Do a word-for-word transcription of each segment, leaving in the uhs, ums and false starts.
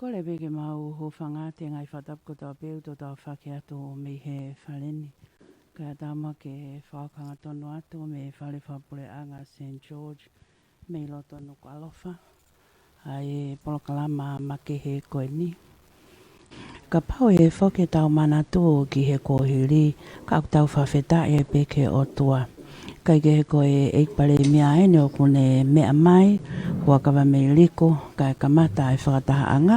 Kole pē ke mau hūfanga atu he ngaahi fakatapu kotoa pē ʻoku tau fai atu mei he fale ni. Kae ʻatā muʻa ke fakahoko hangatonu atu mei he fale fakapuleʻanga Saint George mei loto Nukuʻalofa ʻa e polokalama makehe ko eni. Kapau ʻe foki ʻetau manatu ki he kuohili, ka ʻoku tau fakafetaʻi ai pē ki he ʻOtua. Kae kehe ko e ʻEiki Palēmia eni ʻoku ne meʻa mai, ʻoku ʻakava mei Liku, kae kamata ʻa e fakatahaʻanga,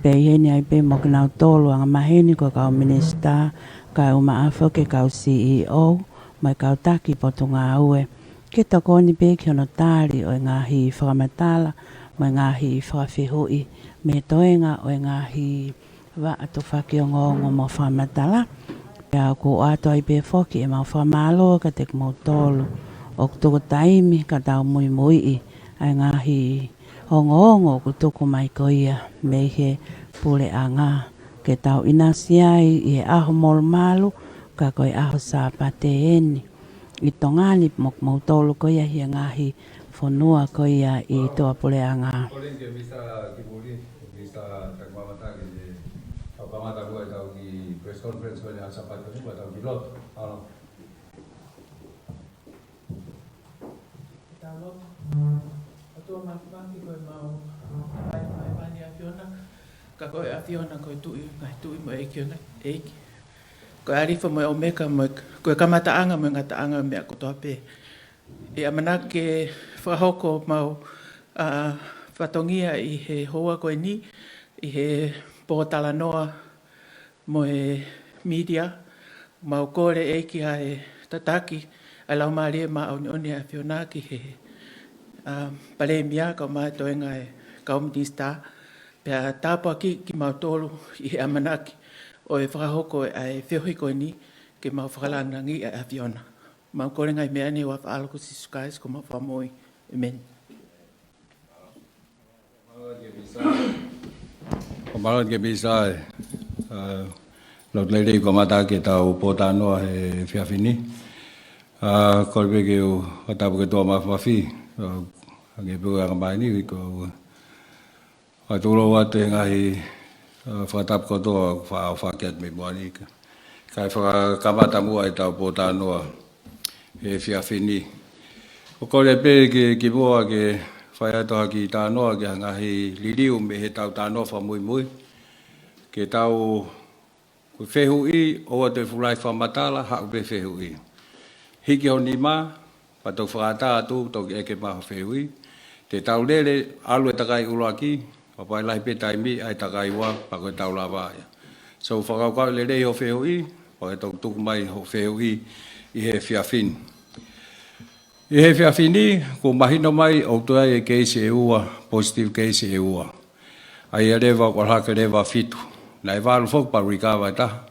pea ʻi heni ai pē mo kinautolu angamaheni ko e kau minisitā, kae ʻumaʻā foki e kau C E O, mo e kau taki potungāue. Ke tokoni pē ki hono tali ʻo e ngaahi fakamatala, mo e ngaahi fakafehuʻi, mei he toenga ʻo e ngaahi vaʻa tufaki ongoongo mo fakamatala. Pea ʻoku ʻoatu ai pē foki ʻemau fakamālō kiate kimoutolu ʻoku tuku taimi ka tau muimuiʻi ʻa e ngaahi ongoongo ʻoku tuku mai ko ia mei he puleʻanga ke tau ʻinasi ai ʻi he ʻaho molumalu, ka ko e ʻaho Sāpate eni ʻi Tonga ni mo kimoutolu ko ia ʻi he ngaahi fonua ko ia ʻi tuʻapuleʻanga. Kole ki he Minisitā ki muli, Minisitā Takimamataki, ke kamata ko ʻetau kiʻi press conference ko eni ʻaho Sāpate ni, ko ʻetau kiʻi lotu. ʻAlo. Tau lotu. ʻOtua Māfimafi, ko e mau ʻai mai pani ʻAfiona, ka ko e ʻAfiona ko e Tuʻi, ngaahi tuʻi mo e ʻEiki ʻo e ngaahi ʻeiki. Ko e ʻAlifa mo e ʻOmeka, mo e, ko e kamataʻanga mo e ngataʻanga ʻo e meʻa kotoa pē. ʻE ʻamanaki ke fakahoko homau, ʻa, fatongia ʻi he houa ko eni, ʻi he pōtalanoa mo e mītia, mau kole ʻEiki ʻa e tataki ʻa e Laumālie Māʻoniʻoni ʻa e ʻAfiona ki he, ʻa, Palēmia kae ʻumaʻā e toenga e kau minisitā, pea tāpuakiʻi kimautolu ʻi he ʻamanaki ʻo e fakahoko ʻa e feohi ko eni ke mau fakalāngilangiʻi ʻa e ʻAfiona. Mau kole ngaahi meʻa ni ʻi he huafa ʻo e ʻAlo ko Sīsū Kalaisi ko homau Fakamoʻui. ʻĒmeni. Ko mālō ki he Minisitā, ʻa, lotu lelei, kamata ʻaki ʻetau pōtalanoa he efiafi ni. ʻA, kole pē ke u fakatapu ki he ʻOtua Māfimafi, ʻa, hangē pē ko e angamaheni, ko e fakatulou atu e ngaahi, ʻa, fakatapu kotoa ʻoku fa-, ʻoku fai atu mei muʻa ni. Kae fakakamata muʻa ʻetau pōtalanoa he efiafi ni. ʻOku kole pē ke, kimuʻa ke fai atu ha kiʻi talanoa ki ha ngaahi liliu mei heʻetau talanoa fakamuimui. Ke tau, ko e fehuʻi, ʻoua toe fuʻu lahi fakamatala, haʻu pē fehuʻi. Hiki ho nima, pea toki fakaʻatā atu, toki ʻeke mai ho fehuʻi. Te tau lele, ʻalu e takai ʻuluaki, kapau ʻe lahi pē taimi, ʻai takai ua, pea ko ʻetau lava ia. So, fakakaukau lelei ho fehuʻi, pea ke toki tuku mai ho fehuʻi ʻi he efiafi ni. ʻI he efiafi ni, kuo mahino mai ʻoku toe ʻi ai e keisi ʻe ua, positive keisi ʻe ua. ʻA ia leva, ʻoku ʻalu hake leva fitu. Naʻe valu foki pea recover e taha.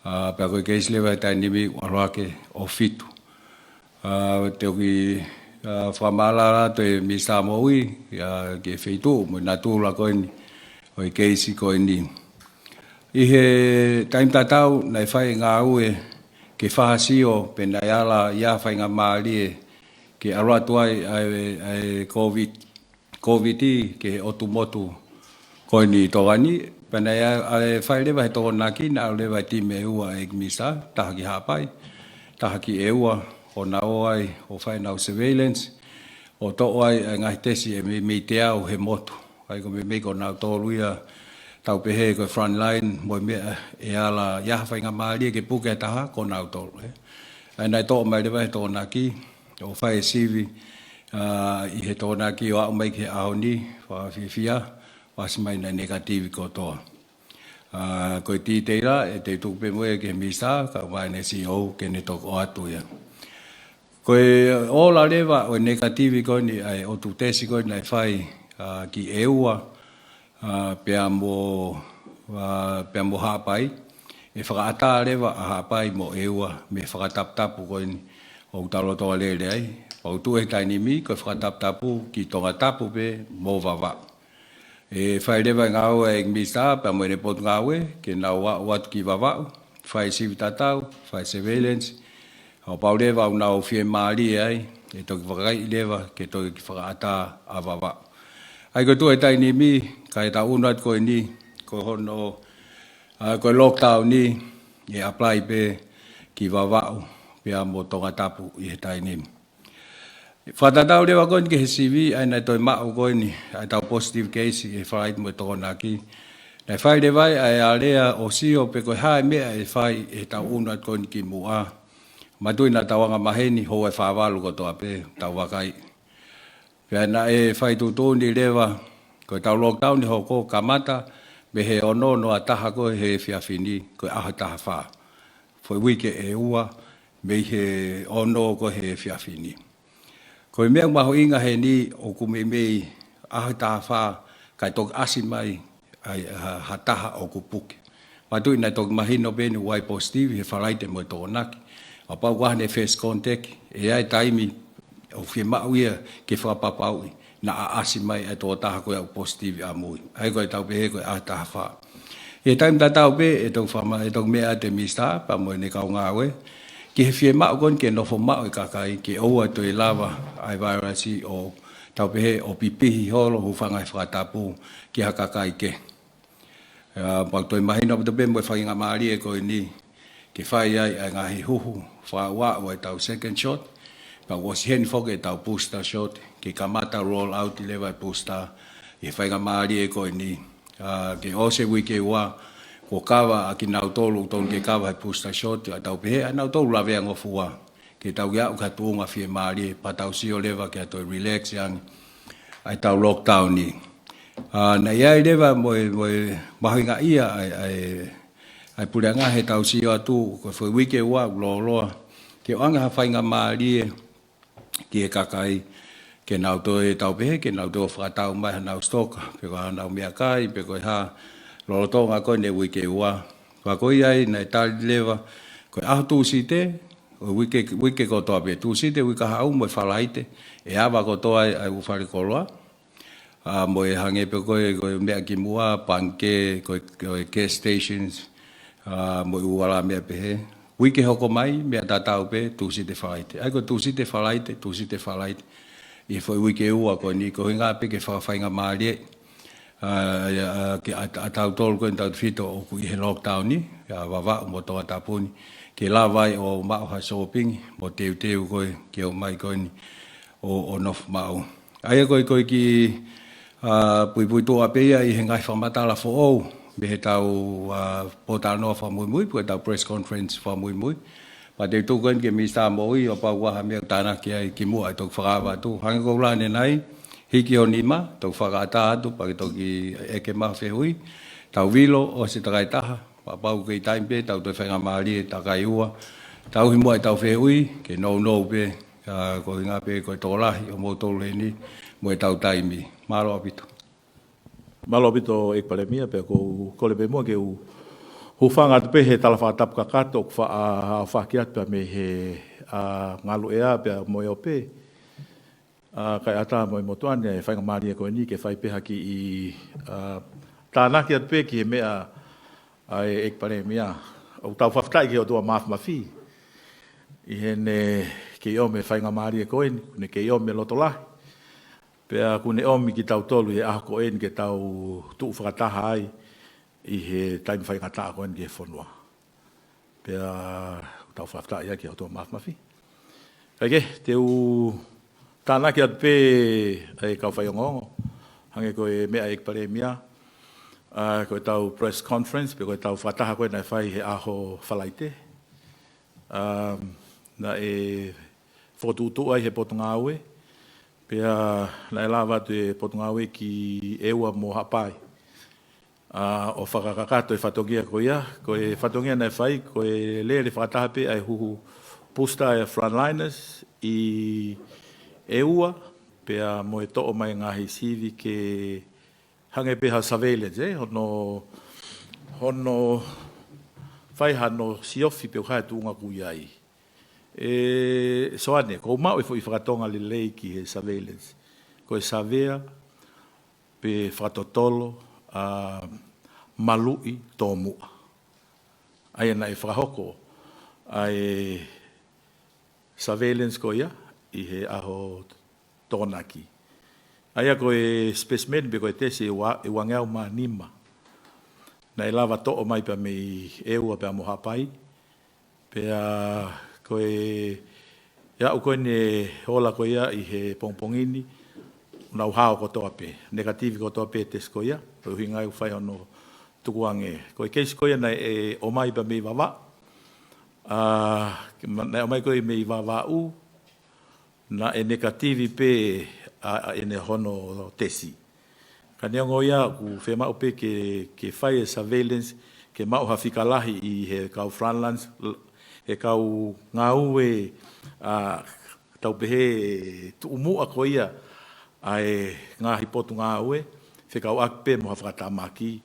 ʻA, pea ko e keisi leva he taimi ni, ʻoku ʻalu hake ʻo fitu. ʻA, te u kiʻi, ʻa, fakamaʻalaʻala atu e Minisitā Moʻui, ʻa, ki he feituʻu mo e natula ko eni ʻo e keisi ko eni. ʻI he taimi tatau, naʻe fai e ngāue ke fakasio pe naʻe ala ʻi ai ha faingamālie ke ʻalu atu ai ʻa e, ʻa e Covid, Covid ki he ʻotu motu ko eni ʻi Tonga ni, pea naʻe ʻa-, ʻa e fai leva he Tokonaki, naʻe ʻalu leva e timi ʻe ua ʻa e Minisitā, taha ki Haʻapai, taha ki ʻEua, ʻo nau ō ai ʻo fai ʻenau surveillance, ʻo toʻo ai ʻa e ngaahi tesi ʻe meimei teau he motu. ʻA ia ko e meimei ko kinautolu ia tau pehē ko e front line, mo e meʻa ʻe ala ʻi ai ha faingamālie ke puke ha taha, ko kinautolu, ē. ʻA ia naʻe toʻo mai leva he Tokonaki, ʻo fai e sivi, ʻa, ʻi he Tokonaki ʻo aʻu mai ki he ʻaho ni, fakafiefia, ʻosi mai naʻe negative kotoa. ʻA, ko e titela, ʻe te u tuku pē mo ia ki he Minisitā, kae ʻumaʻā ʻene C E O, ke ne toki ʻoatu ia. Ko e ola leva ʻo e negative ko eni ʻa e ʻotu tesi ko eni naʻe fai, ʻa, ki ʻEua, ʻa, pea mo, ʻa, pea mo Haʻapai, ʻe fakaʻatā leva ʻa Haʻapai mo ʻEua mei he fakataputapu ko eni ʻoku tau lolotonga lele ai. Pea ʻoku tuʻu he taimi ni ko e fakataputapu ki Tongatapu pē mo Vavaʻu. ʻE fai leva e ngāue ʻa e Minisitā pea mo ʻene potungāue, ke nau aʻu atu ki Vavaʻu, fai sivi tatau, fai surveillance, ʻo pau leva ʻoku nau fiemālie ai, ʻe toki vakaiʻi leva, ke toki fakaʻatā ʻa Vavaʻu. ʻA ia ko e tuʻu e taimi ni, ka ʻi he taʻu ʻunu atu ko eni, ko hono, ʻa, ko e lockdown ni, ʻe apply pē ki Vavaʻu, pea mo Tongatapu ʻi he taimi ni. Fakatatau leva ko eni ki he sivi, ʻa ia naʻe toe maʻu ko eni, ʻa ʻetau positive case ʻi he Falaite mo e Tokonaki. Naʻe fai leva ai ʻa e alea ʻo sio pe ko e hā e meʻa ʻe fai ʻi he taʻu ʻunu atu ko eni kimuʻa. Manatuʻi naʻa tau anga maheni, houa ʻe fā valu kotoa pē, tau vakai. Pea naʻe fai tuʻutuʻuni leva, ko ʻetau lockdown ʻe hoko kamata mei he ono noa taha ko ē he efiafi ni, ko e ʻaho ʻe taha fā. Foʻi uike ʻe ua, mei he ono ko ē he efiafi ni. Ko e meʻa mahuʻinga heni ʻoku meimei ʻaho ʻe taha fā, kae toki ʻasi mai ʻa e, ha, ha taha ʻoku puke. Manatuʻi naʻe toki mahino pē eni ʻoku ʻi ai e positive he Falaite mo e Tokonaki. Kapau ko haʻane first contact, ʻe ʻi ai e taimi ʻoku fiemaʻu ia ke fakapapauʻi naʻa ʻasi mai ʻa e tokotaha ko ia ʻoku positive ʻamui. ʻA ia ko ʻetau pehē ko e ʻaho ʻe taha fā. ʻI he taimi tatau pē, ʻe toki fakama-, ʻe toki meʻa atu e Minisitā, pea mo ʻene kau ngāue, ki he fiemaʻu ko eni ke nofo maʻu e kakai, ke ʻoua toe lava ʻa e vailasi ʻo tau pehē ʻo pipihi holo, hūfanga he fakatapu ki ha kakai kehe. ʻA, pea toe mahino ʻaupito pē mo e faingamālie ko eni, ke fai ai ʻa e ngaahi huhu fakauaʻu ʻa ʻetau second shot, pea ʻosi heni foki ʻetau booster shot, ke kamata roll out leva e booster, ʻi he faingamālie ko eni. ʻA, ke ʻosi e uike ua, kuo kava ʻa kinautolu, tonu ke kava he booster shot, ʻa tau pehē, ʻa nautolu lavea ngofua. Ke tau aʻu ki ha tuʻunga fiemālie, pea tau sio leva ki ha toe relax ange ʻa ʻetau lockdown ni. ʻA, naʻe ʻi ai leva mo e, mo e mahuʻingaʻia ʻa e, ʻa e, ʻa e puleʻanga he tau sio atu, ko e foʻi uike ua ʻoku lōloa. Ke ʻoange ha faingamālie ki he kakai, ke nau toe tau pehē, ke nau toe fakatau mai hanau stoka, pe ko hanau meʻakai, pe ko e hā, lolotonga ko eni e uike ua. Pea ko ia ai naʻe tali leva, ko e ʻaho Tūsite, ʻo e uike, uike kotoa pē, Tūsite, uike kahaʻu mo e Falaite, ʻe ava kotoa ai ʻa e ʻū falekoloa. ʻA, mo e hangē pē ko e, ko e meʻa kimuʻa, pangikē, ko e, ko e gas stations, ʻa, mo e ʻū ala meʻa pehē. Uike hoko mai, meʻa tatau pē, Tūsite Falaite. ʻA ia ko e Tūsite Falaite, Tūsite Falaite. ʻI he foʻi uike ua ko eni, ko e ʻuhinga pē ke fakafaingamālie, ʻa, ʻa, ke ʻa, ʻa tautolu ko eni tautefito ʻoku ʻi he lockdown ni, ʻa Vavaʻu mo Tongatapu ni, ke lava ai ʻo maʻu ha shopping, mo teuteu ko ē, ke ō mai ko eni, ʻo, ʻo nofo maʻu. ʻA ia ko e, ko e kiʻi, ʻa, puipuituʻa pē ia ʻi he ngaahi fakamatala foʻou, mei he tau, ʻa, pōtalanoa fakamuimui, pe ko e tau press conference fakamuimui. Pea te u tuku eni ki he Minisitā Moʻui, ʻo kapau ʻoku ʻi ai ha meʻa ʻoku tānaki ai kimuʻa ʻe toki fakaava atu. Hangē ko ʻeku lea ʻanenai, hiki ho nima, toki fakaʻatā atu, pea ke toki ʻeke mai ha fehuʻi, tau vilo, ʻosi takai taha, pea kapau ʻoku kei taimi pē, tau toe faingamālie takai ua. Tauhi muʻa ʻetau fehuʻi, ke nounou pē, ʻa, ko e ʻuhinga pē ko e tokolahi ʻo moutolu heni, mo ʻetau taimi. Mālō ʻaupito. Mālō ʻaupito ʻEiki Palēmia, pea ʻoku ou kole pē muʻa ke u hūfanga atu pē he tala fakatapu kakato ʻoku faʻa, ʻa, fakahā atu pea mei he, ʻa, ngaluʻea pea mo e ope. ʻA, kae ʻatā mo e motuʻa ni e faingamālie ko eni ke fai pē ha kiʻi, ʻa, tānaki atu pē ki he meʻa ʻa e ʻEiki Palēmia. ʻOku tau fakafetaʻi ki he ʻOtua Māfimafi. ʻI heʻene kei ʻomi e faingamālie ko eni, ʻoku ne kei ʻomi e loto lahi. Pea ʻoku ne ʻomi kitautolu ʻi he ʻaho ko eni ke tau tuʻu fakataha ai ʻi he taimi faingataʻa ko eni ki he fonua. Pea ʻoku tau fakafetaʻi ai ki he ʻOtua Māfimafi. Kae kehe, te u tānaki atu pē ʻa e kau faiongoongo. Hangē ko e meʻa ʻEiki Palēmia, ʻa, ko e tau press conference, pe ko e tau fakataha ko ē naʻe fai he ʻaho Falaite. ʻA, naʻe fokotuʻutuʻu ai he Potungāue, pea naʻe lava atu e Potungāue ki ʻEua mo Haʻapai. ʻA, ʻo fakakakato e fatongia ko ia, ko e fatongia naʻe fai, ko e lele fakataha pē ʻa e huhu booster ʻa e frontliners ʻi ʻEua, pea mo e toʻo mai ngaahi sivi ke hangē pē ha surveillance, ē, hono, hono fai hano siofi pe ko e hā e tuʻunga ʻoku ʻi ai. ʻE, Soane, ʻoku ou maʻu e foʻi fakatonga lelei ki he surveillance. Ko e savea, pe fakatotolo, ʻa, maluʻi tōmuʻa. ʻA ia naʻe fakahoko ʻa e surveillance ko ia ʻi he ʻaho Tokonaki. ʻA ia ko e specimen pe ko e tesi ʻe ua, ʻe uangeau mā nima. Naʻe lava toʻo mai pea mei ʻEua pea mo Haʻapai. Pea ko e, ʻe aʻu ko eni e ola ko ia ʻi he pongipongi ni, nau hao kotoa pē, negative kotoa pē tesi ko ia, ko e ʻuhinga ia ʻoku fai hono tukuange. Ko e case ko ia naʻe ʻomai pea mei Vavaʻu. ʻA, naʻe ʻomai ko ia mei Vavaʻu, naʻe negative pē ʻa, ʻa ʻene hono tesi. Ka neongo ia ʻoku fiemaʻu pē ke, ke fai e surveillance, ke maʻu ha fika lahi ʻi he kau frontlines, he kau ngāue, ʻa, tau pehē tuʻumuʻa ko ia ʻa e ngaahi potungāue, fekauʻaki pē mo ha fakatamaki,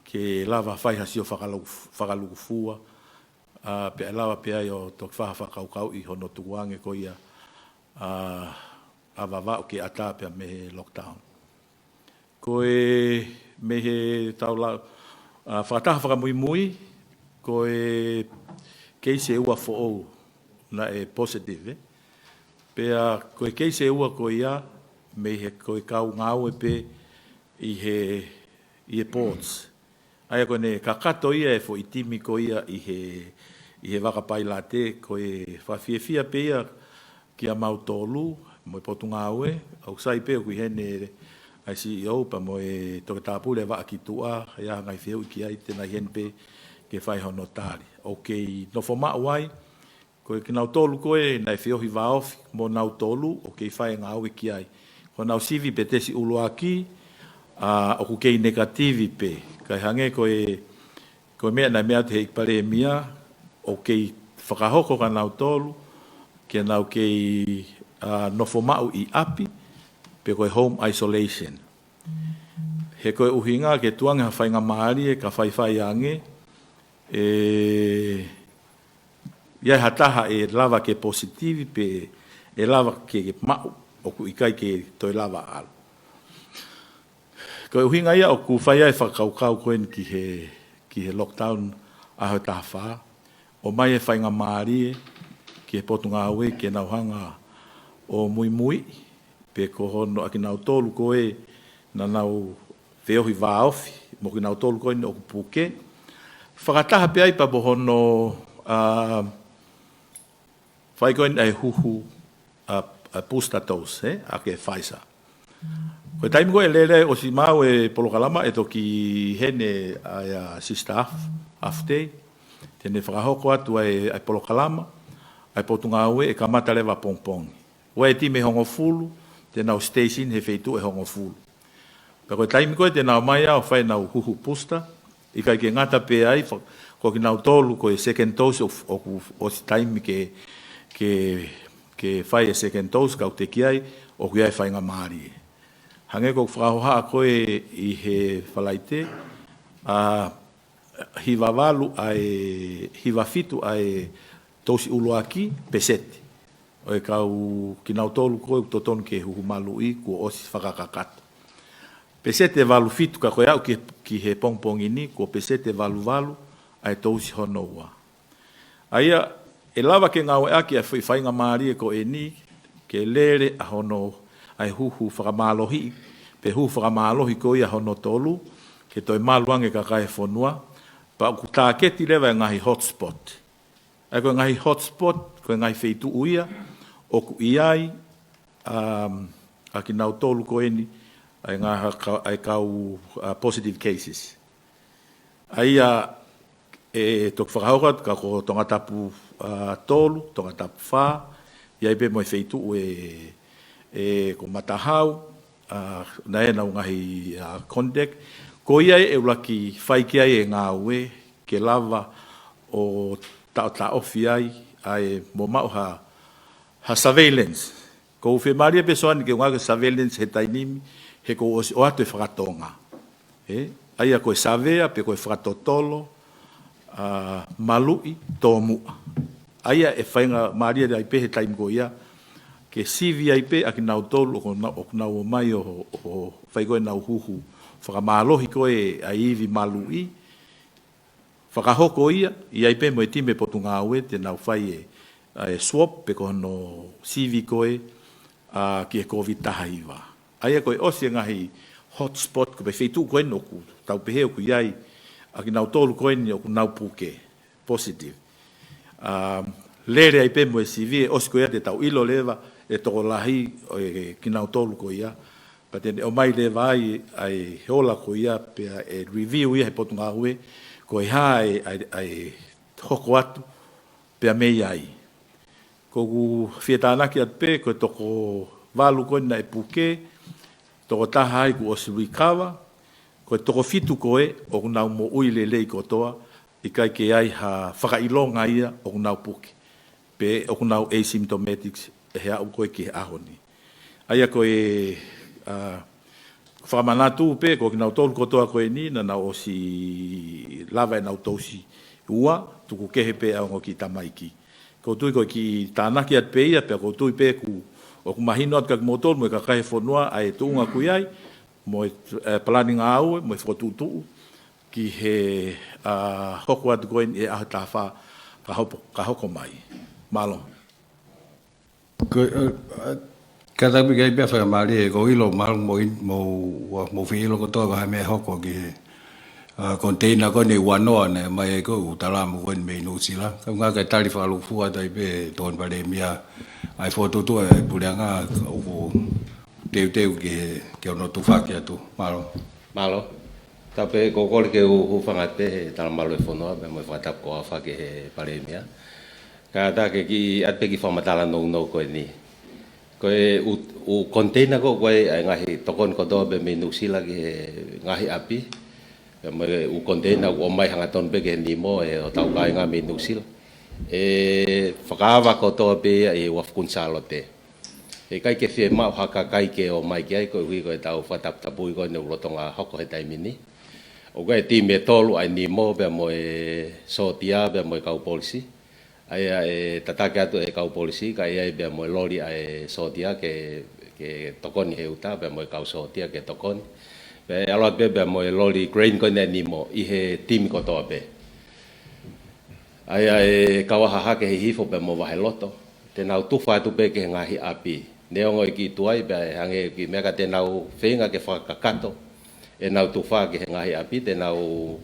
ke lava fai ha sio fakalu-, fakalukufua, ʻa, pea lava pē ai ʻo toki fai ha fakakaukau ʻi hono tukuange ko ia, ʻa, ʻa Vavaʻu ke ʻatā pea mei he lockdown. Ko e mei he tau lau, ʻa, fakataha fakamuimui, ko e case ʻe ua foʻou naʻe positive, ē. Pea ko e case ʻe ua ko ia, mei he ko e kau ngāue pē ʻi he, ʻi he ports. ʻA ia ko ʻene kakato ia e foʻi timi ko ia ʻi he, ʻi he vaka pailate, ko e fakafiefia pē ia kia mautolu, mo e potungāue, ʻoku sai pē ʻoku ʻi heni ʻa e C E O pea mo e Toketā Pule Vaʻa ki tuʻa, ʻe ʻi ai ha ngaahi fehuʻi ki ai te nau ʻi heni pē ke fai hono tali. ʻOku kei nofo maʻu ai, ko kinautolu ko ē naʻe feohi vāofi mo nautolu ʻoku kei fai e ngāue ki ai. Ko honau sivi pe tesi ʻuluaki, ʻa, ʻoku kei negative pē. Kae hangē ko e, ko e meʻa naʻe meʻa atu he ʻEiki Palēmia, ʻoku kei fakahoko kia nautolu, ke nau kei, ʻa, nofo maʻu ʻi ʻapi, pe ko e home isolation. He ko e ʻuhinga ke tukuange ha faingamālie ka faifai ange, ʻe, ʻi ai ha taha ʻe lava ke positive pe ʻe lava ke maʻu ʻoku ʻikai ke toe lava ʻalu. Ko e ʻuhinga ia ʻoku fai ai e fakakaukau ko eni ki he, ki he lockdown ʻaho ʻe taha fā, ʻomai e faingamālie ki he potungāue ke nau hanga ʻo muimui, pe ko hono ʻa kinautolu ko ē naʻa nau feohi vāofi, mo kinautolu ko eni ʻoku puke. Fakataha pē ai pea mo hono, ʻa, fai ko eni ʻa e huhu, ʻa, ʻa e booster dose, ē, ʻa e Pfizer. Ko e taimi ko ē lele ʻosi maʻu e polokalama ʻe toki ʻi heni ʻa, ʻa Sister Af-, Afte, te ne fakahoko atu ʻa e, ʻa e polokalama, ʻa e potungāue ʻe kamata leva pongipongi. ʻOku ʻi ai e timi ʻe hongofulu, te nau station he feituʻu ʻe hongofulu. Pea ko e taimi ko ē te nau ō mai ʻo fai ʻenau huhu booster, ʻikai ke ngata pē ai, fa-, ko kinautolu ko e second dose ʻoku, ʻoku ʻosi taimi ke, ke, ke fai e second dose, ka ʻoku teʻeki ai, ʻoku ʻi ai e faingamālie. Hangē ko ʻeku fakahohaʻa ko ē ʻi he Falaite, ʻa, hiva valu ʻa e, hiva fitu ʻa e dose ʻuluaki peseti ʻo e kau kinautolu ko ē ʻoku totonu ke huhu maluʻi kuo ʻosi fakakakato. Peseti ʻe valu fitu ka ko e aʻu ki, ki he pongipongi ni kuo peseti ʻe valu valu ʻa e dose hono ua. ʻA ia, ʻe lava ke ngāueʻaki ʻa e foʻi faingamālie ko eni, ke lele ʻa hono, ʻa e huhu fakamālohiʻi, pe huhu fakamālohi ko ia hono tolu, ke toe malu ange e kakai e fonua, pea ʻoku tāketi leva e ngaahi hotspot. ʻA ia ko e ngaahi hotspot, ko e ngaahi feituʻu ia, ʻoku ʻi ai, um, ʻa kinautolu ko eni, ʻa e ngaahi ka-, ʻa e kau, uh, positive cases. ʻA ia, ʻe toki fakahoko atu ka ko Tongatapu, ʻa, tolu, Tongatapu fā, ʻi ai pē mo e feituʻu ʻe, ʻe ko Matahau, ʻa, naʻe ʻi ai ʻenau ngaahi, ʻa, contact. Ko ia ʻe ʻuluaki fai ki ai e ngāue, ke lava ʻo taʻotaʻofi ai, ʻa e mo maʻu ha, ha surveillance. ʻOku ou fiemālie pē Soani ke ʻuhinga ki he surveillance he taimi ni, he kuo ʻosi ʻoatu e fakatonga. Ē, ʻa ia ko e savea pe ko e fakatotolo, ʻa, maluʻi, tōmuʻa. ʻA ia ʻe faingamālie ai pē he taimi ko ia, ke sivi ai pē ʻa kinautolu ʻoku nau, ʻoku nau ō mai ʻo, ʻo fai ko ē ʻenau huhu fakamālohi ko ē ʻa e ivi maluʻi, fakahoko ia, ʻi ai pē mo e timi e potungāue te nau fai e, ʻa e swab pe ko hono sivi ko ē, ʻa, ki he Covid taha hiva. ʻA ia ko e ʻosi e ngaahi hotspot, ko e feituʻu ko eni ʻoku tau pehē ʻoku ʻi ai ʻa kinautolu ko eni ʻoku nau puke, positive. Um, lele ai pē mo e sivi, ʻosi ko ia te tau ʻilo leva e tokolahi ʻo e kinautolu ko ia. Pea te ne ʻomai leva ai ʻa e ola ko ia, pea ʻe review ia he potungāue, ko e hā e, ʻa e, ʻa e hoko atu, pea mei ai. Ko ʻeku fie tānaki atu pē, ko e toko valu ko eni naʻe puke, toko taha ai kuo ʻosi recover, ko e toko fitu ko ē ʻoku nau moʻui lelei kotoa, ʻikai ke ʻi ai ha fakaʻilonga ia ʻoku nau puke, pe ʻoku nau asymptomatics ʻi he aʻu ko ē ki he ʻaho ni. ʻA ia ko e, ʻa, fakamanatu pē, ko kinautolu kotoa ko eni, naʻa nau ʻosi lava ʻenau tousi ua, tuku kehe pē ʻa e ongo kiʻi tamaiki. ʻOku ou tui ko e kiʻi tānaki atu pē ia, pea ʻoku ou tui pē ʻoku, ʻoku mahino atu kia kimoutolu mo e kakai fonua ʻa e tuʻunga ʻoku ʻi ai, mo e, ʻe, palani ngāue, mo e fokotuʻutuʻu, ki he, ʻa, hoko atu ko eni ʻi he ʻaho taha fā ka hopo-, ka hoko mai. Mālō. Ko, ʻe, ʻe, kātaki pē ke ʻai pē ha faingamālie, ʻoku ou ʻilo mahalo mo in-, mo, ua, mo fie ʻilo kotoa ko e hā e meʻa ʻe hoko ki he, ʻa, container ko eni ʻe ua noa naʻe ʻomai ai ko ē ʻū talamu ko eni mei Nuʻusila. Kae ʻumaʻā ke tali fakalūkufua atu ai pē Tokoni Palēmia, ʻa e fokotuʻutuʻu ʻa e puleʻanga, ʻoku teuteu ki he, ki hono tufaki atu. Mālō. Mālō. Tapu pē, ʻoku ou kole ke u hūfanga atu pē he talamalu ʻo e fonua, pea mo e fakatapu ko ia ʻoku fai ki he Palēmia. Kātaki ke kiʻi ʻai pē kiʻi fakamatala nounou ko eni. Ko e ʻū, ʻū container ko ē ʻoku ʻi ai ʻa e ngaahi tokoni kotoa pē mei Nuʻusila ki he ngaahi ʻapi. Pea mo e ʻū container ʻoku ʻomai hangatonu pē ki he Nemo ʻe hotau kāinga mei Nuʻusila. ʻE fakaava kotoa pē ia ʻi he uafu Kuini Sālote. ʻE ʻikai ke fiemaʻu ha kakai ke ōmai ki ai koeʻuhi ko ʻetau fakataputapui ko eni ʻoku lolotonga hoko he taimi ni. ʻOku ʻi ai e timi ʻe tolu ʻa e Nemo pea mo e sōtia pea mo e kau polisi. ʻA ia ʻe tataki atu ʻe he kau polisi, kae ʻi ai pea mo e loli ʻa e sōtia ke, ke tokoni he uta, pea mo e kau sōtia ke tokoni. Pea ʻe ʻalu atu pē pea mo e loli crane ko eni ʻa e Nemo ʻi he timi kotoa pē. ʻA ia ʻe kau ʻa Hahake, Hihifo pea mo Vaheloto, te nau tufa atu pē ki he ngaahi ʻapi. Neongo ʻe kiʻi tuai pea ʻe hangē ʻoku kiʻi meʻa ka te nau feinga ke fakakakato ʻenau tufa ki he ngaahi ʻapi, te nau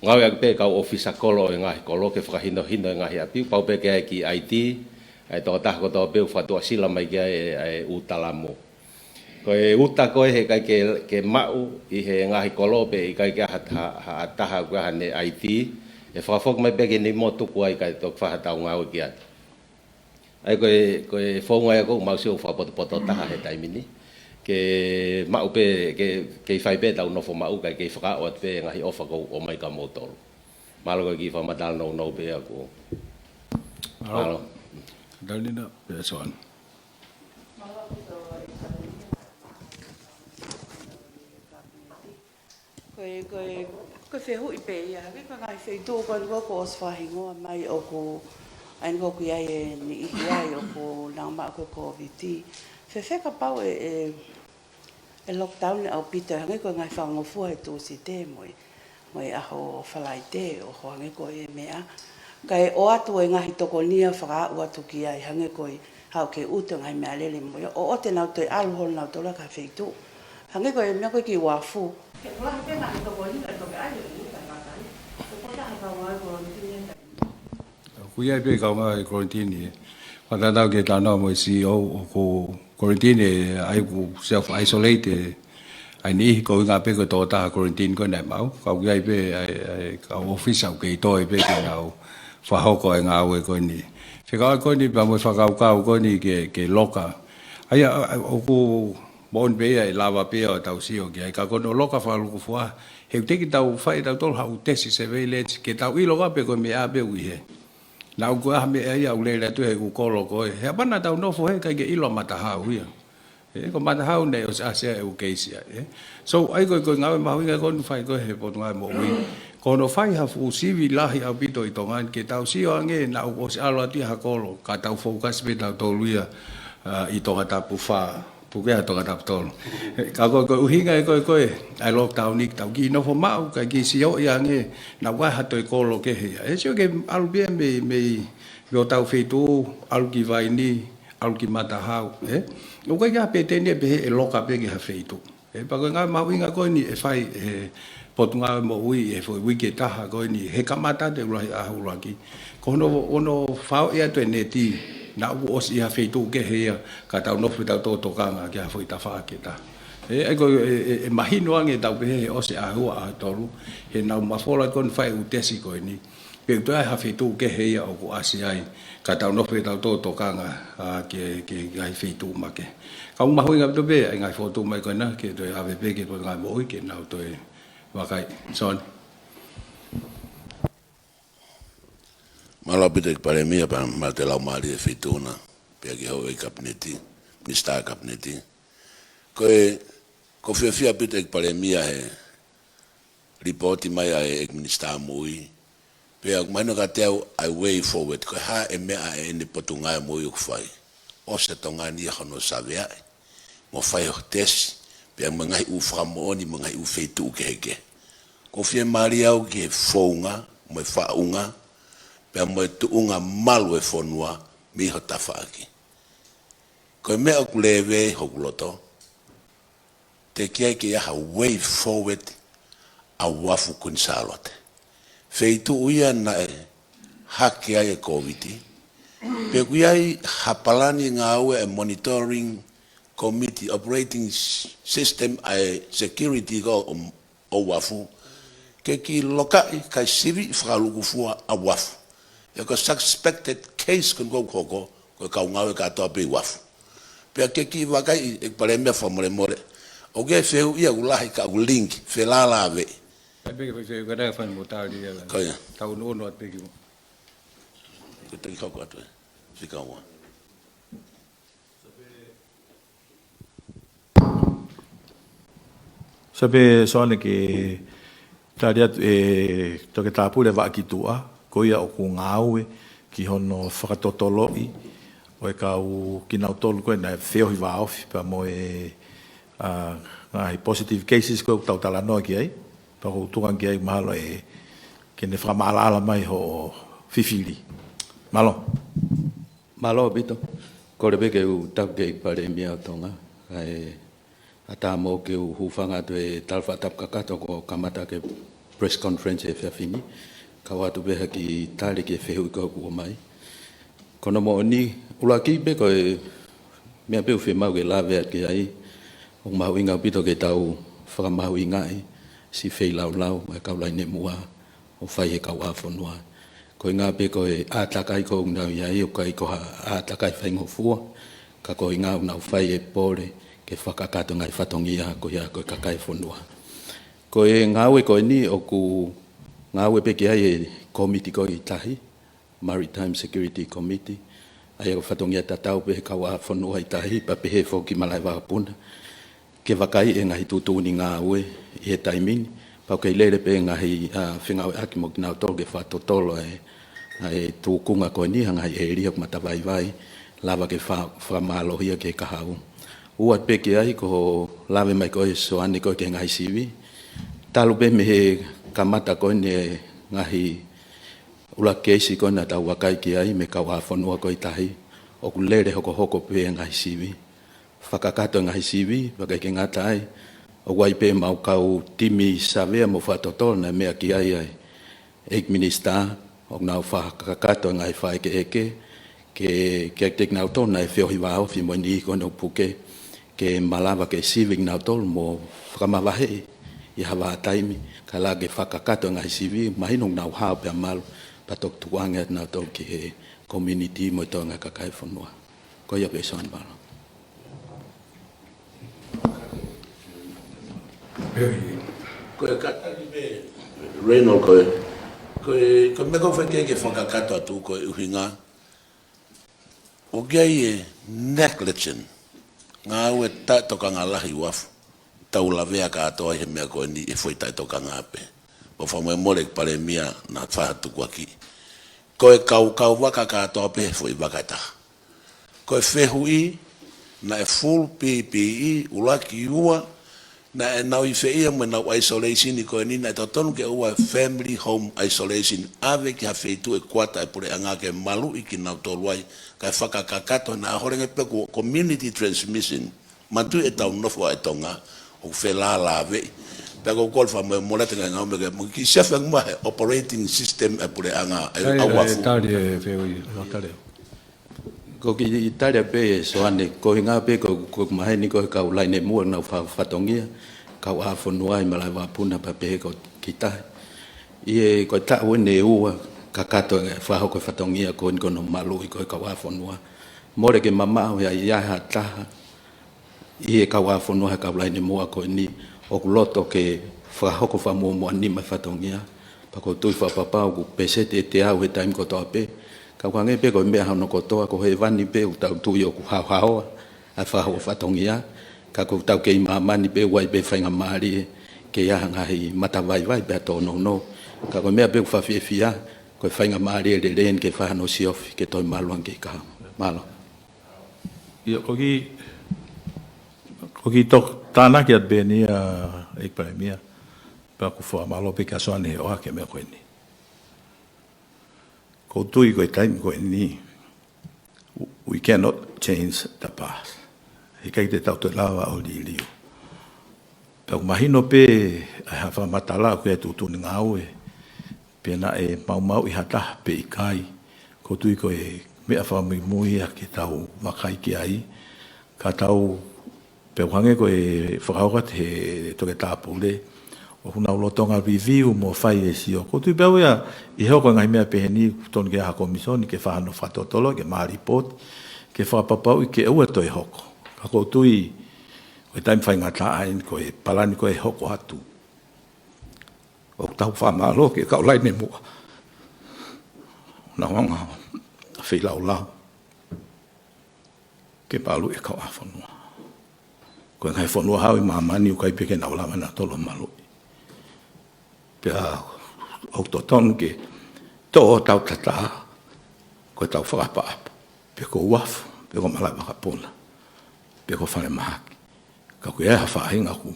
ngāueʻaki pē kau ʻōfisa kolo ʻo e ngaahi kolo ke fakahinohino e ngaahi ʻapi, pau pē ke ʻi ai e kiʻi I D, ʻa e tokotaha kotoa pē ʻoku fakatuʻasila mai ki ai e, e ʻū talamu. Ko e uta ko ē he ʻikai ke, ke maʻu ʻi he ngaahi kolo pe ʻikai ke ʻi ai ha, ha, ha taha ʻoku ʻi ai haʻane I D, ʻe fakafoki mai pē ki he Nemo ʻo tuku ai kae toki fai haʻatau ngāue ki ai. ʻA ia ko e, ko e founga ia ʻoku mau sio fakapotopoto taha he taimi ni. Ke maʻu pē, ke, kei fai pē ʻetau nofo maʻu, kae kei fakaaʻu atu pē e ngaahi ʻofa ʻoku ʻomai kia moutolu. Mālō, ko e kiʻi fakamatala nounou pē ia ʻaʻaku. Mālō. Mālō. Katalina, pea Soana. Ko e, ko e, ko e fehuʻi pē ia, hangē ko e ngaahi feituʻu ko eni kuo ʻosi fakahingoa mai ʻoku, ʻa eni ʻoku ʻi ai e niʻihi ai ʻoku nau maʻu ko ē Kōviti. Fēfē kapau ʻe, ʻe, ʻe lockdown ʻaupito, hangē ko e ngaahi fakangofua he Tūsite mo e, mo e ʻaho Falaite ʻo hangē ko e meʻa. Kae ʻoatu e ngaahi tokoni ia fakaaʻu atu ki ai, hangē ko e haʻu ke utu e ngaahi meʻalele mo ia, ʻo, ʻo te nau toe ʻalu holo nautolu ki ha feituʻu. Hangē ko e meʻa ko ē ki uafu. Ke kula ke ngaahi tokoni ia toke ai, ʻe uta kakai. Ko e kota ha kau ai ko e tini ia. ʻOku ʻi ai pē kau ngāue quarantine. Fakatatau ki he talanoa mo e C E O, ʻoku quarantine ai ʻoku self isolate, ʻa e niʻihi ko e ʻuhinga pē ko e tokotaha quarantine ko ē naʻe maʻu. Ka ʻoku ʻi ai pē ʻa e, ʻa e kau ʻōfisa ʻoku kei toe pē ke nau fakahoko e ngāue ko eni. Fekauʻaki ko eni pea mo e fakakaukau ko eni ke, ke loka. ʻA ia, ʻa, ʻa, ʻoku moʻoni pē ia ʻe lava pē ʻo tau sio ki ai. Ka ko hono loka fakalūkufua, he ʻoku teʻeki ke tau fai ʻe tautolu haʻu tesi surveillance, ke tau ʻilo ʻa pē ko e meʻa pē ʻoku ʻi hē. Naʻa ʻoku ʻi ai ha meʻa ia ʻoku lele atu he ʻū kolo ko ē. He ʻapē naʻa tau nofo he ʻikai ke ʻilo ʻa Matahau ia. ʻE, ko Matahau naʻe ʻosi ʻasi ai e ʻū keisi ai, ē. So, ʻa ia ko e, ko e ngāue mahuʻinga ko eni fai ko ē he Potungāue Moʻui. Ko hono fai ha fuʻu sivi lahi ʻaupito ʻi Tonga ni ke tau sio ange naʻa ʻoku ʻosi ʻalu atu ia ha kolo, ka tau focus pē tautolu ia, ʻa, ʻi Tongatapu fā. Puke ʻa Tongatapu tolu. Ē, ka ko e, ko e ʻuhinga ē ko ē, ko e, ʻa e lockdown ni ke tau kiʻi nofo maʻu, kae kiʻi sio ia ange, naʻa ʻoku ʻi ai ha toe kolo kehe ia. ʻE sio ke ʻalu pē ia mei, mei, mei hotau feituʻu, ʻalu ki Vaini, ʻalu ki Matahau, ē? ʻOku ʻikai ke ʻi ai ha pēteni ʻe pehē ʻe loka pē ki ha feituʻu. Ē, pea ko e ngāue mahuʻinga ko eni ʻe fai ʻe he Potungāue Moʻui he foʻi uike ʻe taha ko eni, he kamata atu e ʻuluaki ʻaho ʻuluaki. Ko hono, hono faoʻi atu e neti, naʻa ʻoku ʻosi ʻi ha feituʻu kehe ia, ka tau nofo pē ʻo tau tokanga ki ha foʻi tafaʻaki ʻe taha. Ē, ʻa ia ko e, e, e mahino ange ʻetau pehē he ʻosi ʻaho ua ʻaho tolu, he naʻa nau mafola ko eni fai e ʻū tesi ko eni. Pea ʻoku toe ʻi ai ha feituʻu kehe ia ʻoku ʻasi ai, ka tau nofo pē ʻo tau tokanga, ā, ki he, ki he ngaahi feituʻu makehe. Ka ʻoku mahuʻinga ʻaupito pē ʻa e ngaahi fokotuʻu mai ko ena, ke toe ʻave pē ki he Potungāue Moʻui, ke nau toe vakai. Soane. Mālō ʻaupito ʻEiki Palēmia, pea mālō e laumālie e feituʻu na, pea ki he houʻeiki Kapineti, Minisitā Kapineti. Ko e, ʻoku ou fiefia ʻaupito ʻEiki Palēmia he lipooti mai ʻa e ʻEiki Minisitā Moʻui. Pea ʻoku mahino kiate au ʻa e way forward, ko e hā e meʻa ʻa ʻene Potungāue Moʻui ʻoku fai. ʻOsi ʻa Tonga ni ʻi hono saveaʻi, mo fai hoʻo tesi, pea mo e ngaahi ʻū fakamoʻoni, mo e ngaahi ʻū feituʻu kehekehe. ʻOku ou fiemālie au ki he founga, mo e faʻunga, pea mo e tuʻunga malu e fonua, mei ho tafaʻaki. Ko e meʻa ʻoku lēvē hoku loto, teʻeki ai ke ʻi ai ha way forward ʻa Uafu Kuini Sālote. Feituʻu ia naʻe hake ai e Kōviti. Pe ʻoku ʻi ai ha palani ngāue e monitoring committee, operating s-, system ʻa e security ko ʻo, ʻo Uafu. Ke kiʻi lokaʻi kae sivi fakalūkufua ʻa Uafu. ʻE ko e suspected case ko eni ʻoku hoko, ko e kau ngāue kātoa pē ʻi Uafu. Pea ke kiʻi vakai ʻEiki Palēmia fakamolemole. ʻOku ʻi ai e fehuʻi ia ʻoku lahi ka ʻoku link, felālāveʻi. ʻAi pē ke fai fehuʻi ka naʻe fai mo tali ia la. Ko ia. Tau ono ono atu pē ki. Ko e taki hoko atu e. Fika ua. Sai pē Soane ke tali atu ʻe Toketā Pule Vaʻakituʻa, ko ia ʻoku ngāue ki hono fakatotoloʻi ʻo e kau kinautolu ko ē naʻe feohi vāofi pea mo e, ā, ngaahi positive cases ko ē ʻoku tau talanoa ki ai, pea ʻoku ou tuku ange ki ai mahalo ʻe, ke ne fakamaʻalaʻala mai hoʻo fifili. Mālō. Mālō ʻaupito. Kole pē ke u tapu ki he ʻEiki Palēmia ʻo Tonga, kae ʻatā mo au ke u hūfanga atu he tala fakatapu kakato kuo kamata ʻaki e press conference he efiafi ni, kau atu pē ha kiʻi tali ki he fehuʻi ko ē kuo ʻomai. Ko hono moʻoni, ʻuluaki pē ko e meʻa pē ʻoku fiemaʻu ke lave atu ki ai, ʻoku mahuʻinga ʻaupito ke tau fakamahuʻingaʻi siʻi feilaulau ʻa e kau laine muʻa ʻo fai he kauʻāfonua. Ko e ʻuhinga pē ko e ʻātakai ko ē ʻoku nau ʻi ai, ʻoku ʻikai ko ha ʻātakai faingofua, ka ko e ʻuhinga ʻoku nau fai e pole ke fakakakato e ngaahi fatongia ko ia ko e kakai e fonua. Ko e ngāue ko eni ʻoku ngāue pē ki ai e kōmiti ko ē ʻi tahi, Maritime Security Committee, ʻa ia ko e fatongia tatau pē he kauʻāfonua ʻi tahi, pea pehē foki malaʻe vakapuna. Ke vakaiʻi e ngaahi tuʻutuʻuni ngāue ʻi he taimi ni, pea ʻoku kei lele pē ngaahi, ā, fengāueʻaki mo kinautolu ke fakatotolo e, ʻa e tūkunga ko eni, ha ngaahi ʻēlia ʻoku matavaivai, lava ke fa-, fakamālohia ki he kahaʻu. Ua pē ki ai ko hoʻo lave mai ko ē Soane ko ē ki he ngaahi sivi. Talu pē mei he kamata ko eni e ngaahi ʻuluaki keisi ko ē naʻa tau vakai ki ai mei he kauʻāfonua ko ē ʻi tahi, ʻoku lele hokohoko pē e ngaahi sivi. Fakakakato e ngaahi sivi, pea ʻikai ke ngata ai, ʻoku ʻi ai pē ʻemau kau timi savea mo fakatotolo naʻe meʻa ki ai ʻa e ʻEiki Minisitā, ʻoku nau fakakakato e ngaahi fakaʻekeʻeke, ke, ke, ke kinautolu naʻe feohi vāofi mo e niʻihi ko ē ʻoku puke, ke malava ke sivi kinautolu mo fakamavaheʻi ʻi ha vahaʻa taimi, kae lava ke fakakakato e ngaahi sivi, mahino ʻoku nau hao pea malu, pea toki tukuange atu kinautolu ki he community mo e toenga e kakai e fonua. Ko ia pē Soane, mālō. Ko e kātaki pē Reynold ko e, ko e, ko e meʻa ʻoku ou fie ke fakakakato atu ko e ʻuhinga ʻoku ʻi ai e negligent, ngāue taʻetokanga lahi ʻi Uafu, tau lavea kātoa ʻi he meʻa ko eni ʻi he foʻi taʻetokanga pē. ʻOku ou fakamolemole ki he Palēmia naʻa faʻa tukuakiʻi. Ko e kau, kau vaka kātoa pē he foʻi vaka ʻe taha. Ko e fehuʻi, naʻe full P P E, ʻuluaki, ua, Naʻe nau ʻi fē ia mo ʻenau isolation ko eni? Naʻe totonu ke ʻoua ʻe family home isolation. ʻAve ki ha feituʻu ʻe kuata ʻa e puleʻanga ke maluʻi kinautolu ai, kae fakakakato, naʻe hoko ange pē ko e community transmission. Manatuʻi ʻetau nofo ʻa e Tonga ʻoku felālāveʻi. Pea ʻoku ou kole fakamolemole atu he ngaahi meʻa ke mo ki siafe mo he operating system ʻa e puleʻanga ʻa e ʻauafu. Tali e fehuʻi, tali. Ko e kiʻi tali pē ʻe Soane, ko e ʻuhinga pē ko, ko e maheni ko e kau laine muʻa ʻenau fa-, fatongia, kau ʻa fonua ʻi malaʻe vakapuna pea pehē ko kita. ʻI he ko e taʻu eni ʻe ua kakato e fakahoko e fatongia ko eni ko hono maluʻi ko e kau ʻa fonua. Mole ke mamaʻo ia ʻi ha taha ʻi he kau ʻa fonua he kau laine muʻa ko eni ʻoku loto ke fakahoko fakamuʻomuʻa nima e fatongia. Pea ʻoku ou tui fakapapau ʻoku peseti ʻe teau he taimi kotoa pē. Ka ʻoku hangē pē ko e meʻa hono kotoa ko hēvani pē ʻoku tau tui ʻoku haohaoa ʻa e fakahoko fatongia. Ka ʻoku tau kei māmani pē ʻoku ʻi ai pē faingamālie ke ʻi ai ha ngaahi matavaivai pea tōnounou. Ka ko e meʻa pē ʻoku fakafiefia ko e faingamālie lelei eni ke fai hano siofi ke toe malu ange ki he kahaʻu. Mālō. ʻIo, ko e kiʻi, ko e kiʻi toki tānaki atu pē eni ia, ʻEiki Palēmia, pea ʻoku ou fakamālō pē kia Soane he ʻohake e meʻa ko eni. ʻOku ou tui ko e taimi ko eni, we cannot change the past. He ʻikai te tau toe lava ʻo liliu. Pea ʻoku mahino pē ʻa e hā e fakamatala ʻoku ʻi ai e tuʻutuʻuni ngāue, pe naʻe maumauʻi ha taha pe ʻikai. ʻOku ou tui ko e meʻa fakamuimui ia ke tau vakai ki ai. Ka tau, pea ʻoku hangē ko e fakahoko atu he Toketā Pule, ʻoku nau lolotonga review mo fai e sio. ʻOku ou tui pē au ia ʻi he hoko e ngaahi meʻa pehē ni ʻoku tonu ke ʻi ai ha komisoni ke fai hano fakatotolo, ke maʻu ha lipooti, ke fakapapauʻi ke ʻoua toe hoko. Ka ʻoku ou tui ko e taimi faingataʻa eni, ko e palani ko ē ʻe hoko atu, ʻoku tau fakamālō ki he kau laine muʻa ʻoku nau hanga ʻo feilaulau ke maluʻi e kau ʻa fonua. Ko e ngaahi fonua haʻu ʻi māmani ʻoku ʻikai pē ke nau lava nautolu ʻo maluʻi. Pea ʻoku totonu ke toʻo hotau tatā, ko ʻetau fakaʻapaʻapa, pe ko uafu, pe ko malaʻe vakapuna, pe ko falemahaki. Ka ʻoku ʻi ai ha faʻahinga ʻoku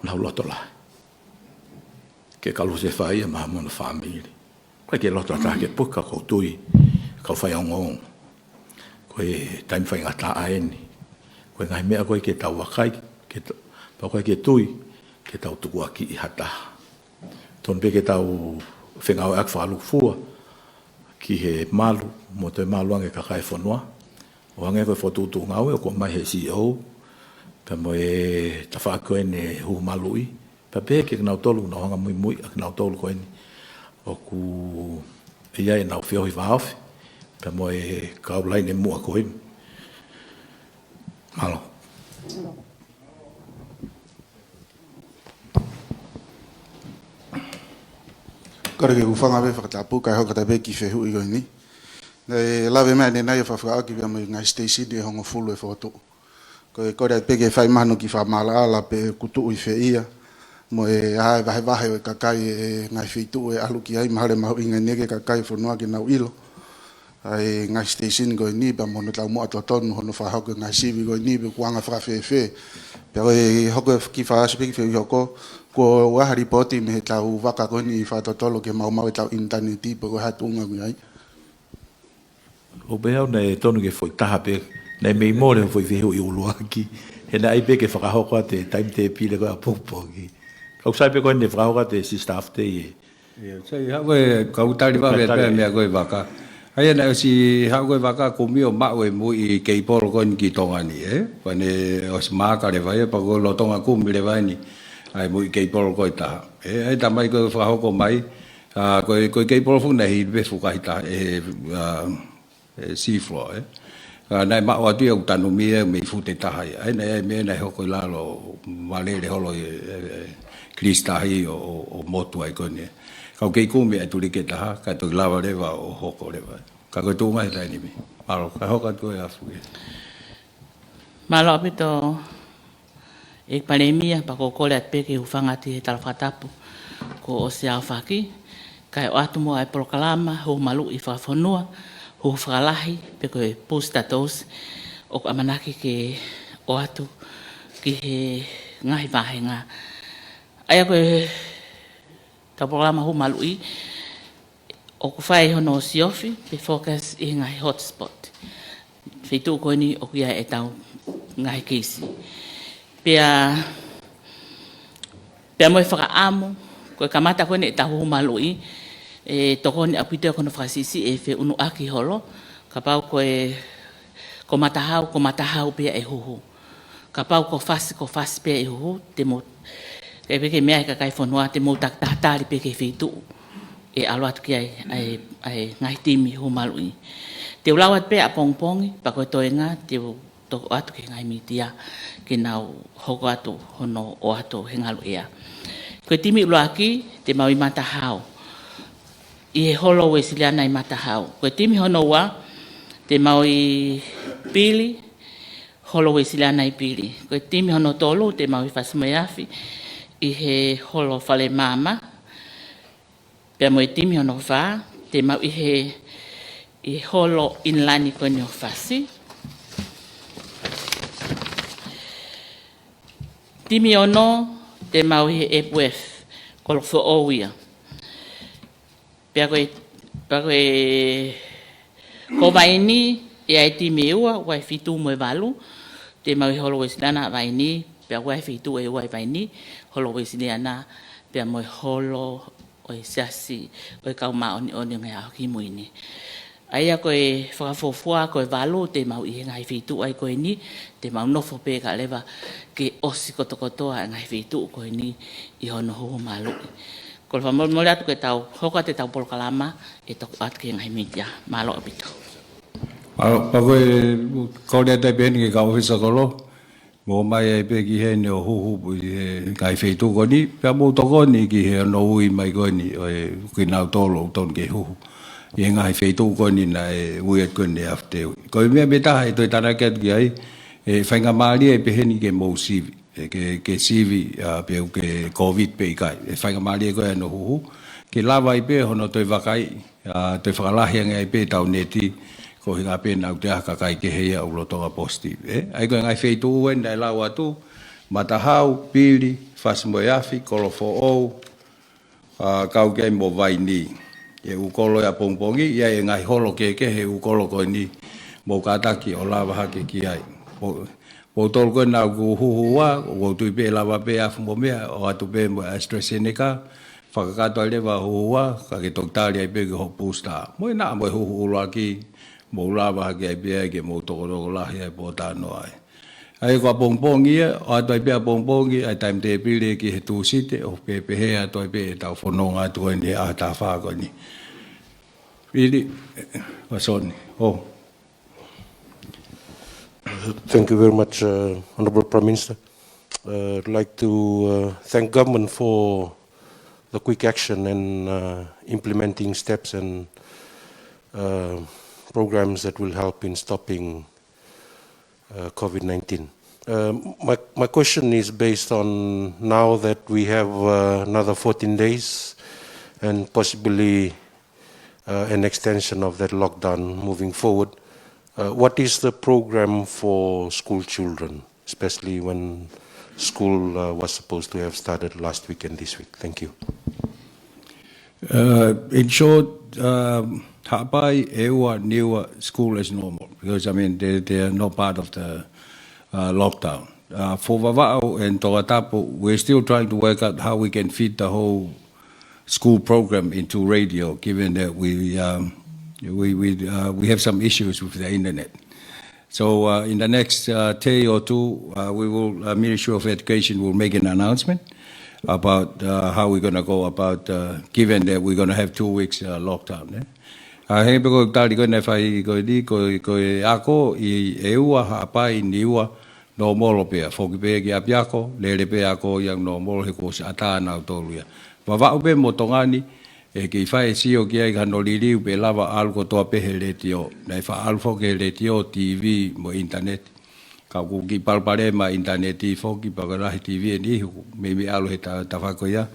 nau loto lahi ke kalusefai ia maʻa hono fāmili. ʻOku ʻikai ke loto ʻa taha ke puke, ka ʻoku ou tui, kau faiongoongo, ko e taimi faingataʻa eni. Ko e ngaahi meʻa ko ē ke tau vakai, ke ta-, pea ʻoku ʻikai ke tui ke tau tukuakiʻi ha taha. Tonu pē ke tau fengāueʻaki fakalūkufua ki he malu, mo toe malu ange e kakai e fonua. ʻO hangē ko e fokotuʻutuʻu ngāue ʻoku ʻomai he C E O, pea mo e tafaʻaki ko eni e huhu maluʻi, pea pehē kia kinautolu ʻoku nau hanga ʻo muimui ʻa kinautolu ko eni ʻoku ʻi ai ʻenau feohi vāofi, pea mo e kau laine muʻa ko eni. Mālō. Kole ke u hūfanga pē he fakatapu, kae hoko atu pē ki he fehuʻi ko eni. Naʻe lave mai ʻanenai ʻo fakafeʻiloaki pea mo e ngaahi siteisini ʻe hongofulu ʻe fokotuʻu. Ko e kole pē ke fai mai hano kiʻi fakamaʻalaʻala pe ʻoku tuʻu ʻi fē ia, mo e hā e vahevahe ʻo e kakai e ngaahi feituʻu ʻe ʻalu ki ai, mahalo ʻe mahuʻinga eni ia ki he kakai e fonua ke nau ʻilo ʻa e ngaahi siteisini ko eni, pea mo hono taumuʻa totonu hono fakahoko e ngaahi sivi ko eni, pe ʻoku anga fakafēfē. Pea ko e hoko e kiʻi fakaʻosi pē ki he fehuʻi hoko, kuo ʻi ai ha lipooti mei heʻetau vaka ko eni fakatotolo ke maumau ʻetau ʻinitaneti, pe ko e hā e tuʻunga ʻoku ʻi ai? ʻOku pehē au naʻe tonu ke foʻi taha pē, naʻe mei mole hoʻo foʻi fehuʻi ʻuluaki. He naʻe ʻai pē ke fakahoko atu e taimi tēpile ko ē ʻapongipongi. Ka ʻoku sai pē ko eni ʻe fakahoko atu e Sister Half Day ē. ʻIo, sai, haʻu ko ē, kau tali vave pē meʻa ko ē vaka. ʻA ia naʻe ʻosi haʻu ko ē vaka kumi ʻo maʻu e muiʻi keipolo ko eni ki Tonga ni, ē? Pea ne ʻosi maaka leva ia, pea ko e lolotonga kumi leva eni ʻa e muiʻi keipolo ko ē ʻe taha. Ē, ʻa e taimi ko ē fakahoko mai, ʻa, ko e, ko e keipolo foki naʻe hili pē fukahi taha, ē, ʻa, ʻe seafloor, ē. ʻA, naʻe maʻu atu ia ʻoku tanumia mei fute taha ia. ʻA ia naʻe ʻi ai e meʻa naʻe hoko ʻi lalo ʻo valele holo ʻi he, ē, ē, kilisi tahi ʻo, ʻo, ʻo motu ai ko eni. Ka ʻoku kei kumi ʻa e tuliki ʻe taha, kae toki lava leva ʻo hoko leva. Ka ko e tuʻunga he taimi ni. Mālō, kae hoko atu ʻa e afu ia. Mālō ʻaupito, ʻEiki Palēmia, pea ʻoku ou kole atu pē ke u hūfanga atu he tala fakatapu kuo ʻosi aofaki, kae ʻoatu muʻa e polokalama huhu maluʻi fakafonua, huhu fakalahi, pe ko e booster dose, ʻoku ʻamanaki ke ʻoatu ki he ngaahi vāhenga. ʻA ia ko ʻetau polokalama huhu maluʻi, ʻoku fai hono siofi pe focus ʻi he ngaahi hotspot. Feituʻu ko eni ʻoku ʻi ai ʻetau ngaahi keisi. Pea, pea mo e fakaʻamu, ko e kamata ko eni ʻetau huhu maluʻi, ʻe tokoni ʻaupito ia ki hono fakasiʻisiʻi e feʻunuʻaki holo, kapau ko e, ko Matahau, ko Matahau pē ia ʻe huhu. Kapau ko Fasi, ko Fasi pē ia ʻe huhu, te mou, ke pē ke meʻa ʻa e kakai fonua, te mou taki taha tali pē ki he feituʻu ʻe ʻalu atu ki ai ʻa e, ʻa e ngaahi timi huhu maluʻi. Te u lau atu pē ʻapongipongi, pea ko e toenga, te u toʻo atu ki he ngaahi mītia, ke nau hoko atu hono ʻoatu he ngaluʻea. Ko e timi ʻuluaki, te mau ʻi Matahau, ʻi he Holo Uēsiliana ʻi Matahau. Ko e timi hono ua, te mau ʻi Pili, Holo Uēsiliana ʻi Pili. Ko e timi hono tolu, te mau ʻi Fasi mo e Afi, ʻi he Holo Fale Maama. Pea mo e timi hono fā, te mau ʻi he, ʻi he Holo ʻInilani ko eni ʻo Fasi. Timi ono, te mau ʻi he Epworth, Kolofoʻou ia. Pea ko e, pea ko e, ko Vaini, ʻi ai e timi ʻe ua, ʻa e fitu mo e valu, te mau ʻi he Holo Uēsiliana Vaini, pea ʻa e fitu ʻe ua ʻi Vaini, Holo Uēsiliana, pea mo e Holo ʻo e Siasi ʻo e Kau Māʻoniʻoni ʻo e Ngaahi ʻAho Kimui ni. ʻA ia ko e fakafuofua, ko e valu, te mau ʻi he ngaahi feituʻu ʻa ia ko eni, te mau nofo pē kae ʻoua leva ke ʻosi kotokotoa e ngaahi feituʻu ko eni ʻi hono huhu maluʻi. Kole fakamolemole atu ke tau hoko atu ʻetau polokalama ʻe toki ʻoatu ki he ngaahi mītia. Mālō ʻaupito. Mālō, pea ko e, kole atu ai pē eni ki he kau ʻōfisa kolo, mou ō mai ai pē ki heni ʻo huhu ʻi he ngaahi feituʻu ko eni, pea mou tokoni ki he hono ui mai ko eni ʻo e kinautolu ʻoku tonu ke huhu ʻi he ngaahi feituʻu ko eni naʻe ui atu ko eni ʻa e Afteui. Ko e meʻa pē taha ʻe toe tānaki atu ki ai, ʻe faingamālie pē heni ke mou sivi, ʻe ke, ke sivi, ʻa, pe ʻoku ke Covid pe ʻikai. ʻE faingamālie ko ē hono huhu, ke lava ai pē hono toe vakai, ʻa, toe fakalahi ange ai pē ʻetau neti, ko e ʻuhinga pē naʻa ʻoku ʻi ai ha kakai kehe ia ʻoku lolotonga positive, ē? ʻA ia ko e ngaahi feituʻu eni naʻe lau atu, Matahau, Pili, Fasi mo e Afi, Kolofoʻou, ʻa, kau ki ai mo Vaini. ʻI he ʻū kolo ʻi ʻapongipongi, ʻi ai e ngaahi holo kehekehe he ʻū kolo ko eni, mou kātaki ʻo lava hake ki ai. Mou, mou tolu ko ē naʻa ku huhu ua, ʻoku ou tui pē ʻe lava pē Afu mo meʻa, ʻoatu pē mo AstraZeneca, fakakakato ai leva huhu ua, ka ke toki tali ai pē ki hoʻo booster. Mo e naʻa mo e huhu ʻuluaki, mou lava hake ai pē ai ke mou tokotokolahi ai pōtalanoa ai. ʻA ia ko ʻapongipongi ia, ʻoatu ai pē ʻapongipongi, ʻa e timetable ki he Tūsite, ʻo pehē atu ai pē ʻetau fononga atu ko eni he ʻaho taha fā ko eni. Pili, ʻa Soni, ʻo. Thank you very much, uh, Honorable Prime Minister. Uh, I'd like to, uh, thank government for the quick action and, uh, implementing steps and, uh, programs that will help in stopping, uh, Covid nineteen. Uh, my, my question is based on now that we have, uh, another fourteen days and possibly uh, an extension of that lockdown moving forward. Uh, what is the program for school children, especially when school, uh, was supposed to have started last week and this week? Thank you. Uh, in short, um, Haʻapai, ʻEua, Niua, school as normal, because, I mean, they, they are not part of the, uh, lockdown. Uh, for Vavaʻu and Tongatapu, we're still trying to work out how we can fit the whole school program into radio, given that we, um, we, we, uh, we have some issues with the internet. So, uh, in the next, uh, day or two, uh, we will, uh, Ministry of Education will make an announcement about, uh, how we're gonna go about, uh, given that we're gonna have two weeks, uh, lockdown, eh? Uh, hangē pē ko e tali ko ē naʻe fai ko eni, ko, ko e ako ʻi ʻEua, Haʻapai, Niua, nōmolo pē ia, foki pē ki ʻapiako, lele pē ako ia nōmolo he kuo ʻosi ʻatā nautolu ia. Vavaʻu pē mo Tonga ni, ʻe kei fai e sio ki ai ka hono liliu pē lava ʻalu kotoa pē he letiō. Naʻe faʻa ʻalu foki he letiō, TV mo internet. Ka ʻoku kiʻi palopalema internet foki, pea ko e lahi TV ʻe niʻihi, meimei ʻalu he ta-, tafaʻaki ko ia.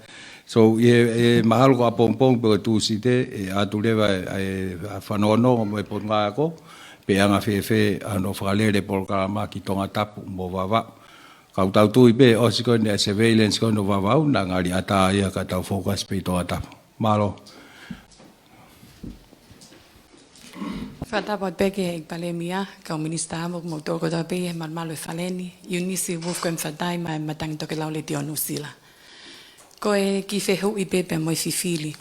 So, ʻi he, ʻe mahalo ko ʻapongipongi pe ko e Tūsite, ʻe ʻatu leva e, e fanongonongo mo e Potungāue Ako, pe ʻe anga fēfē hono fakalele polokalama ki Tongatapu mo Vavaʻu. Ka ʻoku tau tui pē ʻosi ko eni e surveillance ko eni ʻo Vavaʻu naʻa ngali ʻatā ia ka tau focus pē ʻi Tongatapu. Mālō. Fakatapu atu pē ki he ʻEiki Palēmia, kau Minisitā mo kimoutolu kotoa pē ʻi he malumalu ʻo e Fale ni, Eunice Wolfgram Fatai maʻa e Matangi Tokelau Letiō Nuʻusila. Ko e kiʻi fehuʻi pē pea mo e fifili.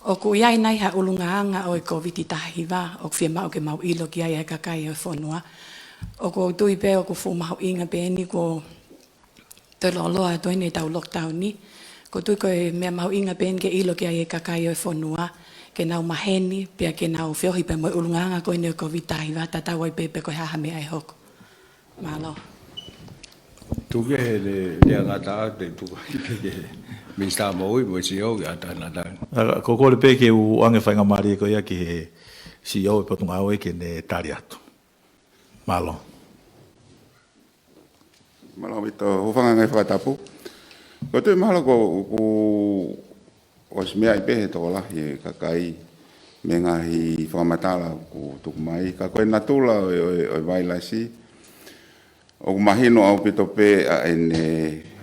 ʻOku ʻi ai nai ha ʻulungaanga ʻo e Kōviti taha hiva ʻoku fiemaʻu ke mau ʻilo ki ai ʻa e kakai ʻo e fonua? ʻOku ou tui pē ʻoku fuʻu mahuʻinga pē eni kuo toe lōloa atu eni ʻetau lockdown ni. ʻOku ou tui ko e meʻa mahuʻinga pē eni ke ʻilo ki ai e kakai ʻo e fonua, ke nau maheni, pea ke nau feohi pē mo e ʻulungaanga ko eni ʻo e Kōviti taha hiva, tatau ai pē pe ko e hā ha meʻa ʻe hoko. Mālō. Tuku ke he le, le angata te tuku ki he Minisitā Moʻui mo e C E O ki ʻAtana. ʻA, ko e kole pē ke u ʻoange faingamālie ko ia ki he C E O e Potungāue ke ne tali atu. Mālō. Mālō ʻaupito, hūfanga he ngaahi fakatapu. Ko e toe mahalo ko, ko ʻosi meaʻi pē he tokolahi e kakai mei he ngaahi fakamatala kuo tuku mai. Ka ko e natula ʻo e, ʻo e, ʻo e vailasi, ʻoku mahino ʻaupito pē ʻa ʻene,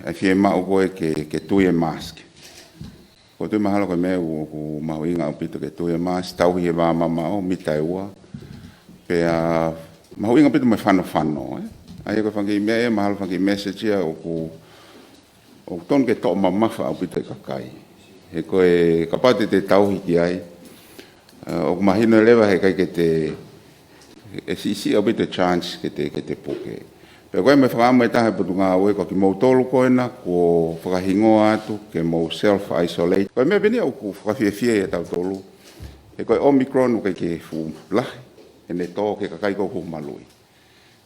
ʻa e fiemaʻu ko ē ke, ke tui e mask. ʻOku ou tui mahalo ko e meʻa ʻoku mahuʻinga ʻaupito ke tui e mask, tauhi e vā mamaʻo, mita ʻe ua. Pea mahuʻinga ʻaupito mo e fanofano, ē? ʻA ia ko e fanga kiʻi meʻa ia, mahalo fanga kiʻi message ia ʻoku ʻoku tonu ke toʻo mamafa ʻaupito e kakai. He ko e kapau te te tauhi ki ai, ʻa, ʻoku mahino leva he ʻikai ke te, ʻe siʻisiʻi ʻaupito e chance ke te, ke te puke. Pea ko e meʻa fakaʻamu ʻe taha e Potungāue ko kimoutolu ko ena kuo fakahingoa atu ke mou self isolate. Ko e meʻa pē eni ʻoku fakafiefia ʻia tautolu. He ko e Omicron ʻoku ʻikai ke fuʻu lahi ʻene tō ki he kakai ko ē ʻoku maluʻi.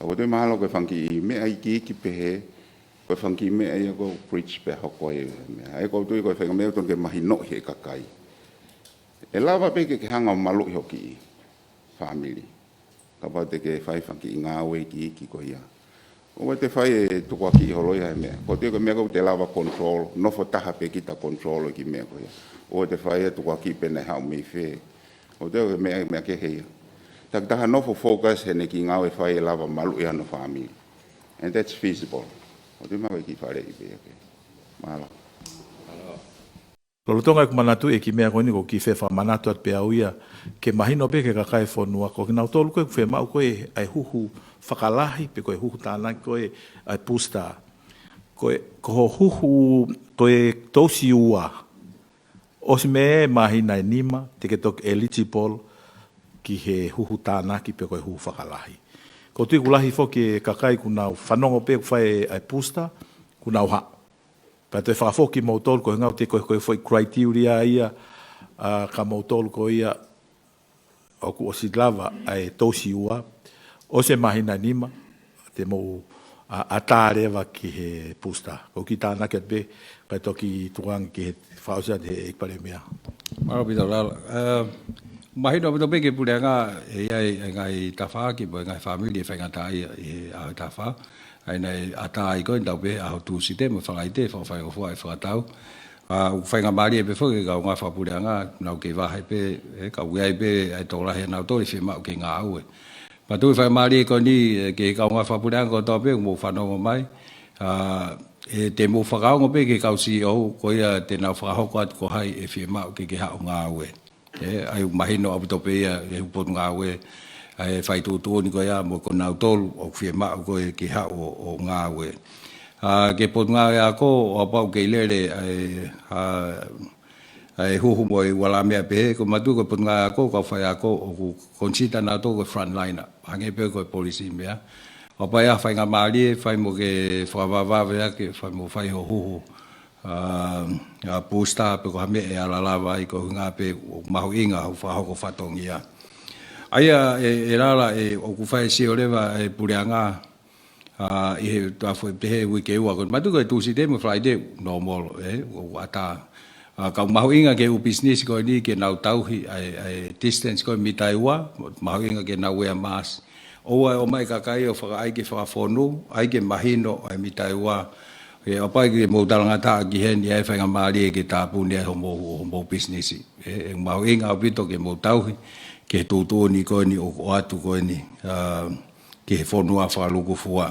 ʻOku ou tui mahalo ko e fanga kiʻi meʻa iiki pehē, ko e fanga kiʻi meʻa ia ʻoku preach pea hoko ai e meʻa. ʻA ia ʻoku ou tui ko e faʻahinga meʻa ʻoku tonu ke mahinoʻi he kakai. ʻE lava pē ke, ke hanga ʻo maluʻi ho kiʻi family. Kapau te ke fai fanga kiʻi ngāue iiki ko ia. ʻOua te fai e tukuakiʻi holo ia he meʻa. ʻOku ou tui ko e meʻa ʻoku te lava control, nofo taha pē kita control e kiʻi meʻa ko ia. ʻOua te fai e tukuakiʻi pe naʻe haʻu mei fē. ʻOku ou tui ko e meʻa, meʻa kehe ia. Takitaha nofo focus heʻene kiʻi ngāue fai ʻe lava maluʻi hono family. And that's feasible. ʻOku ou tui mahalo ko e kiʻi faleʻi pē ia ke. Mālō. Lolotonga ʻeku manatuʻi e kiʻi meʻa ko eni ʻoku ou kiʻi fie fakamanatu atu pē au ia ke mahino pē ki he kakai e fonua ko kinautolu ko ē ʻoku fiemaʻu ko ē ʻa e huhu fakalahi pe ko e huhu tānaki ko ē ʻa e booster. Ko e, ko hoʻo huhu, ko e tōsi ua, ʻosi mei he māhina ʻe nima, te ke toki eligible ki he huhu tānaki pe ko e huhu fakalahi. ʻOku ou tui ʻoku lahi foki e kakai ʻoku nau fanongo pē ʻoku fai ʻa e booster, ʻoku nau haʻu. Pea toe fakafoki kimoutolu ko e ngāue te ko e, ko e foʻi criteria ia, ʻa, kia moutolu ko ia ʻoku ʻosi lava ʻa e tōsi ua, ʻosi e māhina ʻe nima, te mou, ʻa, ʻatā leva ki he booster. ʻOku ou kiʻi tānaki atu pē, kae toki tukuange ki he fakaʻosi atu he ʻEiki Palēmia. Mālō ʻaupito Lala. ʻE, mahino ʻaupito pē ki he puleʻanga, ʻe ʻi ai e ngaahi tafaʻaki, mo e ngaahi fāmili ʻe faingataʻaʻia ʻi he ʻaho ʻe taha fā. ʻA ia naʻe ʻatā ai ko ē ʻetau pehē ʻaho Tūsite mo Falaite, fakafaingofua e fakatau. ʻA, ʻoku faingamālie pē foki ki he kaungā fakapuleʻanga, nau kei vahe pē, ʻe, ka ʻoku ʻi ai pē ʻa e tokolahi ʻanautolu ʻe fiemaʻu ke ngāue. Pea ʻoku faingamālie ko eni, ʻe, ki he kaungā fakapuleʻanga kotoa pē ʻoku mou fanongo mai. ʻA, ʻe, te mou fakaongo pē ki he kau C E O, ko ia te nau fakahoko atu ko hai ʻe fiemaʻu ke, ke haʻu ʻo ngāue. ʻE, ʻa ia ʻoku mahino ʻaupito pē ia ʻe he Potungāue, ʻa e fai tuʻutuʻuni ko ia mo kinautolu ʻoku fiemaʻu ko ē ke haʻu ʻo, ʻo ngāue. ʻA, ki he Potungāue Ako, ʻo kapau ʻoku kei lele ʻa e, ʻa, ʻa e huhu mo e ua lā meʻa pehē, ko e mātuʻa ko e Potungāue Ako, kau faiako ʻoku consider nautolu ko e frontliner. Hangē pē ko e polisi meʻa. ʻO kapau ʻe ʻi ai ha faingamālie, fai mo ke fakavavevave ake, fai mo fai hoʻo huhu ʻa, ʻa booster pe ko ha meʻa ʻe ala lava ai ko e ʻuhinga pē ʻoku mahuʻinga hoʻo fakahoko fatongia. ʻA ia ʻe, ʻe Lala ʻe ʻoku fai sio leva e puleʻanga, ʻa, ʻi he taʻu ʻe pehē uike ua ko ē. Mātuʻa ko e Tūsite mo Falaite normal, ʻe, ʻoku ʻatā. ʻA, ka ʻoku mahuʻinga ki he ʻū pisinisi ko eni ke nau tauhi ʻa e, ʻa e distance ko e mita ʻe ua, mahuʻinga ke nau wear mask. ʻOua ʻe ʻomai kakai ʻo fakaʻai ke fakafonu, ʻai ke mahino ʻa e mita ʻe ua. ʻE, ʻo kapau ʻe mou talangataʻa ki heni ʻa e faingamālie ke tāpuni ai homou, homou pisinisi. ʻE, ʻe mahuʻinga ʻaupito ke mou tauhi ki he tuʻutuʻuni ko eni ʻoku ʻoatu ko eni, ʻa, ki he fonua fakalūkufua.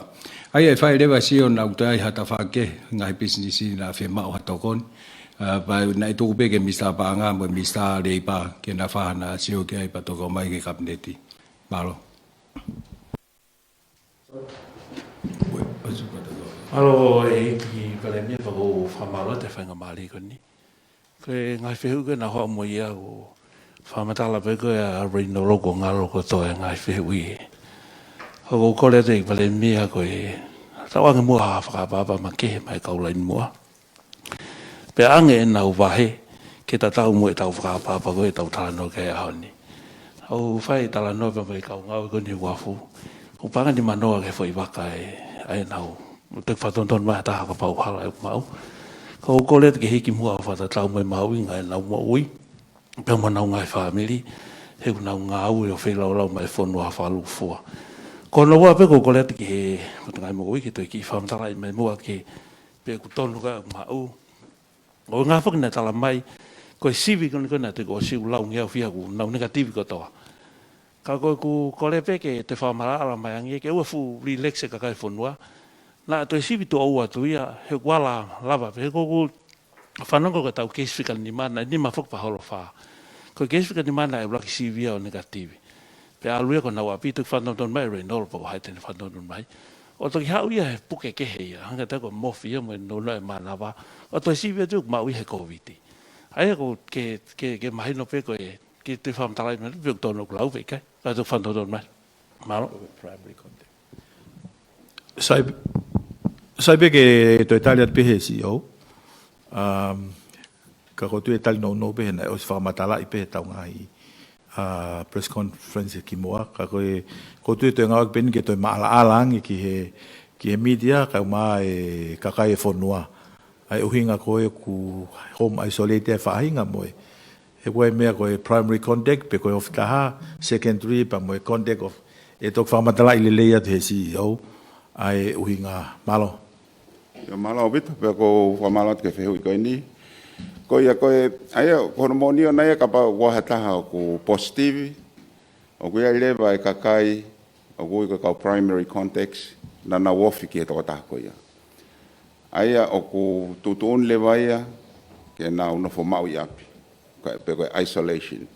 ʻA ia ʻe fai leva sio naʻa ʻoku toe ʻi ai ha tafaʻaki, ngaahi pisinisi naʻa fiemaʻu ha tokoni. ʻA, pea naʻe tuku pē ki he Minisitā Paʻanga mo e Minisitā Leipa ke na fai haʻana sio ki ai pea toki ʻomai ki he Kapineti. Mālō. Mālō ʻEiki Palēmia, pea ʻoku ou fakamālō atu he faingamālie ko eni. Ko e ngaahi fehuʻi ko ē naʻa ku haʻu mo ia ʻoku fakamatala pē ko ē ʻa Reinolo kuo ngalo kotoa e ngaahi fehuʻi. ʻOku ou kole atu ʻEiki Palēmia ko e tauange muʻa ha fakaʻapaʻapa makehe maʻa e kau laini muʻa. Pea ʻoange ʻenau vahe ke tatau mo ʻetau fakaʻapaʻapa ko ē ʻetau talanoa ki ai he ʻaho ni. ʻOku fai talanoa pē mo e kau ngāue ko eni he uafu. ʻOku paʻanga ni manoa ki he foʻi vaka ē, ʻa ʻenau. ʻOku te fakatonutonu mai ha taha kapau ʻoku hala ʻeku maʻu. Ka ʻoku ou kole atu ke hiki muʻa ʻo fakatatau mo e mahuʻinga ʻenau moʻui pea mo honau ngaahi fāmili, he ʻoku nau ngāue ʻo feilaulau maʻa e fonua fakalūkufua. Ko hono ua pē ʻoku ou kole atu ki he Potungāue Moʻui ke toe kiʻi fakamatalaʻi mai muʻa ki he pe ʻoku tonu ka ʻoku maʻu. ʻO ngā foki naʻe tala mai, ko e sivi ko eni ko ē naʻe toki ʻosi ʻoku laungeau fia ʻoku nau negative kotoa. Ka ko ʻeku kole pē ke toe fakamaʻalaʻala mai ange ke ʻoua ʻe fuʻu relax e kakai e fonua. Naʻa toe sivi tuʻo ua atu ia, he ʻoku ala lava pē, he ko ʻeku fanongo ko ʻetau keisi fika nima, naʻe nima foki pea holo fā. Ko e keisi fika nima naʻe ʻuluaki sivi ia ʻo negative. Pea ʻalu ia ki honau ʻapi, toki fakatonutonu mai ʻe Reinolo pe ko hai te ne fakatonutonu mai. ʻO toki haʻu ia he puke kehe ia, hangē ko e mofi ia mo e nounou e mānava. ʻO toe sivi atu ʻoku maʻu ia he Kōviti. ʻA ia ko e ke, ke, ke mahino pē ko e, ke toe fakamatalaʻi mai pe ʻoku tonu ʻeku lau pe ʻikai. Ka toki fakatonutonu mai. Mālō. Primary contact. Sai, sai pē ke toe tali atu pē he C E O. Um, ka ʻoku ou tui ʻe tali nounou pē he naʻe ʻosi fakamatalaʻi pē heʻetau ngaahi, uh, press conference kimuʻa. Ka ko e, ʻoku ou tui ʻe toe ngāueʻaki pē eni ke toe maʻalaʻala ange ki he, ki he media, kae ʻumaʻā e kakai e fonua. ʻA e ʻuhinga ko ē ʻoku home isolate e faʻahinga mo e. He ko e meʻa ko e primary contact, pe ko e ofi taha, secondary, pea mo e contact of, ʻe toki fakamatalaʻi lelei atu he C E O, ʻa e ʻuhinga. Mālō. ʻIo, mālō ʻaupito, pea ʻoku ou fakamālō atu ki he fehuʻi ko eni. Ko ia ko e, ʻa ia, ko hono moʻoni ʻona ia kapau ʻoku ʻi ai ha taha ʻoku positive, ʻoku ʻi ai leva e kakai, ʻoku ui ko e kau primary contacts, naʻa nau ofi ki he tokotaha ko ia. ʻA ia ʻoku tuʻutuʻuni leva ia ke nau nofo maʻu ʻi ʻapi, ko e, pe ko e isolation.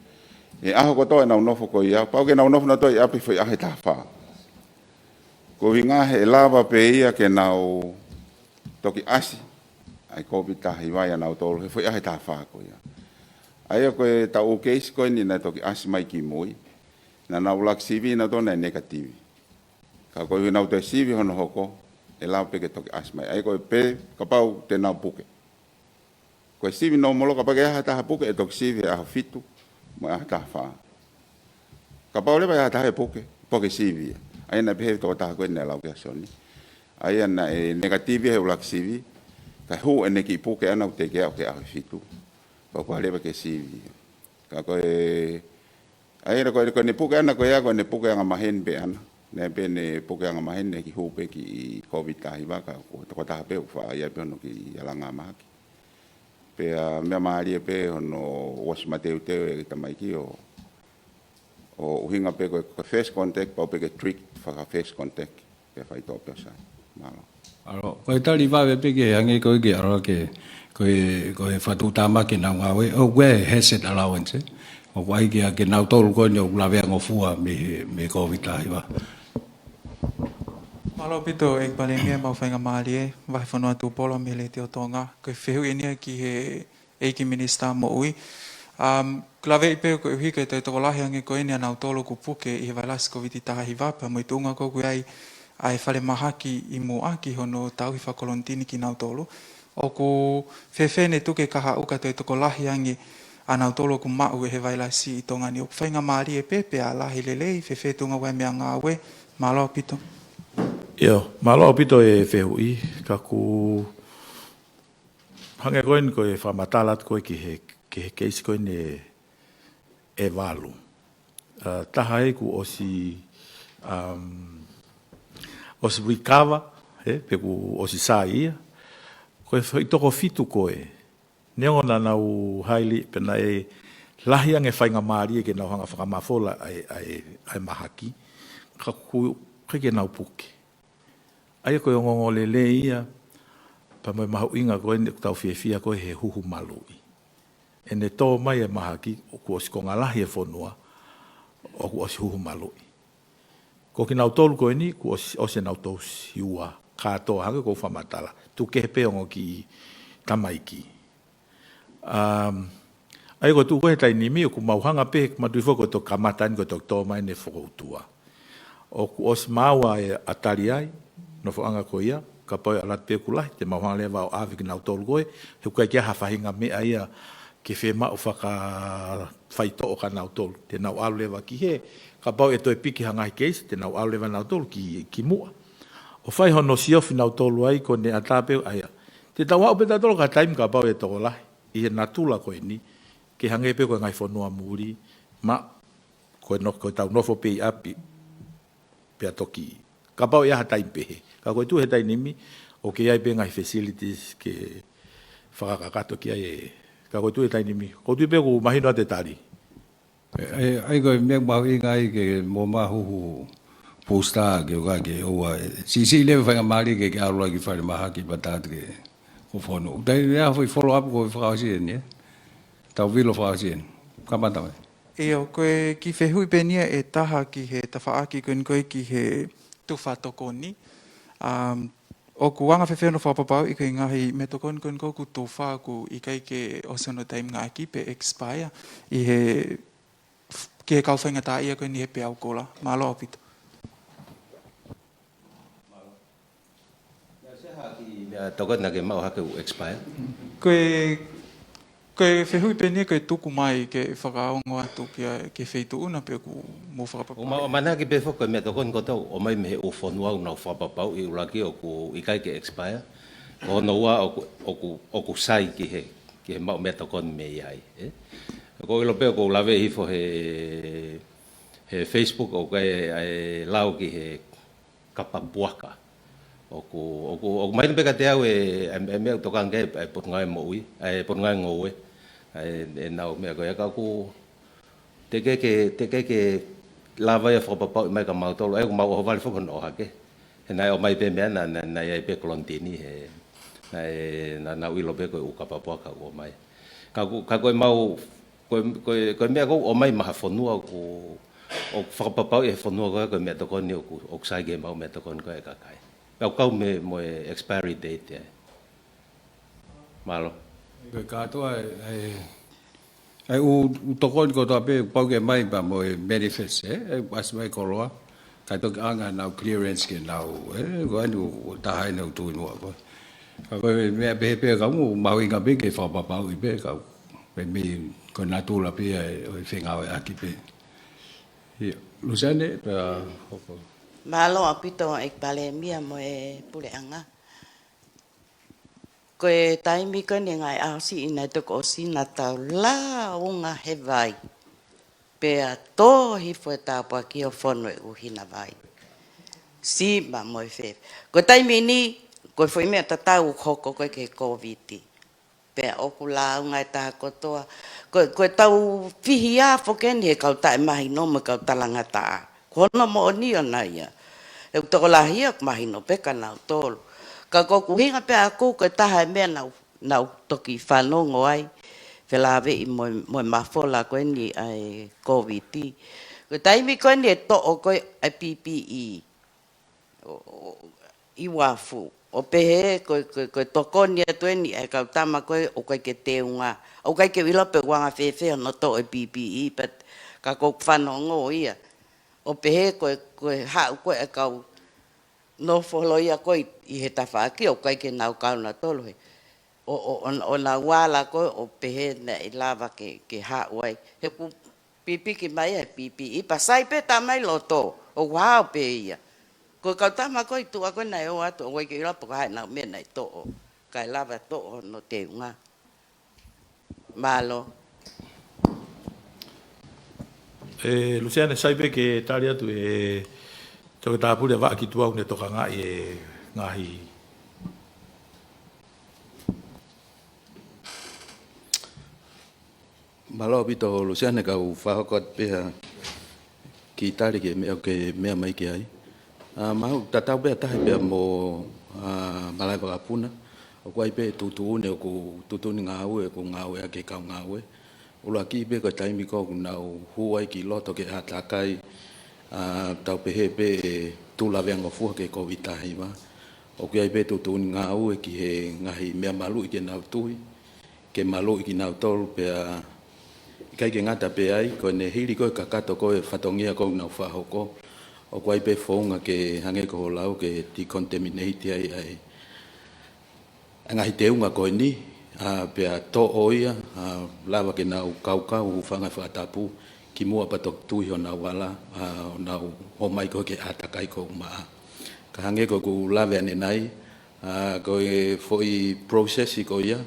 ʻI he ʻaho kotoa ʻenau nofo ko ia, pau ke nau nofo nautolu ʻi ʻapi foʻi ʻaho ʻe taha fā. Ko e ʻuhinga he ʻe lava pē ia ke nau toki ʻasi ʻa e Kōviti taha hiva ʻia nautolu he foʻi ʻaho ʻe taha fā ko ia. ʻA ia ko ʻetau ʻū keisi ko eni naʻe toki ʻasi mai kimui, naʻa nau ʻuluaki sivi nautolu naʻe negative. Ka ko e ʻuhi ʻenau toe sivi hono hoko, ʻe lava pē ke toki ʻasi mai. ʻA ia ko e pē, kapau te nau puke. Ko e sivi nōmolo kapau ʻe ʻi ai ha taha puke ʻe toki sivi he ʻaho fitu, mo e ʻaho taha fā. Kapau leva ʻe ʻi ai ha taha ʻe puke, puke sivi ia. ʻA ia naʻe pehē tokotaha ko ē naʻe lau ki ai ʻa Sione. ʻA ia naʻe negative he ʻuluaki sivi, kae hū ʻene kiʻi puke ʻana ʻo teʻeki ke aʻu ki he ʻaho fitu. Pea kuo lava leva ke sivi ia. Ka ko e, ʻa ia ko e, ko ʻene puke ʻana ko ia, ko ʻene puke angamaheni pē ʻana. Naʻe pē ʻene puke angamaheni, ʻene kiʻi hū pē ki he Kōviti taha hiva, ka ko e tokotaha pē ʻoku faʻa ʻi ai pē hono kiʻi alanga mahaki. Pea meʻa mālie pē hono ʻosi mateuteu e tamaiki ʻo, ʻo ʻuhinga pē ko e, ko e first contact, pau pē ke treat faka first contact, pea fai tō pē ʻo sai. Mālō. ʻAlo, ko e tali vave pē ke hangē ko e ke ʻalu ke, ko e, ko e fatu tama ke nau ngāue, ʻoku ʻi ai e hazard allowance, ē? ʻOku ʻai ke, ke nautolu ko eni ʻoku laveangofua mei he, mei he Kōviti taha hiva. Mālō ʻaupito ʻEiki Palēmia, mau faingamālie, Vahefonua Tupou mei he Letiō Tonga. Ko e fehuʻi eni ia ki he ʻEiki Minisitā Moʻui. Um, laveʻi pē koeʻuhi ko e toe tokolahi ange ko eni ʻa nautolu ʻoku puke ʻi he vailasi Kōviti taha hiva pea mo e tuʻunga ko ē ʻoku ʻi ai ʻa e falemahaki ʻi muʻa ki hono tauhi fakakolonitini kinautolu. ʻOku fēfē ʻene tuku e kahaʻu ka toe tokolahi ange ʻa nautolu ʻoku maʻu ʻe he vailasi ʻi Tonga ni? ʻOku faingamālie pē, pea lahi lelei, fēfē tuʻunga ʻoku ʻi ai e meʻangāue? Mālō ʻaupito. ʻIo, mālō ʻaupito e fehuʻi, ka ʻoku hangē ko eni ko e fakamatala atu ko ē ki he, ki he keisi ko eni ʻe, ʻe valu. Uh, taha ʻoku ʻosi, um, ʻosi recover, ē, pe kuo ʻosi sai ia. Ko e foʻi toko fitu ko ē. Neongo naʻa nau haili pe naʻe lahi ange faingamālie ke nau hanga fakamafola ʻa e, ʻa e, ʻa e mahaki. Ka ʻoku ʻIkai ke nau puke. ʻA ia ko e ongoongo lelei ia, pea mo e mahuʻinga ko eni ʻoku tau fiefia ko ē he huhu maluʻi. ʻEne tō mai e mahaki, kuo ʻosi konga lahi e fonua, ʻoku ʻosi huhu maluʻi. Ko kinautolu ko eni, kuo ʻosi, ʻosi ʻenau tousiua, kātoa hangē ko e fakamatala. Tuku kehe pē ongo kiʻi tamaiki. Um, ʻA ia ko e tuʻu ko ē he taimi ni, ʻoku mau hanga pē, manatuʻi foki ko e toki kamata eni ko e toki tō mai ʻene fokoutua. ʻOku ʻosi maua e ʻa tali ai, nofoʻanga ko ia, kapau ʻe ʻalu atu pē ʻoku lahi, te mau hanga leva ʻo ʻave kinautolu ko ē, he ʻoku ʻikai ke ʻi ai ha faʻahinga meʻa ia ke fiemaʻu fakafaitoʻo kia nautolu. Te nau ʻalu leva ki hē, kapau ʻe toe piki ha ngaahi keisi, te nau ʻalu leva nautolu ki, ki muʻa. ʻO fai hono siofi nautolu ai ko ʻene ʻatā pē ʻa ia. Te tau aʻu pē tautolu ki ha taimi kapau ʻe tokolahi ʻi he natula ko eni, ke hangē pē ko e ngaahi fonua muli, ma, ko e no-, ko e tau nofo pē ʻi ʻapi, pea toki. Kapau ʻe ʻi ai ha taimi pehē. Ka ko e tuʻu he taimi ni, ʻoku ʻi ai pē ngaahi facilities ke fakakakato ki ai ē. Ka ko e tuʻu he taimi ni, ko e tuʻu pē ʻoku mahino atu e tali. ʻE, ʻe, ʻa ia ko e meʻa mahuʻinga ai ke mo mahuhu pusta ke ʻoua ke ʻoua. Siʻisiʻi leva faingamālie ke, ke ʻalu ai ki falemahaki pea tā atu ke ko fonu. Tai ia foʻi follow up ko e fakaʻosi eni, ē? Tau vilo fakaʻosi eni. Kamata mai. ʻIo, ko e kiʻi fehuʻi pē eni ia ʻe taha ki he tafaʻaki ko eni ko ē ki he tufa tokoni. Um, ʻOku anga fēfē hono fakapapauʻi ko e ngaahi meʻatokoni ko eni ko ē ʻoku tufa ʻoku ʻikai ke ʻosi hono taimi ngāueʻaki pe expire ʻi he, ki he kau faingataʻaʻia ko eni he peau koula. Mālō ʻaupito. Naʻe ʻosi ha kiʻi meʻatokoni naʻa ke maʻu hake ʻoku expire? Ko e Ko e fehuʻi pē eni ia ko e tuku mai ke fakaongo atu ki he, ki he feituʻu na pe ʻoku mou fakapapauʻi. ʻOku mau ʻamanaki pē foki ko e meʻatokoni kotoa ʻoku ʻomai mei he ʻū fonua ʻoku nau fakapapauʻi ʻuluaki ʻoku ʻikai ke expire. Ko hono ua ʻoku, ʻoku, ʻoku sai ki he, ki he maʻu meʻatokoni mei ai, ē? Ko e ʻilo pē ʻoku ou lave hifo he, he Facebook ʻoku ʻi ai e lau ki he kapa puaka. ʻOku, ʻoku, ʻoku mahino pē kiate au e, e, e meʻa ʻoku tokanga ki ai e Potungāue Moʻui, e Potungāue Ngoue, e, ʻenau meʻa ko ia ka ʻoku teʻeki ke, teʻeki ke lava ia ʻo fakapapauʻi mai kia mautolu, ʻa ia ʻoku mau ʻohovale foki hono ʻohake. He naʻe ʻomai pē meʻa na, na, naʻe ʻi ai pē kolonitini, he naʻe, na, naʻa nau ʻilo pē ko e ʻū kapa puaka ʻoku ʻomai. Ka ʻoku, ka ko e mau, ko e, ko e, ko e meʻa ʻoku ʻomai mei ha fonua ʻoku, ʻoku fakapapauʻi ʻe he fonua ko ē ko e meʻatokoni ʻoku, ʻoku sai ke maʻu meʻatokoni ko ē ʻa e kakai. Pea ʻoku kau mei, mo e expiry date ia. Mālō. Ko e kātoa, e, e, ʻū, ʻū tokoni kotoa pē, pau ke ʻomai pea mo e manifest, ē? ʻE ʻasi mai koloa. Kae toki ʻanga ʻenau clearance ke nau, ē? Ko eni ʻoku taha ʻenau tuʻu ʻi muʻa ko ē. Ka ko e meʻa pehē pē ka ʻoku mahuʻinga pē ke fakapapauʻi pē ka ʻoku, meimei ko e natula pē ia ʻo e fengāueʻaki pē. ʻIo, Luseane, pea hoko. Mālō ʻaupito ʻEiki Palēmia mo e puleʻanga. Ko e taimi ko eni ngaahi ʻaho siʻi naʻe toki ʻosi naʻa tau lāunga he vai. Pea tō hifo e tāpuaki ʻo fonu e ʻuhinga vai. Sima mo e fē. Ko e taimi ni, ko e foʻi meʻa tatau ʻoku hoko ko ē ki he Kōviti. Pea ʻoku lāunga e taha kotoa. Ko, ko e tau fihi ʻa foki eni he kau taʻemahino mo e kau talangataʻa. Ko hono moʻoni ʻona ia. ʻOku tokolahi ia ʻoku mahino pē kia nautolu. Ka ko ʻeku ʻuhinga pē ʻaʻaku ko e taha e meʻa naʻa ku, naʻa ku toki fanongo ai. Felāveʻi mo, mo e mafola ko eni ʻa e Kōviti. Ko e taimi ko eni ʻe toʻo ko ē ʻa e P P E. ʻO, ʻo, ʻi uafu. ʻO pehē ko, ko, ko e tokoni atu eni ʻa e kau tama ko ē ʻoku ʻikai ke teunga. ʻOku ʻikai ke u ʻilo pe ʻoku anga fēfē hono toʻo e P P E, but ka ko ʻeku fanongo ia. ʻO pehē ko e, ko e haʻu ko ē ʻa e kau nofo holo ia ko ē ʻi, ʻi he tafaʻaki ʻoku ʻikai ke nau kau nautolu he. ʻO, ʻo, ʻo, ʻo nau ala ko ē ʻo pehē naʻe lava ke, ke haʻu ai. He ʻoku pipiki mai e P P E, pea sai pē tā mai loto, ʻoku hao pē ia. Ko e kau tama ko ē ʻi tuʻa ko ē naʻe ō atu, ʻoku ʻikai ke u ʻilo pe ko e hā ʻenau meʻa naʻe toʻo, kae lava toʻo hono teunga. Mālō. ʻE, Luseane, sai pē ke tali atu ʻe Toketā Pule Vaʻa ki tuʻa ʻoku ne tokangaʻi e ngaahi. Mālō ʻaupito Luseane, kau fakahoko atu pē ha kiʻi tali ki he meʻa ʻoku ke meʻa mai ki ai. ʻA, mau tatau pē ʻa tahi pea mo, ʻa, Malaʻevakapuna. ʻOku ʻi ai pē tuʻutuʻuni ʻoku tuʻutuʻuni ngāue, ʻoku ngāue ʻaki e kau ngāue. ʻUluaki pē ko e taimi ko ē ʻoku nau hū ai ki loto ki he ʻātakai, ʻa, tau pehē pē ʻe tū laveangofua ki he Kōviti taha hiva. ʻOku ʻi ai pē tuʻutuʻuni ngāue ki he ngaahi meʻa maluʻi ke nau tui, ke maluʻi kinautolu pea ʻikai ke ngata pē ai, ko ʻene hili ko ē kakato ko ē fatongia ko ē ʻoku nau fakahoko. ʻOku ʻi ai pē founga ke hangē ko hoʻo lau ke decontaminate ai ʻa e ʻa e ngaahi teunga ko eni, ʻa, pea toʻo ia, ʻa, lava ke nau kaukau hūfanga he fakatapu, kimuʻa pea toki tui honau vala, ʻa, ʻo nau ō mai ko ē ki he ʻātakai ko ē ʻoku maʻa. Ka hangē ko ʻeku lave ʻanenai, ʻa, ko e foʻi process ko ia,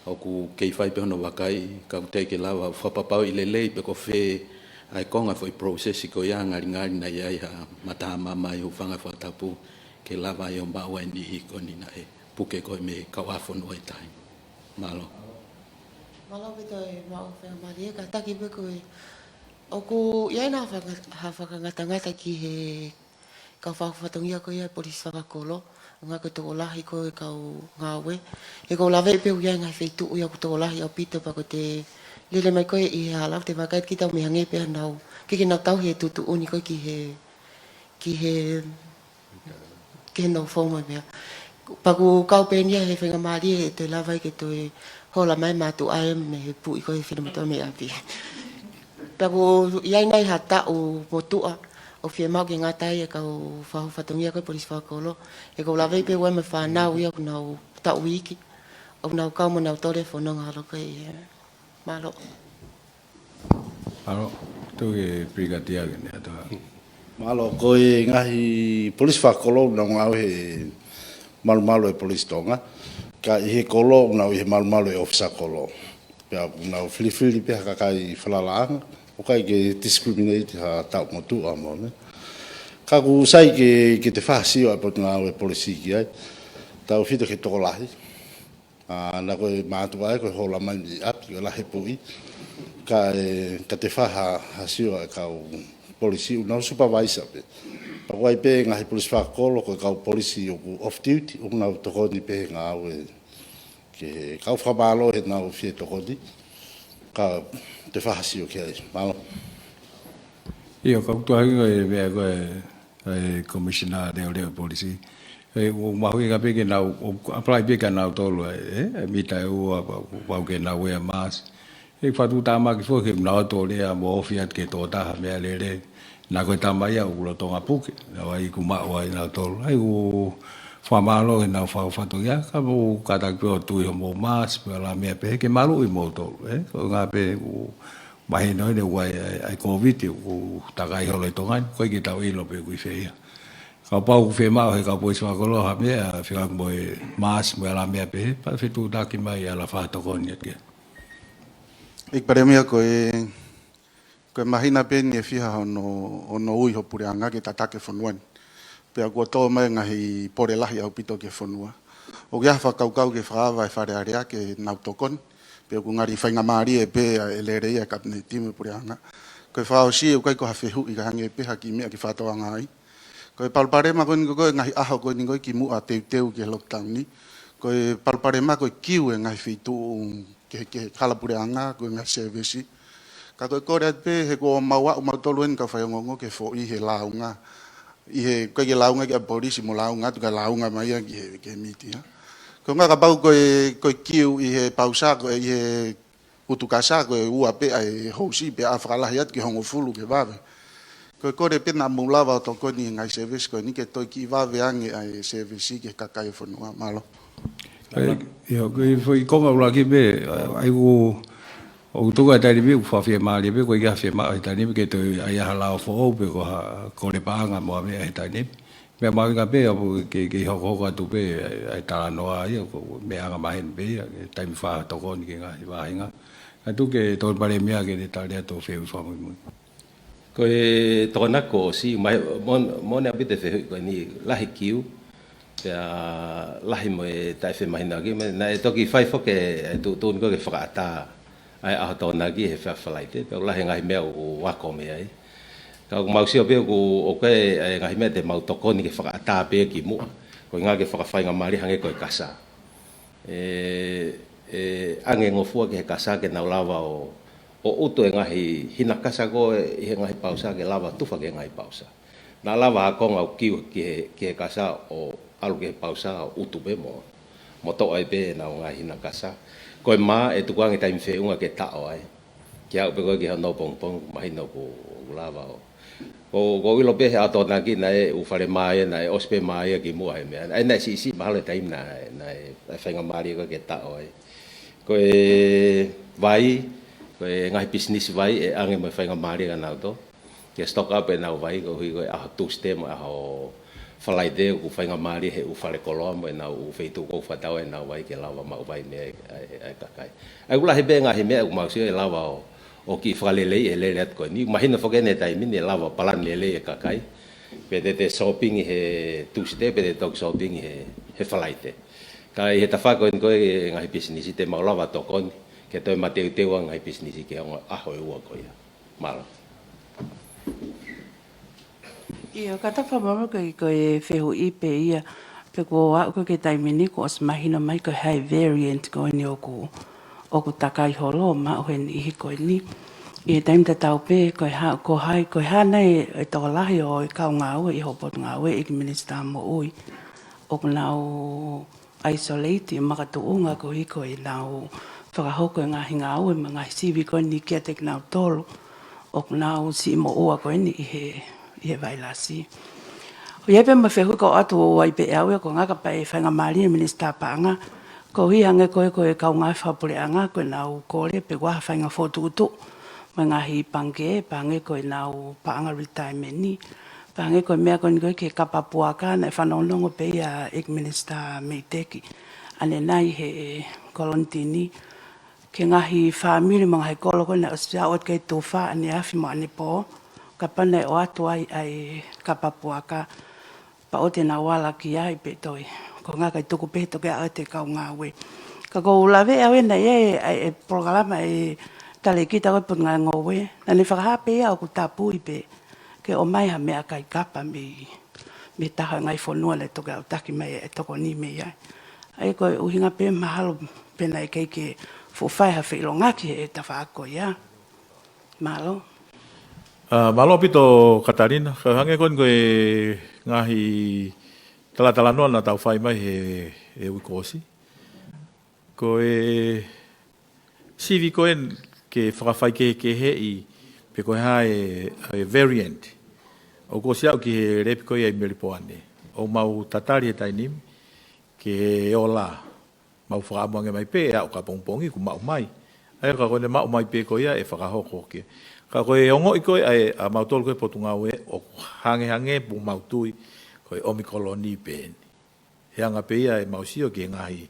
ʻoku kei fai pē hono vakai, ka ʻoku teʻeki ke lava fakapapauʻi lelei pe ko fē ʻa e konga foʻi process ko ia, ngalingali naʻe ʻi ai ha mata mamahi hūfanga he fakatapu, ke lava ai ʻo maʻu ʻa e niʻihi ko eni naʻe puke ko ē mei he kauʻāfonua ʻi tahi. Mālō. Mālō pē toe maʻu faingamālie, kātaki pē ko ē. ʻOku ʻi ai nai ha faka-, ha fakangatangata ki he kau fakafatongia ko ia ʻa e polisi fakakolo, ʻuhinga ko e tokolahi ko ē ʻa e kau ngāue. He ʻoku ou laveʻi pē ʻoku ʻi ai e ngaahi feituʻu ia ʻoku tokolahi ʻaupito pea ko ʻete lele mai ko ē ʻi he hala, ʻoku te vakai ki tau mei hangē pē ʻa nau, ke ke nau tauhi e tuʻutuʻuni ko ē ki he, ki he ke nau fou mai pea. Pea ʻoku kau pē eni ia he faingamālie ʻe toe lava ai ke toe hola mai mātuʻa ē mei he puʻi ko ē finemotuʻa mei ʻapi. Pea ʻoku ʻi ai nai ha taʻu motuʻa ʻoku fiemaʻu ke ngata ai e kau fakafatongia ko ē polisi fakakolo. He ʻoku ou laveʻi pē ʻoku ʻi ai mo e fānau ia ʻoku nau taʻu iiki, ʻoku nau kau mo nau tole fononga holo ko ē. Mālō. Mālō, tuku ki he Brigadier ke ne ʻatu. Mālō, ko e ngaahi polisi fakakolo ʻoku nau ngāue he malumalu ʻo e polisi Tonga. Ka ʻi he kolo ʻoku nau ʻi he malumalu ʻo e ʻōfisa kolo. Pea ʻoku nau filifili pē ha kakai falalaʻanga. ʻOku ʻikai ke discriminate ha taʻu motuʻa mo e meʻa. Ka ʻoku sai ke, ke te fakasio ʻa e potungāue polisi ki ai. Tautefito ki he tokolahi. ʻA, naʻa ko e mātuʻa ē ko e hola mai mei ʻapi, ko e lahi e puʻi. Ka ʻe, ka te fai ha, ha sio ʻa e kau polisi ʻoku nau supervisor pē. Pea ʻoku ʻi ai pē ngaahi polisi fakakolo, ko e kau polisi ʻoku off duty, ʻoku nau tokoni pē he ngāue. Ke kau fakamālō he nau fie tokoni, ka te fai ha sio ki ai. Mālō. ʻIo, kau tuahinga e meʻa ko ē, ʻa e Commissioner Leʻoleʻo Polisi. ʻE, ʻoku mahuʻinga pē ke nau, ʻoku apply pē kia nautolu, ʻe, ʻe, mita ʻe ua, pau, pau ke nau wear mask. ʻE, fakatuʻutāmaki foki ke nau ō atu ʻo lea mo ofi atu ki he tokotaha meʻalele. Naʻa ko e tama ia ʻoku lolotonga puke, naʻa ʻi ai ʻoku maʻu ai nautolu. ʻA ia ʻoku fakamālō he nau fakafatongia, ka mou kātaki pē ʻo tui hoʻomou mask, pea ʻalu ʻo meʻa pehē ke maluʻi moutolu, ʻe. Ko e ʻuhinga pē ʻoku mahino eni ʻoku ʻi ai, ʻa e, ʻa e Kōviti ʻoku takai holo ʻi Tonga ni, ʻoku ʻikai ke tau ʻilo pe ʻoku ʻi fē ia. Kapau ʻoku fiemaʻu he kau polisi fakakolo ha meʻa, fekauʻaki mo e mask mo e ʻalu ʻo meʻa pehē, pea fetuʻutaki mai ʻa e ʻAlā Fakatokoni atu ki ai. ʻEiki Palēmia, ko e, ko e māhina pē eni ʻe fiha hono, hono ui ho puleʻanga ke tataki e fonua ni. Pea kuo tō mai e ngaahi pole lahi ʻaupito ki he fonua. ʻOku ʻi ai ha fakakaukau ke fakaava e Fale Alea ke nau tokoni. Pea ʻoku ngali faingamālie pē ʻa e lelei ʻa e Kapineti mo e puleʻanga. Ko e fakaʻosi ʻoku ʻikai ko ha fehuʻi ka hangē pē ha kiʻi meʻa ke fakatokanga ai. Ko e palopalema ko eni ko ē ngaahi ʻaho ko eni ko ē kimuʻa teuteu ki he lockdown ni. Ko e palopalema ko e kiu e ngaahi feituʻu ke, ke hala puleʻanga, ko e ngaahi service. Ka ko e kole atu pē he kuo mau aʻu mautolu eni kau faiongoongo ke foʻi he lāunga. ʻI he, ko e ke lāunga ki ʻapi polisi mo lāunga atu ka lāunga mai ia ki he, ki he mītia. Ko e ʻuhinga kapau ko e, ko e kiu ʻi he pausa, ko e ʻi he ʻutukasa ko e ua pē ʻa e housi pea ʻe fakalahi atu ki he hongofulu ke vave. Ko e kole pē naʻa mou lava ʻo tokoni he ngaahi service ko eni ke toe kiʻi vave ange ʻa e service ki he kakai e fonua. Mālō. ʻE, ʻio, ko e foʻi konga ʻuluaki pē, ʻa, ʻa ia ʻoku, ʻoku tuku ʻa e taimi ni ʻoku fakafiemālie pē, ʻoku ʻikai ke fiemaʻu he taimi ni ke toe ʻai ha lao foʻou pe ko ha kole paʻanga mo ha meʻa he taimi ni. Meʻa mahuʻinga pē ʻa ia ke, ke hokohoko atu pē ʻa e, ʻa e talanoa ia, ko e meʻa angamaheni pē ia, ke taimi fakatokoni ki he ngaahi vāhenga. Ka tuku ki he Tokoni Palēmia ke ne tali atu e fehuʻi fakamuimui. Ko e Tokonaki kuo ʻosi, mai, mo-, moʻoni ʻaupito e fehuʻi ko eni, lahi kiu, pea lahi mo e taʻefemahinoʻaki, mo e, naʻe toki fai foki e tuʻutuʻuni ko ē ke fakaʻatā ʻa e ʻaho Tokonaki he efiafi Falaite, pea ʻoku lahi e ngaahi meʻa ʻoku ako mei ai. Ka ʻoku mau sio pē ʻoku, ʻoku ʻi ai e ngaahi meʻa te mau tokoni ke fakaʻatā pē ki muʻa. Ko e ʻuhinga ke fakafaingamālie hangē ko e kasa. ʻE, ʻe ʻangengofua ki he kasa ke nau lava ʻo, ʻo ʻutu e ngaahi hina kasa ko ē ʻi he ngaahi pausa ke lava tufa ki he ngaahi pausa. Naʻa lava ʻa e konga ʻo kiu ki he, ki he kasa ʻo ʻalu ki he pausa ʻo ʻutu pē mo, mo toʻo ai pē ʻenau ngaahi hina kasa. Ko e mā ʻe tukuange taimi feʻunga ke taʻo ai. Ke aʻu pē ko ē ki hono pongipongi, mahino ʻoku, ʻoku lava ʻo. Ko, ʻoku ou ʻilo pē he ʻaho Tokonaki naʻe ʻū fale mā ia, naʻe ʻosi pē mā ia ki muʻa he meʻa. ʻA ia naʻe siʻisiʻi mahalo e taimi naʻe, naʻe, naʻe faingamālie ko ē ke taʻo ai. Ko e vai, ko e ngaahi pisinisi vai ʻe ʻange mo e faingamālie kia nautolu ke stock up ʻenau vai koeʻuhi ko e ʻaho Tuesday mo e ʻaho Falaite ʻoku faingamālie he ʻū fale koloa mo ʻenau ʻū feituʻu ʻoku fakatau ai ʻenau vai ke lava maʻu vai mei ai ʻa e, ʻa e kakai. ʻA ia ʻoku lahi pē ngaahi meʻa ʻoku mau sio ʻe lava ʻo, ʻo kiʻi fakaleleiʻi he lele atu ko eni. Mahino foki ʻi he taimi ni ʻe lava ʻo palani lelei e kakai. Pe te te shopping he Tuesday, pe te toki shopping he, he Falaite. Ka ʻi he tafaʻaki ko eni ko e ngaahi pisinisi te mau lava tokoni ke toe mateuteu ʻa e ngaahi pisinisi ki he ongo ʻaho ʻe ua ko ia. Mālō. ʻIo, ka tau fakamālō ko e, ko e fehuʻi pē ia, pe ko e aʻu ko ē ki he taimi ni kuo ʻosi mahino mai ko e hā e variant ko eni ʻoku, ʻoku takai holo maʻu he niʻihi ko eni. ʻI he taimi tatau pē, ko e hā, ko hai, ko e hā nai e tokolahi ʻo e kau ngāue ʻi hoʻo potungāue ʻEiki Minisitā Moʻui ʻoku nau isolate makatuʻunga koeʻuhi ko ʻenau fakahoko e ngaahi ngāue mo e ngaahi sivi ko eni kiate kinautolu ʻoku nau siʻi moʻua ko eni ʻi he, ʻi he vailasi. ʻOku ʻi ai pē mo e fehuʻi ko ē ʻoatu ai pē ʻe au ia ko e ʻuhinga kapau ʻe faingamālie Minisitā Paʻanga, koeʻuhi hangē ko e, ko e kau ngāue fakapuleʻanga ko ʻenau kole pe ko e hā ha faʻahinga fokotuʻutuʻu mo e ngaahi pangikē, pangikē ko ʻenau paʻanga retirement ni. Pangikē ko e meʻa ko eni ko e ki he kapa puaka naʻe fanongonongo pē ia ʻEiki Minisitā Meiteki ʻanenai he kolonitini. Ki he ngaahi fāmili mo e ngaahi kolo ko ē naʻe ʻosi aʻu atu ki he tufa ʻaneafi mo ʻanepō. Kapau naʻe ʻoatu ai ʻa e kapa puaka pea ʻoua te nau ala ki ai pē toe. Ko e ʻuhinga kae tuku pē toki aʻu atu e kau ngāue. Ka ʻoku ou lave au ʻe naʻe ʻi ai e, e, e polokalama ʻa e talēkita ko ē Potungāue Ngoue. Naʻa ne fakahā pē ia ʻoku tapui pē ke ʻomai ha meʻakai kapa mei, mei he taha e ngaahi fonua naʻe toki aʻutaki mai e tokoni mei ai. ʻA ia ko e ʻuhinga pē mahalo pē naʻe ʻikai ke fuʻu fai ha feʻilongaki he tafaʻaki ko ia. Mālō. ʻA, mālō ʻaupito Katalina. Ka hangē ko eni ko e ngaahi talatalanoa naʻa tau fai mai he, he uike kuo ʻosi. Ko e sivi ko ē ke fakafaikehekeheʻi pe ko e hā e, e variant. ʻOku ʻosi aʻu ki he lepi ko ia ʻi Melipoane. ʻOku mau tatali he taimi ni ke ola, mau fakaʻamu ange mai pē ʻe aʻu ki he pongipongi kuo maʻu mai. ʻA ia ka ko ʻene maʻu mai pē ko ia ʻe fakahoko ke. Ka ko e ongoʻi ko ē ʻa e, ʻa mautolu ko ē Potungāue ʻoku hangehangē pē ʻoku mau tui ko e ʻOmikoloni pē eni. He anga pē ia ʻemau sio ki he ngaahi,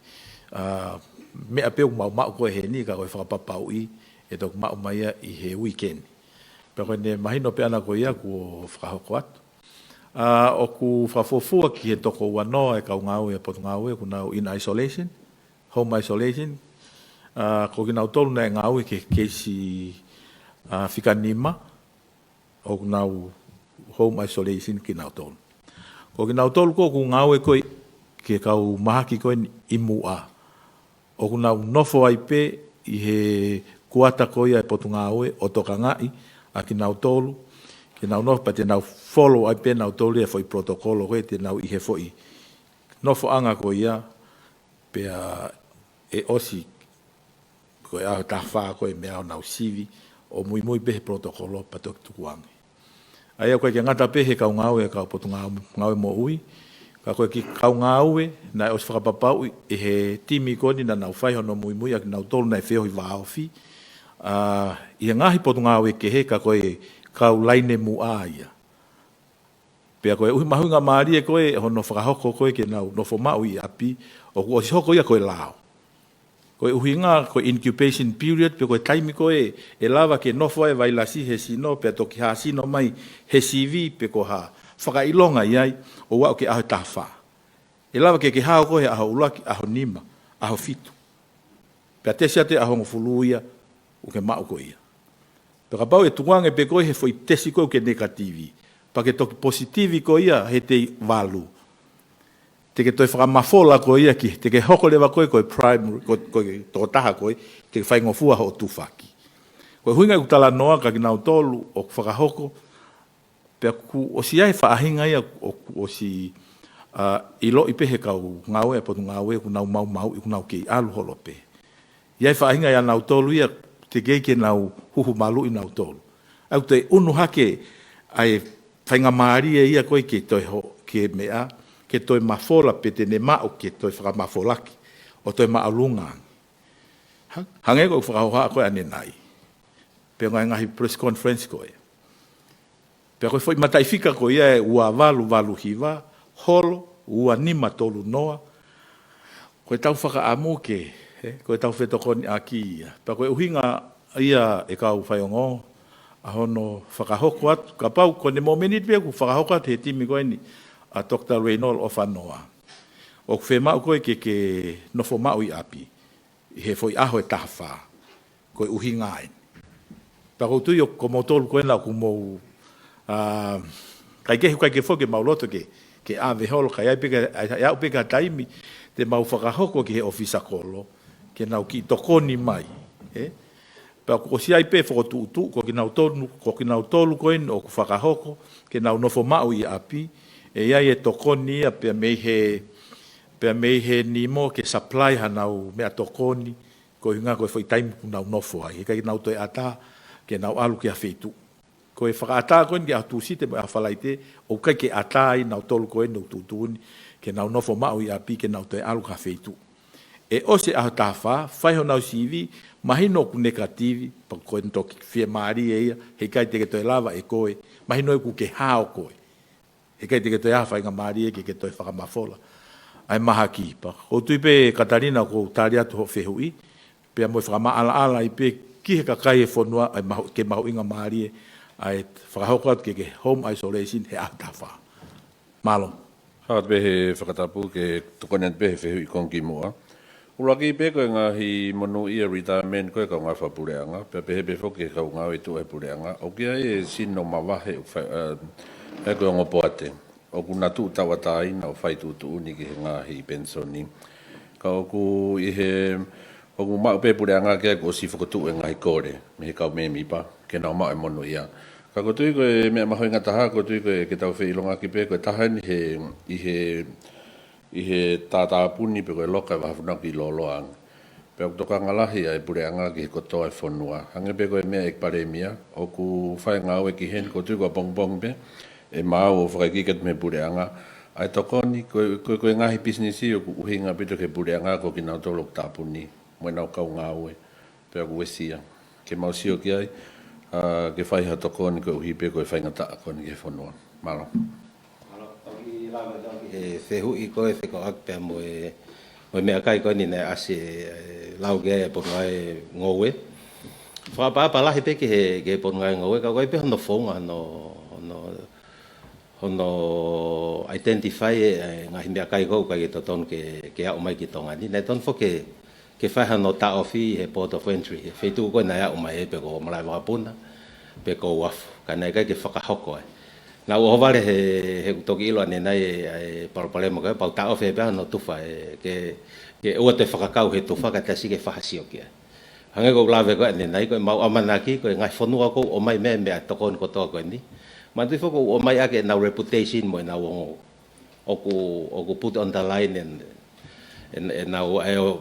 ʻa, meʻa pē ʻoku mau maʻu ko ē heni ka ko e fakapapauʻi ʻe toki maʻu mai ia ʻi he uike ni. Pea ko ʻene mahino pē ʻana ko ia kuo fakahoko atu. ʻA, ʻoku fakafuofua ki he toko uanoa e kau ngāue ʻa e Potungāue ʻoku nau in isolation, home isolation. ʻA, ko kinautolu naʻe ngāue ki he keisi, ʻa, fika nima, ʻoku nau home isolation kinautolu. Ko kinautolu ko ē ʻoku ngāue ko ē ki he kau mahaki ko ē ʻi muʻa, ʻoku nau nofo ai pē ʻi he kuata ko ia e Potungāue ʻo tokangaʻi ʻa kinautolu, ke nau nofo pea te nau follow ai pē nautolu e foʻi protocol ko ē te nau ʻi he foʻi nofoʻanga ko ia, pea ʻe ʻosi ko e ʻaho taha fā ko e meʻa ʻo nau sivi ʻo muimui pē he protocol pea toki tukuange. ʻA ia ʻoku ʻikai ke ngata pē he kau ngāue, kau Potungāue Moʻui, ka ko e kiʻi kau ngāue naʻe ʻosi fakapapauʻi ʻe he timi ko eni naʻa nau fai hono muimui ʻa kinautolu naʻe feohi vāofi, ʻa, ʻi he ngaahi potungāue kehe ka ko e kau laine muʻa ia. Pea ko e ʻuhi mahuʻinga mālie ko ē hono fakahoko ko ē ke nau nofo maʻu ʻi ʻapi, ʻoku ʻosi hoko ia ko e lao. Ko e ʻuhinga, ko e incubation period, pe ko e taimi ko ē ʻe lava ke nofo ai e vailasi he sino, pea toki hāsino mai he sivi, pe ko ha fakaʻilonga ʻi ai, ʻo aʻu ki he ʻaho taha fā. ʻE lava ke ke hao ko ē he ʻaho ʻuluaki, ʻaho nima, ʻaho fitu. Pea tesi atu e ʻaho hongofulu ia, ʻoku ke maʻu ko ia. Pea kapau ʻe tukuange pē koe he foʻi tesi ko ē ʻoku ke negative, pea ke toki positive koe ia he tei valu, te ke toe fakamafola koe ia ki, te ke hoko leva koe ko e prime, ko, ko e tokotaha koe, te ke faingofua hoʻo tufaki. Ko e ʻuhinga ʻeku talanoa kia kinautolu ʻoku fakahoko, pea kuo ʻosi ʻi ai e faʻahinga ia ʻoku ʻosi, ʻa, ʻiloʻi pē he kau ngāue ʻa e Potungāue ʻoku nau maumauʻi, ʻoku nau kei ʻalu holo pē. ʻI ai e faʻahinga ia ʻanautolu ia, teʻeki ke nau huhu maluʻi nautolu. ʻOku toe ʻunu hake ʻa e faingamālie ia ko ē ke toe ho-, ke meʻa, ke toe mafola pe te ne maʻu ke toe fakamafolaki, ʻo toe māʻolunga ange. Ha-, hangē ko ʻeku fakahohaʻa ko ē ʻanenai. Pea ngaahi, ngaahi press conference ko ē. Pea ko e foʻi mataʻifika ko ia ʻe ua valu valu hiva, holo, ua nima tolu noa. Ko ʻetau fakaʻamu ke, ē, ko ʻetau fetokoniʻaki ia. Pea ko e ʻuhinga ia ʻe kau faiongoa, ʻa hono fakahoko atu, kapau ko ʻene momeniti pē ʻoku fakahoko atu he timi ko eni, ʻa Doctor Raynold ʻOfanoa. ʻOku fiemaʻu ko ē ke, ke nofo maʻu ʻi ʻapi ʻi he foʻi ʻaho ʻe taha fā. Ko e ʻuhinga eni. Pea ʻoku ou tui ʻoku, ko moutolu ko ena ʻoku mou, ʻa, kaikehe, kaikehe foki mau loto ke, ke ʻave holo, ka ʻi ai pē ka, ʻa, ʻa, ʻa, pē ka taimi, te mau fakahoko ki he ʻōfisa kolo, ke nau kiʻi tokoni mai, ē? Pea ʻoku ʻosi ʻi ai pē fokotuʻutuʻu, ko kinautolu, ko kinautolu ko eni ʻoku fakahoko, ke nau nofo maʻu ʻi ʻapi, ʻe ʻi ai e tokoni ia pea mei he, pea mei he nimo ke supply hanau meʻatokoni, ko e ʻuhinga ko e foʻi taimi ʻoku nau nofo ai. Heʻikai ke nau toe ʻatā, ke nau ʻalu ki ha feituʻu. Ko e fakaʻatā ko eni ki he ʻaho Tūsite mo e ʻaho Falaite, ʻoku ʻikai ke ʻatā ai nautolu ko eni ʻoku tuʻutuʻuni, ke nau nofo maʻu ʻi ʻapi, ke nau toe ʻalu ki ha feituʻu. ʻE ʻosi e ʻaho taha fā, fai honau sivi, mahino ʻoku negative, pea ko eni toki fiemālie ia, heʻikai te ke toe lava ʻe koe, mahino ʻoku ke hao koe. Heʻikai te ke toe ʻi ai ha faingamālie ke, ke toe fakamafola ʻa e mahaki. Pea ʻoku ou tui pē Katalina ʻoku ou tali atu hoʻo fehuʻi, pea mo e fakamaʻalaʻala ai pē ki he kakai e fonua ʻa e mahu-, ke mahuʻingamālie ʻa e fakahoko atu ke, ke home isolation he ʻaho taha fā. Mālō. Hau atu pē he fakatapu ke tokoni atu pē he fehuʻi konga kimuʻa. ʻUluaki pē ko e ngaahi monūʻia retirement ko ē kau ngāue fakapuleʻanga, pea pehē pē foki ki he kau ngāue tuʻu he puleʻanga. ʻOku ʻi ai e sino mavahe ʻoku fai, ʻa, ʻa e ko e ongo poate. ʻOku na tuʻu tauʻatāina ʻo fai tuʻutuʻuni ki he ngaahi penisoni. Ka ʻoku ʻi he, ʻoku maʻu pē puleʻanga ke ʻoku ʻosi fokotuʻu e ngaahi kole, mei he kau mēmipa, ke nau maʻu e monūʻia. Ka ʻoku ou tui ko e meʻa mahuʻinga taha, ʻoku ou tui ko e ke tau feʻiloaki pē, ko e taha eni he, ʻi he ʻi he tātāpuni pe ko e loka e vahafunau kiʻi lōloa ange. Pea ʻoku tokanga lahi ʻa e puleʻanga ki he kotoa e fonua. Hangē pē ko e meʻa ʻEiki Palēmia, ʻoku fai ngāue ki heni ʻoku ou tui ko e pongipongi pē, ʻe maau ʻo fakaikiiki atu mei he puleʻanga. ʻA e tokoni, ko e, ko e, ko e ngaahi pisinisi ʻoku ʻuhinga ʻaupito ki he puleʻanga ko kinautolu ʻoku tāpuni, mo ʻenau kau ngāue. Pea ʻoku uesia. Ke mau sio ki ai, ʻa, ke fai ha tokoni koeʻuhi pē ko e faingataʻa ko eni ki he fonua. Mālō. Mālō, toki lave atu ki he fehuʻi ko e fekauʻaki pea mo e, mo e meʻakai ko eni naʻe ʻasi e, e, lau ki ai e Potungāue Ngoue. Fakaʻapaʻapa lahi pē ki he, ki he Potungāue Ngoue, ka ʻoku ʻi ai pē hono founga, hono, hono, hono identify e, e ngaahi meʻakai ko ē ʻoku ʻikai ke totonu ke, ke aʻu mai ki Tonga ni. Naʻe tonu foki ke, ke fai hano taʻofi he port of entry, he feituʻu ko ē naʻe aʻu mai ai pe ko Malaʻe Vakapuna, pe ko Uafu, ka naʻe ʻikai ke fakahoko ai. Naʻa ku ʻohovale he, he ʻoku toki ʻilo ʻanenai e, e palopalema ko ē, pau taʻofi pē hano tufa, e, ke, ke ʻoua toe fakakau he tufa ka te siʻi ke fakasio ki ai. Hangē ko e lave ko ē ʻanenai ko e mau ʻamanaki ko e ngaahi fonua ʻoku ʻomai mei ai e meʻatokoni kotoa ko eni. Manatuʻi foki ʻoku ʻomai ʻaki ʻenau reputation mo ʻenau ongo. ʻOku, ʻoku put on the line ʻen, ʻen, ʻenau, ʻe ʻo,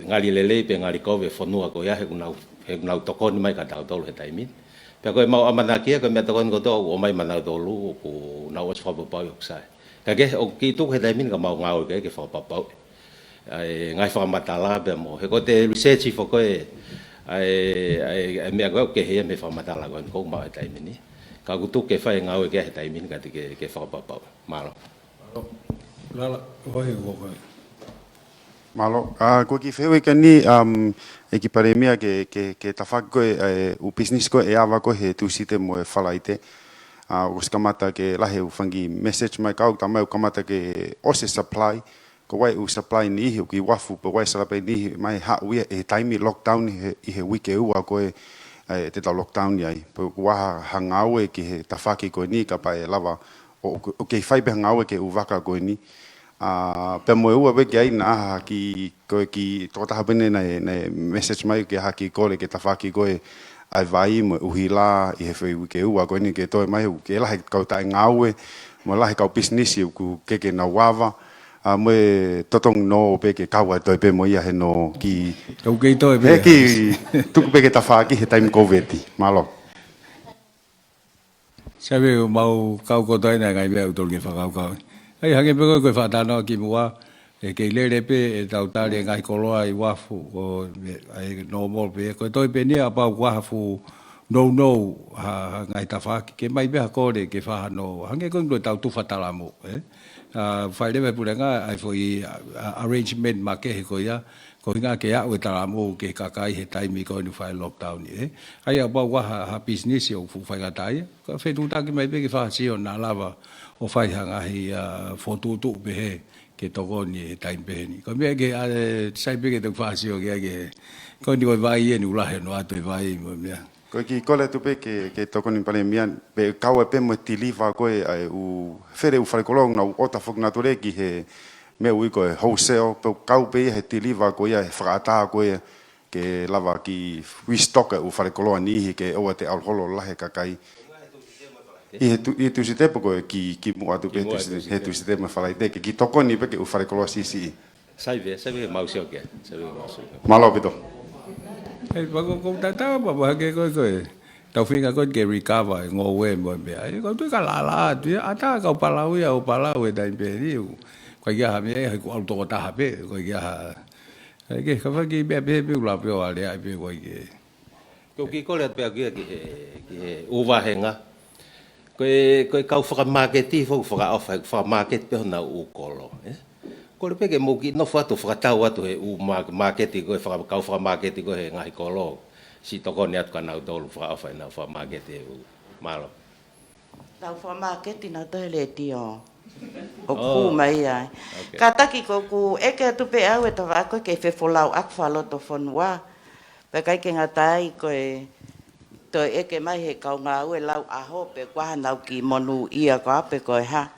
ngali lelei pe ngali kovi e fonua ko ia he ʻoku nau, he ʻoku nau tokoni mai kia tautolu he taimi ni. Pea ko e mau ʻamanaki ia ko e meʻatokoni kotoa ʻoku ʻomai maʻanautolu ʻoku nau ʻosi fakapapauʻi ʻoku sai. Ka ke, ʻoku kiʻi tuku he taimi ni ka mau ngāue ke, ke fakapapauʻi ʻa e ngaahi fakamatala pea mo. He ko e research foki ko ē, ʻa e, ʻa e, ʻa e meʻa ko ē ʻoku kehe ia mei he fakamatala ko ē ʻoku maʻu he taimi ni. Ka ʻoku tuku ke fai e ngāue ke he taimi ni ka te ke, ke fakapapauʻi. Mālō. Lala, ʻoku ʻi ai e ʻoku ʻi ai. Mālō, ʻa, ko e kiʻi fehuʻi ko eni, um, ʻEiki Palēmia ke, ke, ke tafoki ko ē, e, ʻū pisinisi ko ē ʻe ava ko ē he Tūsite mo e Falaite. ʻA, ʻoku ʻosi kamata ke lahi e ʻū fanga kiʻi message mai kau, tā mai ʻoku kamata ke ʻosi e supply, ko e ʻū supply niʻihi ʻoku ʻi Uafu, pe ko e supply niʻihi mai haʻu ia he taimi lockdown he, ʻi he uike ua ko ē, ʻe te tau lockdown ai. Pea ʻoku ʻi ai ha ngāue ki he tafaʻaki ko eni kapau ʻe lava ʻo, ʻo, ʻo kei fai pē ha ngāue ki he ʻū vaka ko eni. ʻA, pea mo e ua pē ki ai naʻa ha kiʻi, ko e kiʻi tokotaha pē ʻeni naʻe, naʻe message mai ki ha kiʻi kole ki he tafaʻaki ko ē ʻa e vai mo e ʻuhila ʻi he foʻi uike ua ko eni ke toe mai, ʻoku kei lahi e kau taʻengāue, mo e lahi e kau pisinisi ʻoku kei ke nau ava, ʻa, mo e totongi nō pē ke kau ai toe pē mo ia he nō ki Kau kei toe pē. He kiʻi tuku pē ki he tafaʻaki he taimi Kōviti. Mālō. Sai pē, mau kau kotoa ʻi he ngaahi meʻa ʻoku totonu ke fakakaukau. ʻAi, hangē pē ko e, ko e fakatalanoa kimuʻa, ʻe kei lele pē ʻetau tali e ngaahi koloa ʻi uafu, ʻo, ʻai normal pē, ko e toe pē ʻeni kapau ʻoku ʻi ai ha fuʻu nounou ha, ha ngaahi tafaʻaki, ke ʻomai pē ha kole ke fakahā. Hangē ko eni ko ʻetau tufa talamou, ē? ʻA, fai leva ʻe he puleʻanga ʻa e foʻi, ʻa, ʻa, arrangement makehe ko ia, ko e ʻuhinga ke aʻu e talamou ki he kakai he taimi ko eni ʻoku fai lockdown, ē? ʻAi, kapau ʻoku ʻi ai ha, ha pisinisi ʻoku fuʻu faingataʻaʻia, ka fetuʻutaki mai pē ke fakasio naʻa lava ʻo fai ha ngaahi, ʻa, fokotuʻutuʻu pehē ke tokoni he taimi pehē ni. Ko e meʻa ke, ʻa, ʻe, sai pē ke tau fakasio ki ai ke, ko eni ko e vai ʻeni ʻoku lahi hono ʻoatu e vai mo e meʻa. Ko e kiʻi kole atu pē ke, ke tokoni Palēmia, pea kau ai pē mo e tiliva ko ē ʻa e ʻū, fele ʻū falekoloa ʻoku nau ʻota foki nautolu ki he meʻa ʻoku ui ko e wholesale, pea kau pē ia he tiliva ko ia he fakaʻatā ko ia ke lava ke restock e ʻū falekoloa niʻihi ke ʻoua te ʻalu holo lahi e kakai. ʻI he Tu-, ʻi he Tūsite pē ko e kiʻi, kimuʻa atu pē Kimuʻa Tūsite, Tūsite. he Tūsite mo e Falaite, ke kiʻi tokoni pē ki he ʻū falekoloa siʻisiʻi. Sai pē, sai pē mau sio ki ai, sai pē mau sio ki ai. Mālō ʻaupito. ʻEi, pea ko, ko e tatau pē, pea hangē ko e, ko e tau feinga ko ē ke recover e ngoue mo e meʻa. ʻE, ko e tuʻu ka lala atu ia, ʻatā e kau palau ia ʻo palau he taimi pē ʻeni. Ko e ʻikai ha meʻa ia, he ʻoku ʻalu tokotaha pē, ko e ʻikai ha. ʻE, ke, ka fai kiʻi meʻa pē, pē ʻoku lava pē ʻo aleaʻi pē, ko e ʻikai. Ko e kiʻi kole atu pē au ki he, ki he ʻū vāhenga. Ko e, ko e kau fakamāketi foki ʻoku fakaʻofa, he ʻoku fakamāketi pē honau ʻū kolo, ē? Kole pē ke mou kiʻi nofo atu, fakatau atu he ʻū mā-, māketi ko ē, faka-, kau fakamāketi ko ē he ngaahi kolo. Siʻi tokoni atu kia nautolu fakaʻofa ʻenau fakamāketi he ʻū. Mālō. Tau fakamāketi nautolu he letiō. ʻOku Oh. hū mai ai. Okay. Kātaki ko ʻeku ʻeke atu pē au e tava ako ke fefolauʻaki fakalotofonua. Pea ʻikai ke ngata ai ko e toe ʻeke mai he kau ngāue lau ʻaho pe ko e hā nau kiʻi monūʻia ko ā pe ko e hā.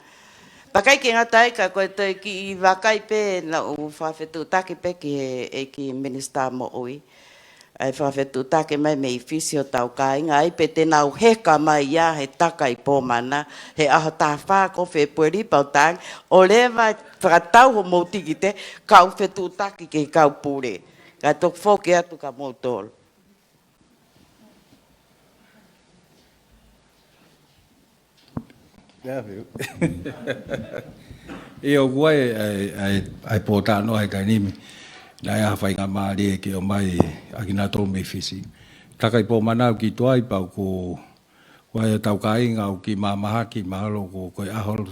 Pea ʻikai ke ngata ai ka ko e toe kiʻi vakai pē naʻa ku fakafetuʻutaki pē ki he ʻEiki Minisitā Moʻui. ʻA e fakafetuʻutaki mai mei Fisi ʻo tau kāinga ai pē te nau heka mai ia he Takaipoumana, he ʻaho taha fā ko Fēpueli pea u tangi, ʻo leva fakatau hoʻomou tikite, kau fetuʻutaki ki he kau pule. Kae toki foki atu kia moutolu. ʻIo, ʻoku ʻi ai, ʻa e, ʻa e, ʻa e pōtalanoa he taimi ni. Naʻe ʻi ai ha faingamālie ke ʻomai ʻa kinautolu mei Fisi. Takaipoumana ʻoku kiʻi tuai pea ʻoku, ʻoku ʻi ai ʻetau kāinga ʻoku kiʻi mahamahaki mahalo ko, ko e ʻaho,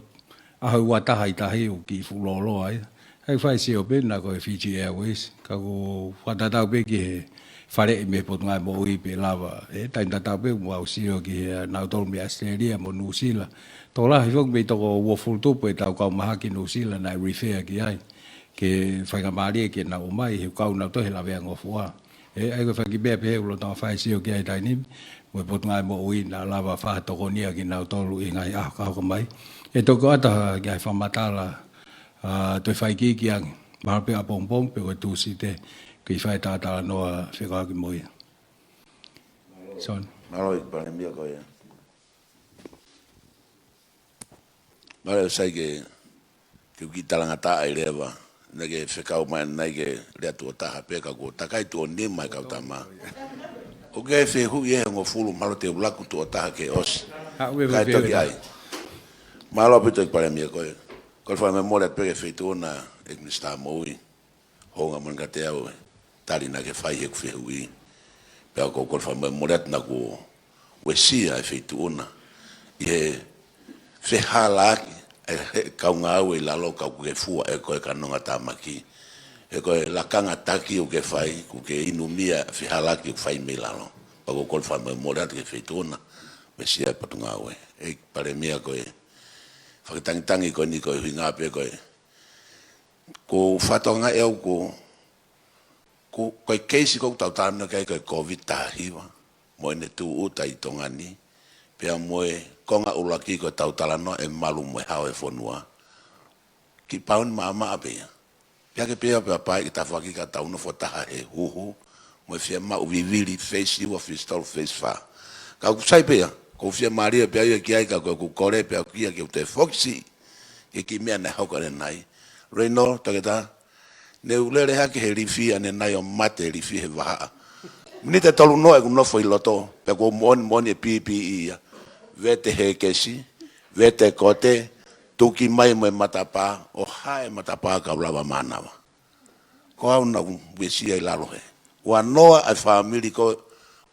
ʻaho ua taha ʻi tahi ʻoku kiʻi fuʻu lōloa ia. ʻAi fai sio pē naʻa ko e Fiji Airways, ka ʻoku fakatatau pē ki he faleʻi mei he Potungāue Moʻui pe lava. ʻE, taimi tatau pē ʻoku mau sio ki he nautolu mei ʻAositelēlia mo Nuʻusila. Tokolahi foki mei toko uofulu tupu ʻetau kau mahaki Nuʻusila naʻe refer ki ai. Ke faingamālie ke nau ō mai he ʻoku kau nautolu he laveangofua. ʻE, ʻai ko e fai kiʻi meʻa pehē ʻoku lolotonga fai sio ki ai he taimi ni, mo e Potungāue Moʻui naʻa lava fakatokonia kinautolu ʻi he ngaahi ʻaho ka hoko mai. ʻE toki ʻoatu ha kiʻi fakamatala, ʻa, toe fai kiʻi kiʻi ange. Mahalo pē ʻapongipongi pe ko e Tūsite, ke fai ha talanoa fekauʻaki mo ia. Son. Mālō ʻEiki Palēmia ko ia. Mālō ʻoku sai ke, ke u kiʻi talangataʻa ai leva. Naʻa ke fekau mai naʻe ʻikai ke lea tuʻo taha pē ka kuo takai tuʻo nima e kau tama. ʻOku ke fehuʻi ʻe hongofulu mahalo te u laku tuʻo taha ke ʻosi. Ha, ʻoku ke Kae fehuʻi toki ʻe taha. ʻAi. Mālō ʻaupito ʻEiki Palēmia ko e. Ko e fakamolemole atu pē ki he Feituʻu na ʻEiki Minisitā Moʻui. Hounga moʻoni kiate au e tali naʻa ke fai heʻeku fehuʻi. Pea ʻoku ou kole fakamolemole atu naʻa ku uesia e Feituʻu na ʻi he fehālaaki ʻe he kau ngāue ʻi lalo ka ʻoku ke fua ʻe koe ka nonga tāmaki. ʻE ko e lakanga taki ʻoku ke fai, ʻoku ke inumia fehālaaki ʻoku fai mei lalo. Pea ʻoku ou kole fakamolemole atu ki he Feituʻu na, uesia e Potungāue. ʻEiki Palēmia ko e fakatangitangi ko eni ko e ʻuhinga pē ko e Ko fakatonga ʻe au ko, ko, ko e keisi ko ʻoku tau talanoa ki ai ko e Kōviti taha hiva. mo ʻene tūʻuta ʻi Tonga ni, pea mo e konga ʻuluaki ko ʻetau talanoa e malu mo e hao e fonua. Kiʻi pauni maʻamaʻa pē ia. Pea ke pea pea pae ki tafaʻaki ka tau nofo taha he huhu, mo e fiemaʻu vivili phase ua, phase tolu, phase fā. Ka ʻoku sai pē ia, ʻoku ou fiemālie pē au ia ki ai ka ko ʻeku kole pē au ki ai ke u toe foki siʻi ki he kiʻi meʻa naʻe hoko ʻanenai. Reino, Toketā, ne u lele hake he lifi ʻanenai ʻo mate lifi he vahaʻa. Miniti ʻe tolu noa ʻeku nofo ʻi loto, pea ʻoku ou moʻoni moʻoni e P P E ia. Vete hēkesi, vete kote, tuki mai mo e matapā, ʻo hae matapā kau lava mānava. Ko au naʻa ku uesia ʻi lalo he. Ua noa ʻa e fāmili ko ē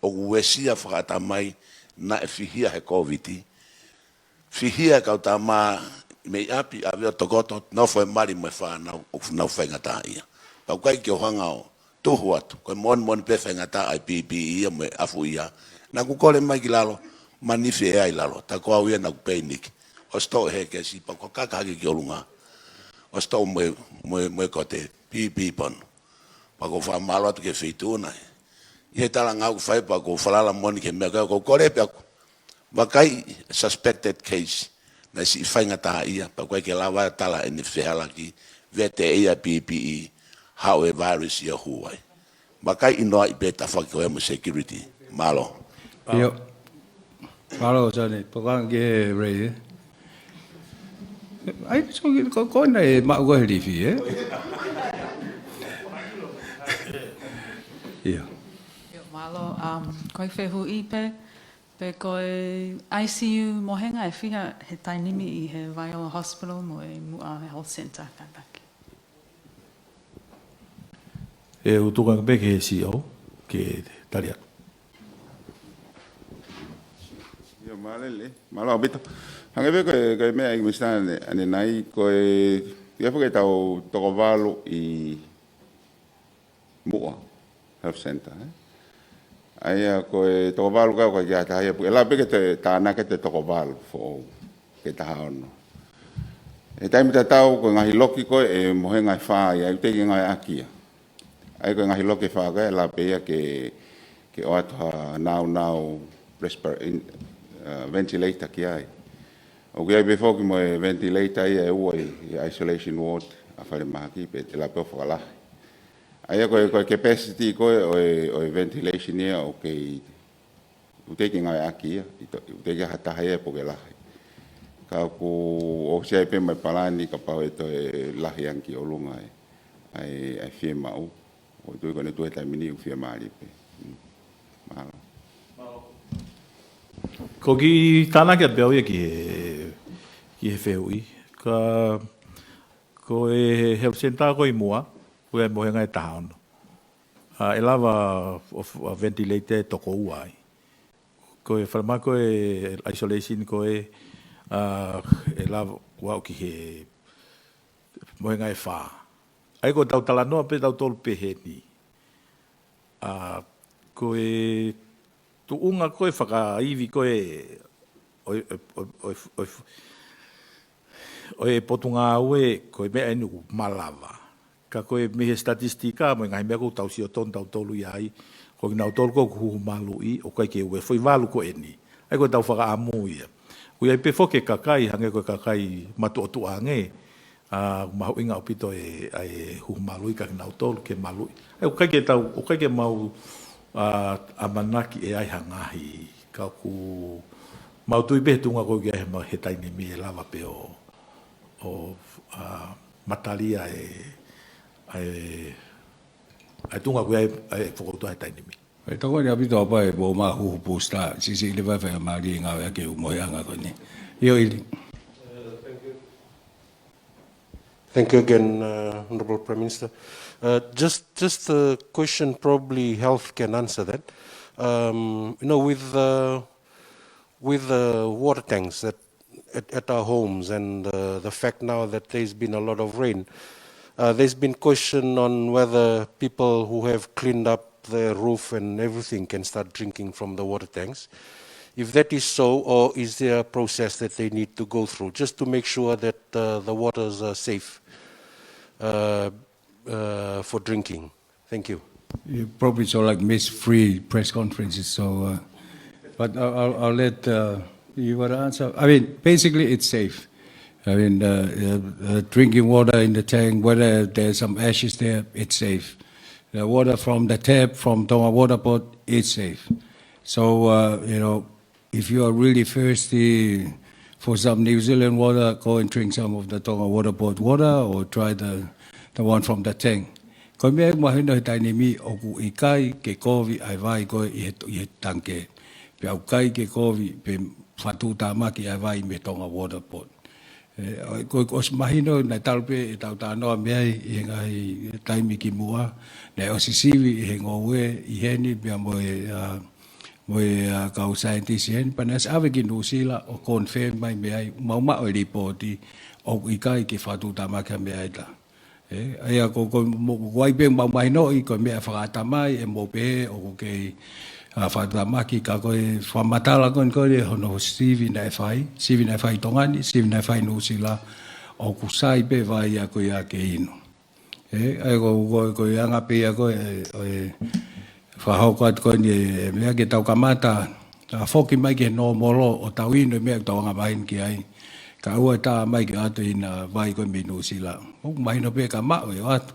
ʻoku uesia fakaʻatamai naʻe fihia he Kōviti. Fihia e kau tama mei ʻapi ʻave ʻo tokoto, nofo e mali mo e fānau, ʻoku nau faingataʻaʻia. Pea ʻoku ʻikai ke u hanga ʻo tuhu atu, ko e moʻoni moʻoni pē faingataʻa e P P E ia mo e ʻafu ia. Naʻa ku kole mai ki lalo, manifi e ai lalo, tā ko au ia naʻa ku peiniki. ʻOsi toʻo e hēkesi, pea u kaka hake ki ʻolunga. ʻOsi toʻo mo e, mo e, mo e kote, P P E pono. Pea ʻoku ou fakamālō atu ki he feituʻu na. ʻI he talanga ʻoku fai pea ʻoku ou falala moʻoni ki he meʻa ko ē ʻoku ou kole pē ʻaku. Vakai, suspected case. Naʻe siʻi faingataʻaʻia, pea ʻoku ʻikai ke lava ʻo tala ʻene fehālaaki, vete ʻe ia P P E, haʻu e virus ia ʻo hū ai. Vakai ʻi noa ʻi pē tafaʻaki ko ē mo e security. Mālō. ʻIo. Mālō, Sane. Pea ko ʻeku kiʻi lea, ē? ʻAi, so, ko, ko ena e maʻu ko ē he lifi, ē? ʻIo. ʻIo, mālō, um, ko e fehuʻi pē, pe ko e I C U mohenga ʻe fiha he taimi ni ʻi he Vaiola Hospital mo e Muʻa Health Centre kātaki. ʻE u tuku ange pē ki he C E O, ke tali atu. ʻIo, mālō lelei, mālō ʻaupito. Hangē pē ko e, ko e meʻa ʻa e Minisitā ʻane, ʻanenai, ko e, ʻi ai foki ʻetau toko valu ʻi Muʻa Health Centre, ē? ʻA ia ko e toko valu ka ʻoku ʻikai ke ʻi ai ha taha ia, pea ʻe lava pē ke toe tānaki ʻa e toko valu foʻou ki he taha ono. He taimi tatau ko e ngaahi loki ko ē ʻe mohenga ʻe fā ia, ʻoku teʻeki ke ngāueʻaki ia. ʻA ia ko e ngaahi loki ʻe fā ko ē, ʻe lava pē ia ke, ke ʻoatu ha naunau respir-, in, uh, ventilator ki ai. ʻOku ʻi ai pē foki mo e ventilator ia ʻe ua ʻi, ʻi isolation ward ʻa falemahaki pea ʻe lava pē ʻo fakalahi. ʻA ia ko e, ko e capacity ko ē ʻo e, ʻo e ventilation ia ʻoku kei, ʻoku teʻeki ke ngāueʻaki ia, ʻi to-, ʻoku teʻeki ha taha ia ʻe puke lahi. Ka ʻoku ʻosi ʻi ai pē mo e palani kapau ʻe toe lahi ange ki ʻolunga ʻa e, ʻa e, ʻa e fiemaʻu. ʻOku ou tui ko ʻene tuʻu he taimi ni ʻoku fiemālie pē. Mm. Mālō. Ko e kiʻi tānaki atu pē au ia ki he, ki he fehuʻi. Ka ko e health centre ko ē ʻi Muʻa, ko e mohenga ʻe taha ono. ʻA, ʻe lava ʻo, ʻo ventilate e toko ua ai. Ko e falemahaki ko ē isolation ko ē, ʻa, ʻe lava ʻo aʻu ki he mohenga ʻe fā. ʻA ia ko ʻetau talanoa pē tautolu pehē ni. ʻA, ko e tuʻunga ko ē fakaivi ko ē ʻo e, ʻo e, ʻo e, ʻo e, ʻo e, ʻo e Potungāue ko e meʻa eni ʻoku malava. Ka ko e mei he statistika mo e ngaahi meʻa ʻoku tau sio tonu tautolu ia ai, ko kinautolu ʻoku huhu maluʻi, ʻoku ʻikai ke ue foʻi valu ko eni. ʻA ia ko ʻetau fakaʻamu ia. ʻOku ʻi ai pē foki e kakai, hangē ko e kakai matuʻotuʻa ange, ʻa, mahuʻinga ʻaupito e, ʻa e huhu maluʻi ka kinautolu ke maluʻi. ʻA ia ʻoku ʻikai ke tau, ʻoku ʻikai ke mau, ʻa, ʻamanaki ʻe ʻi ai ha ngaahi. Ka ʻoku mau tui pē he tuʻunga ko ē ʻoku ʻi ai he ma-, he taimi ni ʻe lava pē ʻo, ʻo, ʻa, matalia e, ʻa e, ʻa e tuʻunga ko ē ʻa e fokoutua he taimi ni. ʻE tokoni ʻaupito ʻa e pau ʻe pō ma huhu booster, siʻisiʻi leva e faingamālie ngāueʻaki e ʻū mohenga ko eni. ʻIo, ʻIli. Thank you again, uh, Honourable Prime Minister. Uh, just, just a question, probably Health can answer that. Um, you know, with the, with the water tanks that at, at our homes and, uh, the fact now that there's been a lot of rain, uh, there's been question on whether people who have cleaned up the roof and everything can start drinking from the water tanks. If that is so, or is there a process that they need to go through just to make sure that, uh, the waters are safe, uh, uh, for drinking? Thank you. You probably saw, like, Miss Free press conferences, so, uh, But I'll, I'll, I'll let uh, you want to answer. I mean, basically, it's safe. I mean, uh, uh, uh, drinking water in the tank, whether there's some ashes there, it's safe. The water from the tap, from Tonga Water Board, it's safe. So, uh, you know, if you are really thirsty for some New Zealand water, go and drink some of the Tonga Water Board water or try the, the one from the tank. Ko e meʻa ia ʻoku mahino he taimi ni ʻoku ʻikai ke kovi ʻa e vai ko ē ʻi he, ʻi he tangikē. Pea ʻoku ʻikai ke kovi pe fakatuʻutāmaki ʻa e vai mei Tonga Water Board. ʻE, ko, ko ʻosi mahino naʻe talu pē ʻetau talanoa mei ai ʻi he ngaahi taimi kimuʻa, naʻe ʻosi sivi ʻe he ngoue ʻi heni pea mo e, ʻa, mo e, ʻa, kau scientist ʻi heni, pea naʻe ʻosi ʻave ki Nuʻusila ʻo confirm mai mei ai, maʻu maʻu e lipooti ʻoku ʻikai ke fakatuʻutāmaki ha meʻa ʻe taha. ʻE, ʻa ia ko, ko, mo, ko ai pē maʻu mahinoʻi, ko e meʻa fakaʻatamai ʻe mou pehē ʻoku kei, ʻa, fakatuʻutāmaki, ka ko e fakamatala ko eni ko ē hono sivi naʻe fai, sivi naʻe fai Tonga ni, sivi naʻe fai Nuʻusila, ʻoku sai pē vai ia ko ia ke inu. ʻE, ʻa ia ko, ko, ko e anga pē ia ko ē, ʻo e, fakahoko atu ko eni e, e meʻa ke tau kamata, ʻa, foki mai ki he nōmolo ʻo tau inu e meʻa ʻoku tau angamaheni ki ai. Kae ʻoua ʻe tā mai ke ʻoatu ʻi he vai ko ē mei Nuʻusila. ʻOku mahino pē ka maʻu ʻe ʻoatu.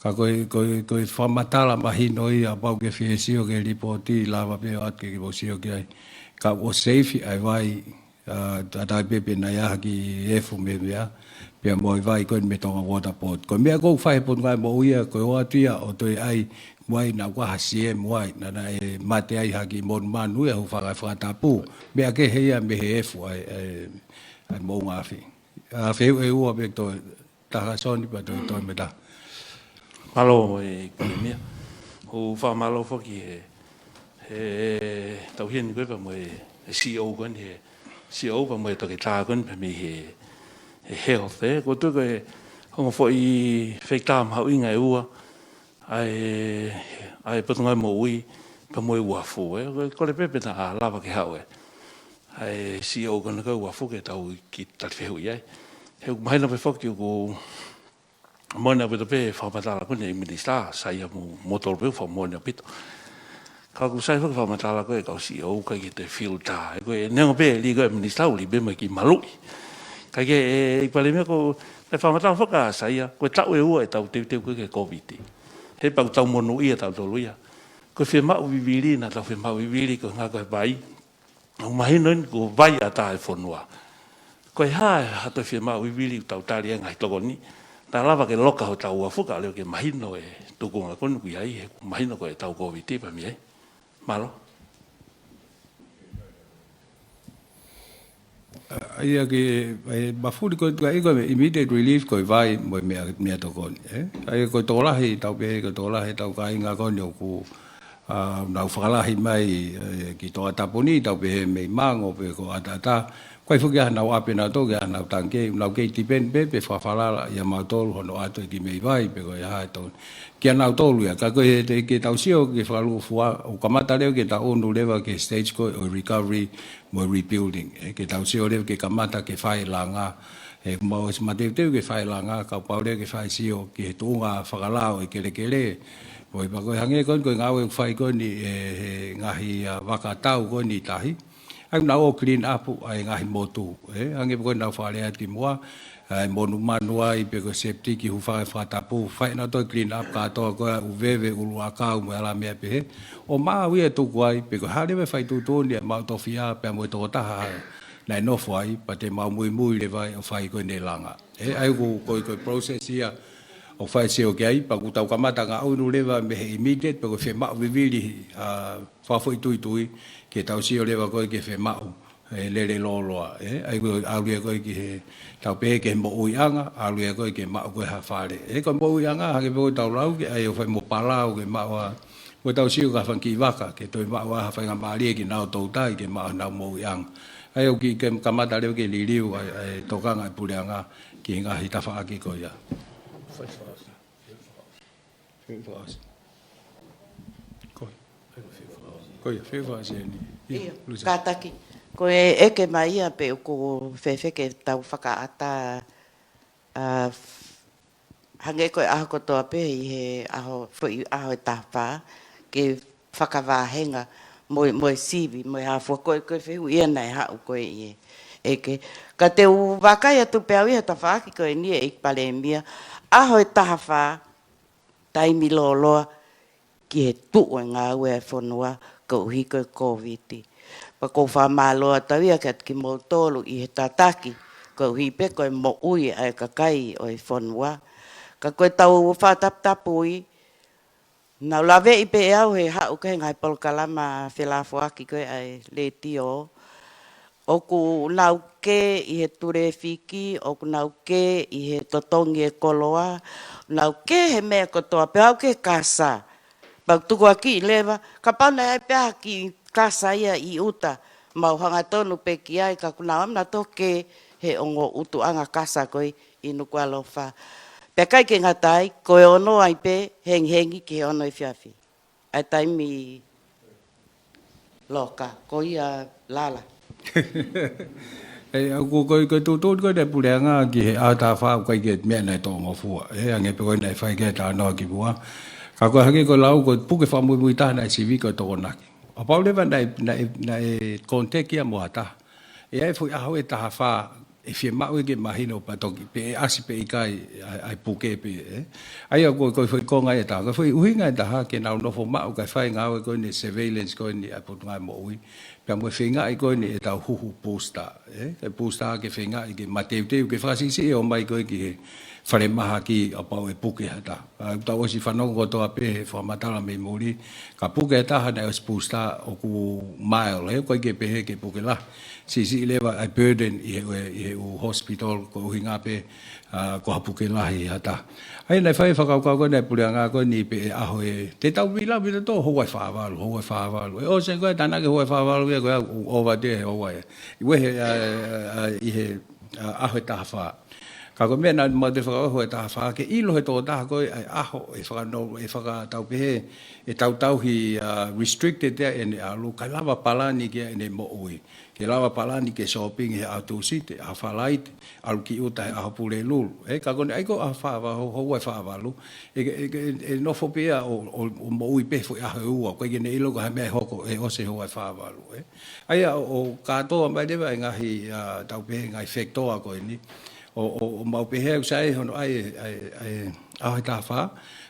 Ka ko e, ko e, ko e fakamatala mahino ia pau ke fie sio ki he lipooti lava pē ʻoatu ke, ke mou sio ki ai. Ka ʻoku safe ʻa e vai, ʻa, tatau ai pē pe naʻe ʻi ai ha kiʻi efu mei meʻa, pea mo e vai ko eni mei Tonga Water Board. Ko e meʻa ʻoku fai he Potungāue Moʻui ia, ko e ʻoatu ia ʻo toe ʻai, ʻoku ʻi ai naʻa ku ʻaha C M ʻi ai, naʻa, naʻe mate ai ha kiʻi monumanu ia, hūfanga he fakatapu. Meʻa kehe ia mei he efu ʻa e, ʻa e, ʻa e moʻunga afi. ʻA, fehuʻi ʻe ua pē toe, taha Soni pea toe, toe mei taha. Mālō e Palēmia. ʻOku ou fakamālō foki he, he tauhi ni ko ē pea mo e, e C E O ko eni, he C E O pea mo e toketā ko eni pea mei he, he health, ē. ʻOku ou tui ko e ongo foʻi feituʻu mahuʻinga ʻe ua, ʻa e, ʻa e Potungāue Moʻui pea mo e uafu, ē. Ko e kole pē pe naʻa lava ke haʻu e, ʻa e C E O ko ena ko e uafu ke tau kiʻi tali fehuʻi ai. He ʻoku mahino pē foki ʻoku moʻoni ʻaupito pē fakamatala ko eni ʻa e Minisitā, sai ia mo, mo tolu pē fakamoʻoni ʻaupito. Ka ʻoku sai foki fakamatala ko ē kau C E O ʻikai ke toe filter. Ē ko e neongo pē ʻe lī ko ē Minisitā ʻoku lī pē mo e kiʻi maluʻi. Kae kehe ʻe, ʻe Palēmia ko e fakamatala foki ʻa Saia, ko e taʻu ʻe ua ʻetau teuteu ko ē ki he Kōviti. He pea ʻoku tau monūʻia tautolu ia. Ko e fiemaʻu vivili, naʻa tau fiemaʻu vivili, ko e ngaahi ko e vai. ʻOku mahino eni ko e vai ʻatā e fonua. Ko e hā ha toe fiemaʻu vivili ʻoku tau tali ai e ngaahi tokoni. Naʻa lava ke loka hotau uafu kae ʻoua ke mahino e tuʻunga ko eni ʻoku ʻi ai, he ʻoku mahino ko ʻetau Kōviti pea mei ai. Mālō. ʻA ia ke, e, mafuli ko e tuʻu ia ko e immediate relief ko e vai mo e meʻa, meʻatokoni, ē? ʻA ia ko e tokolahi, tau pehē ko e tokolahi ʻetau kāinga ko eni ʻoku, ʻa, nau fakalahi mai, e, ki Tongatapu ni, tau pehē mei Mango, pe ko ʻAtatā. ʻOku ʻikai foki ke ʻi ai haʻanau ʻapi ʻanautolu, ke ʻi ai haʻanau tangikē, nau kei depend pē, pe fakafalala ia mautolu hono ʻoatu e kiʻi meʻi vai, pe ko e hā ʻe tokoni kiate kinautolu ia. Ka ko e te ke tau sio ke fakalūkufua, ʻoku kamata leva ke tau ʻunu leva ki he stage ko ē ʻo e recovery mo e rebuilding. Ē, ke tau sio leva ke kamata ke fai e langa. Ē, mau ʻosi mateuteu ke fai e langa, kapau leva ke fai e sio ki he tuʻunga fakalao e kelekele. Ko e pea ko e hangē ko eni ko e ngāue ʻoku fai ko eni ʻe he ngaahi, ʻa, vaka tau ko eni ʻi tahi. ʻA ia ʻoku nau ō ʻo clean up ʻa e ngaahi motu, ē, hangē pē ko ʻenau fakalea kimuʻa, ʻa e monumanu ai, pe ko e septic, hūfanga he fakatapu, fai ʻenautolu e clean up kātoa ko ē, ʻū veve, ʻuluʻakau, mo e ʻalā meʻa pehē. ʻO maʻu ia ʻo tuku ai, pe ko e hā leva e fai tuʻutuʻuni ʻa e maʻu tofiʻa, pea mo e tokotaha naʻe nofo ai, pea te mau muimui leva ai ʻo fai ko eni e langa. Ē, ʻa ia ko e, ko e, ko e process ia ʻoku fai e sio ki ai, pea ʻoku tau kamata ngāue ʻunu leva mei he immediate, pe ko e fiemaʻu vivili, ʻa, fakafoʻituitui, ke tau sio leva ko ē ki he fiemaʻu, ē, lele lōloa, ē, ʻa ia ko e ʻalu ia ko ē ki he, tau pehē ki he moʻuiʻanga, ʻalu ia ko ē ki he maʻu ko ē ha fale. Ē, ko e moʻuiʻanga, hangē pē ko ʻetau lau ki ai ʻo fai mo Palau ke maʻu ʻa, ko ʻetau sio ki ha fanga kiʻi vaka, ke toe maʻu ʻa ha faingamālie ke nau toutai, ke maʻu ʻenau moʻuiʻanga. ʻA ia ʻoku kiʻi kamata leva ke liliu ʻa e, ʻa e tokanga ʻa e puleʻanga ki he ngaahi tafaʻaki ko ia. Ko ia, fakaʻosi eni. ʻIo, Lucy. Kātaki. Ko e ʻeke mai ia pe ʻoku fēfē ke tau fakaʻatā, ʻa, hangē ko e ʻaho kotoa pē ʻi he ʻaho, foʻi ʻaho ʻe taha fā, ke fakavāhenga mo e, mo e sivi, mo e hā fua, ko e, ko e fehuʻi ia naʻe haʻu ko ē ʻi he ʻEiki. Ka te u vakai atu pē au ia he tafaʻaki ko eni ʻEiki Palēmia, ʻaho ʻe taha fā, taimi lōloa ki he tuʻu e ngāue ʻa e fonua koeʻuhi ko e Kōviti. Pea ʻoku ou fakamālō atu au ia kiate kimoutolu ʻi he tataki koeʻuhi pē ko e moʻui ʻa e kakai ʻo e fonua. Ka ko e tau fakataputapui, naʻa ku laveʻi pē ʻe au he haʻu ki he ngaahi polokalama felafoaki ko ē ʻa e letiō, ʻoku nau kē ʻi he tulefiki, ʻoku nau kē ʻi he totongi e koloa, nau kē he meʻa kotoa, pea aʻu ki he kasa. Pea tukuakiʻi leva, kapau naʻe ʻi ai pē ha kiʻi kasa ia ʻi ʻuta, mau hangatonu pē ki ai, ka ʻoku nau ʻamanaki ʻo kē he ongo ʻutuʻanga kasa ko ē ʻi Nukuʻalofa. Pea ʻikai ke ngata ai, ko e ono ai pē, hengihengi ki he ono efiafi. ʻA e taimi loka, ko ia lala. ʻE, ʻa, ko, ko, ko e tuʻutuʻuni ko ē ʻa e puleʻanga ki he ʻaho ʻe taha fā ʻoku ʻikai ke meʻa naʻe tō ngofua. ʻE, hangē pē ko ē naʻe fai ki ai e talanoa kimuʻa. Ka ko e hangē ko e lau, ko e puke fakamuimui taha naʻe sivi ko e Tokonaki. ʻO pau leva naʻe, naʻe, naʻe contact ia mo ha taha. ʻE ʻi ai e foʻi ʻaho ʻe taha fā, ʻe fiemaʻu ia ke mahino pea toki, pe ʻe ʻasi pe ʻikai ʻa e, ʻa e puke pē, ē. ʻA ia ko, ko e foʻi konga ia ʻe taha, ko e foʻi ʻuhinga ʻe taha ke nau nofo maʻu kae fai e ngāue ko eni surveillance ko eni ʻa e Potungāue Moʻui. Pea mo e feingaʻi ko eni ʻetau huhu booster, ē. E booster ke feingaʻi ke mateuteu, ke fakasiʻisiʻi ʻo ʻomai ko ē ki he falemahaki ʻo pau ʻe puke ha taha. ʻA, tau ʻosi fanongo kotoa pē he fakamatala mei muli, ka puke ʻe taha naʻe ʻosi booster ʻoku mild, he ʻoku ʻikai ke pehē ke puke lahi. Siʻisiʻi leva ʻa e burden ʻi he, ʻi he ʻū hospital koeʻuhi ngā pē, ʻa, ko ha puke lahi ha taha. ʻA ia naʻe fai e fakakaukau ko ē ʻa e puleʻanga ko eni pe ʻe ʻaho ʻe, te tau vila vila tō houa ʻe fā valu, houa ʻe fā valu. ʻE ʻosi ko ē tānaki houa ʻe fā valu ia ko ē ʻoku ʻova atu he houa ia. ʻI he, ʻa, ʻa, ʻi he, ʻa, ʻaho ʻe taha fā. Ka ko e meʻa naʻa mau toe fakakaukau houa ʻe taha fā, ke ʻilo he tokotaha ko ē ʻa e ʻaho ʻe fakano-, ʻe fakatau pehē, ʻe tautauhi, ʻa, restricted ia ʻene ʻalu, kae lava palani ki ai ʻene moʻui. Ke lava palani ke shopping he ʻaho Tūsite, ʻaho Falaite, ʻalu ki ʻuta he ʻaho Pulelulu. ʻE, ka ko eni ʻa ia ko e ʻaho fā valu, houa ʻe fā valu, ʻe, ʻe, ʻe, ʻe nofo pē ia ʻo, ʻo, ʻo moʻui pē he foʻi ʻaho ʻe ua, ʻoku ʻikai ke ne ʻilo ko e hā e meʻa ʻe hoko, ʻe ʻosi houa ʻe fā valu, ē. ʻA ia ʻo, ʻo kātoa mai leva e ngaahi, ʻa, tau pehē ngaahi factor ko eni. ʻO, ʻo, ʻo mau pehē ʻoku sai hono ʻai, ʻai, ʻai, ʻaho ʻe taha fā.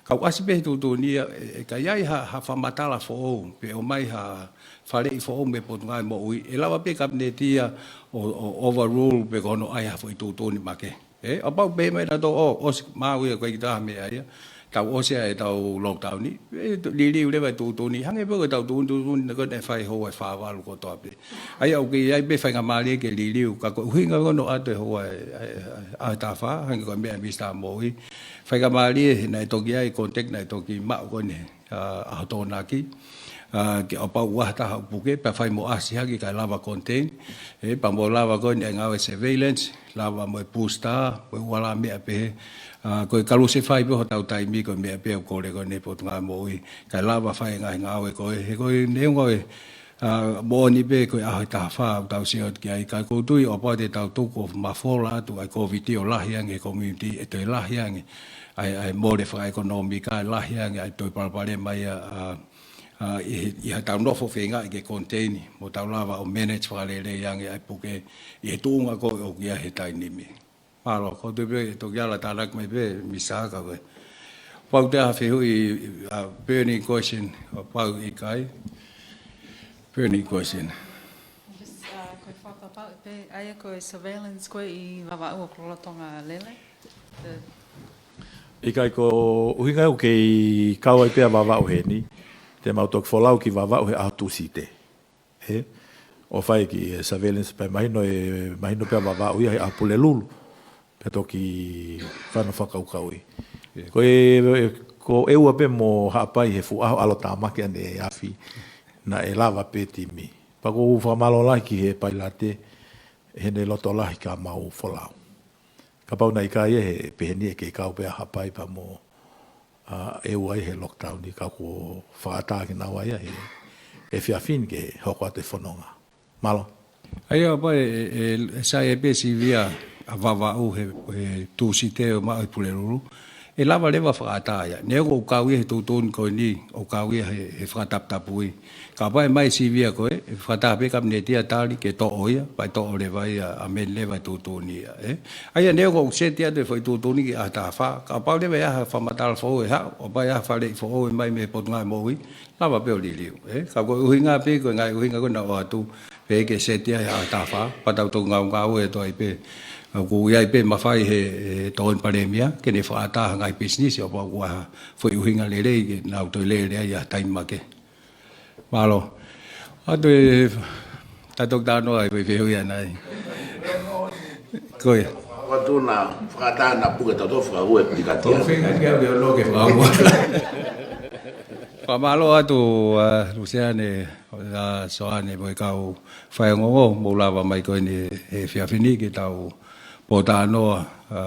Ka ʻoku ʻasi pē he tuʻutuʻuni ia, ʻe, ʻe ʻikai ai ha, ha fakamatala foʻou, pe ʻomai ha faleʻi foʻou mei he Potungāue Moʻui. ʻE lava pē Kapineti ia ʻo, ʻo overrule pe ko hono ʻai ha foʻi tuʻutuʻuni makehe. ʻE, ʻo pau pē mai nautolu, ʻo, ʻosi maʻu ia ko e kiʻi taha meʻa ia. Tau ʻosi ʻa ʻetau lockdown ni. ʻE, liliu leva e tuʻutuʻuni. Hangē pē ko ʻetau tuʻutuʻuni, tuʻutuʻuni ko ē naʻe fai houa ʻe fā valu kotoa pē. ʻA ia ʻoku ʻi ai pē faingamālie ke liliu. Ka ko e ʻuhinga ko ē hono ʻoatu e houa ʻe, ʻe, ʻe, ʻe taha fā, hangē ko e meʻa ʻa Misitā Moʻui. Faingamālie, naʻe toki ʻi ai e contact naʻe toki maʻu ko eni, ʻa, ʻaho Tokonaki. ʻA, ke ʻo pau ʻe taha ʻo puke, pea fai mo ʻasi hake kae lava contain. ʻE, pea mo lava ko eni e ngāue surveillance, lava mo e booster, mo e ua lā meʻa pehē. ʻA, ko e kalusefai pē hotau taimi ko e meʻa pē ʻoku kole ko eni Potungāue Moʻui. Kae lava fai e ngaahi ngāue ko ē, he ko e neongo e, ʻa, moʻoni pē ko e ʻaho ʻe taha fā ʻoku tau sio atu ki ai, ka ʻoku ou tui ʻo pau te tau tuku ʻo mafola atu ʻa e Kōviti ʻo lahi ange he community, ʻe toe lahi ange ʻa e, ʻa e mole fakaʻekonōmika, ʻe lahi ange ʻa e toe palopalema ia, ʻa, ʻa, ʻi he, ʻi haʻatau nofo feingaʻi ke contain, mo tau lava ʻo manage fakalelei ange ʻa e puke, ʻi he tuʻunga ko ē ʻoku ʻi ai he taimi ni. Mālō, ko e tuʻu pē, toki ala tānaki mai pē, Misa ka ko e. Pau te ha fehuʻi, ʻa, burning question, ʻo pau ʻikai. Burning question. Just, uh, ko e fakapapauʻi pē, ʻa ia ko e surveillance ko ē ʻi Vavaʻu ʻoku lolotonga lele. The ʻIkai ko e ʻuhinga ʻoku kei kau ai pē ʻa Vavaʻu heni. Te mau toki folau ki Vavaʻu he ʻaho Tūsite. ʻE, ʻo fai e kiʻi surveillance pea mahino ʻe, mahino pē ʻa Vavaʻu ia he ʻaho Pulelulu. Pea toki fano fakakaukauʻi. Ko e, ko ʻEua pē mo Haʻapai he fuʻu ʻaho ʻalotāmaki ʻaneafi naʻe lava pē timi. Pea ʻoku ou fakamālō lahi ki he pailate, heʻene loto lahi ka mau folau. Kapau naʻe ʻikai ia he pehē ni ʻe kei kau pē ʻa Haʻapai pea mo, ʻa, ʻEua ia he lockdown ni ka ʻoku fakaʻatā kinaua ia he, he efiafi ni ke hoko atu e fononga. Mālō. ʻA ia pea ʻe, ʻe, ʻe sai ʻe pē sivi ʻa Vavaʻu he, he Tūsite ʻo maʻu e Pulelulu. ʻE lava leva fakaʻatā ia. Neongo ʻoku kau ia he tuʻutuʻuni ko eni, ʻoku kau ia he, he fakataputapui. Kapau ʻe ʻomai e sivi ia ko ē, ʻe fakataha pē Kapineti ʻo tali ke toʻo ia, pea toʻo leva ia, amend leva e tuʻutuʻuni ia, ē. ʻA ia neongo ʻoku seti atu e foʻi tuʻutuʻuni ki he ʻaho taha fā. Kapau leva ʻe ʻi ai ha fakamatala foʻou ʻe haʻu, ʻo kapau ʻe ʻi ai ha faleʻi foʻou ʻe ʻomai mei he Potungāue Moʻui, lava pē ʻo liliu, ē. Ka ko e ʻuhinga pē, ko e ngaahi ʻuhinga ko ē naʻe ʻoatu, pea ke seti ai ʻa e ʻaho taha fā, pea tau toki ngaungaue atu ai pē. ʻOku ʻi ai pē mafai he, he tokoni Palēmia, ke ne fakaʻatā ha ngaahi pisinisi, ʻo kapau ʻoku ʻi ai ha foʻi ʻuhinga lelei, ke nau toe lele ai ʻi ha taimi makehe. Mālō. ʻOatu e, ta toki talanoa ai, pea fehuʻi ʻanai. Ko ia. ʻOatu naʻa fakaʻatā naʻa puke tautolu fakahū e pika tia. Tau feinga ke au ke ono ke fakahū. Fakamālō atu, ʻa, Luseane, ʻa, Soane mo e kau faiongoongo, mou lava mai ko eni he efiafi ni ke tau pōtalanoa, ʻa,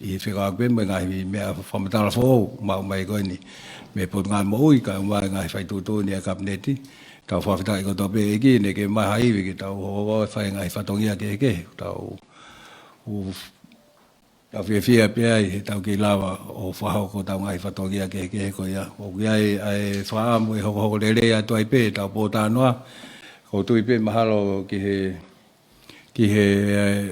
ʻi he fekauʻaki pē mo e ngaahi meʻa fakamatala foʻou, maʻu mai ko eni mei he Potungāue Moʻui, kae ʻumaʻā e ngaahi fai tuʻutuʻuni ʻa e Kapineti. Tau fakafetaʻi kotoa pē ʻEiki, neʻe ʻikai ke ʻi ai ha ivi ke tau hoko ʻo fai e ngaahi fatongia kehekehe, tau, ʻoku tau fiefia pē ai, he tau kei lava ʻo fakahoko ʻetau ngaahi fatongia kehekehe ko ia. ʻOku ʻi ai ʻa e fakaʻamu ʻe hokohoko lelei atu ai pē ʻetau pōtalanoa. ʻOku ou tui pē mahalo ki he, ki he,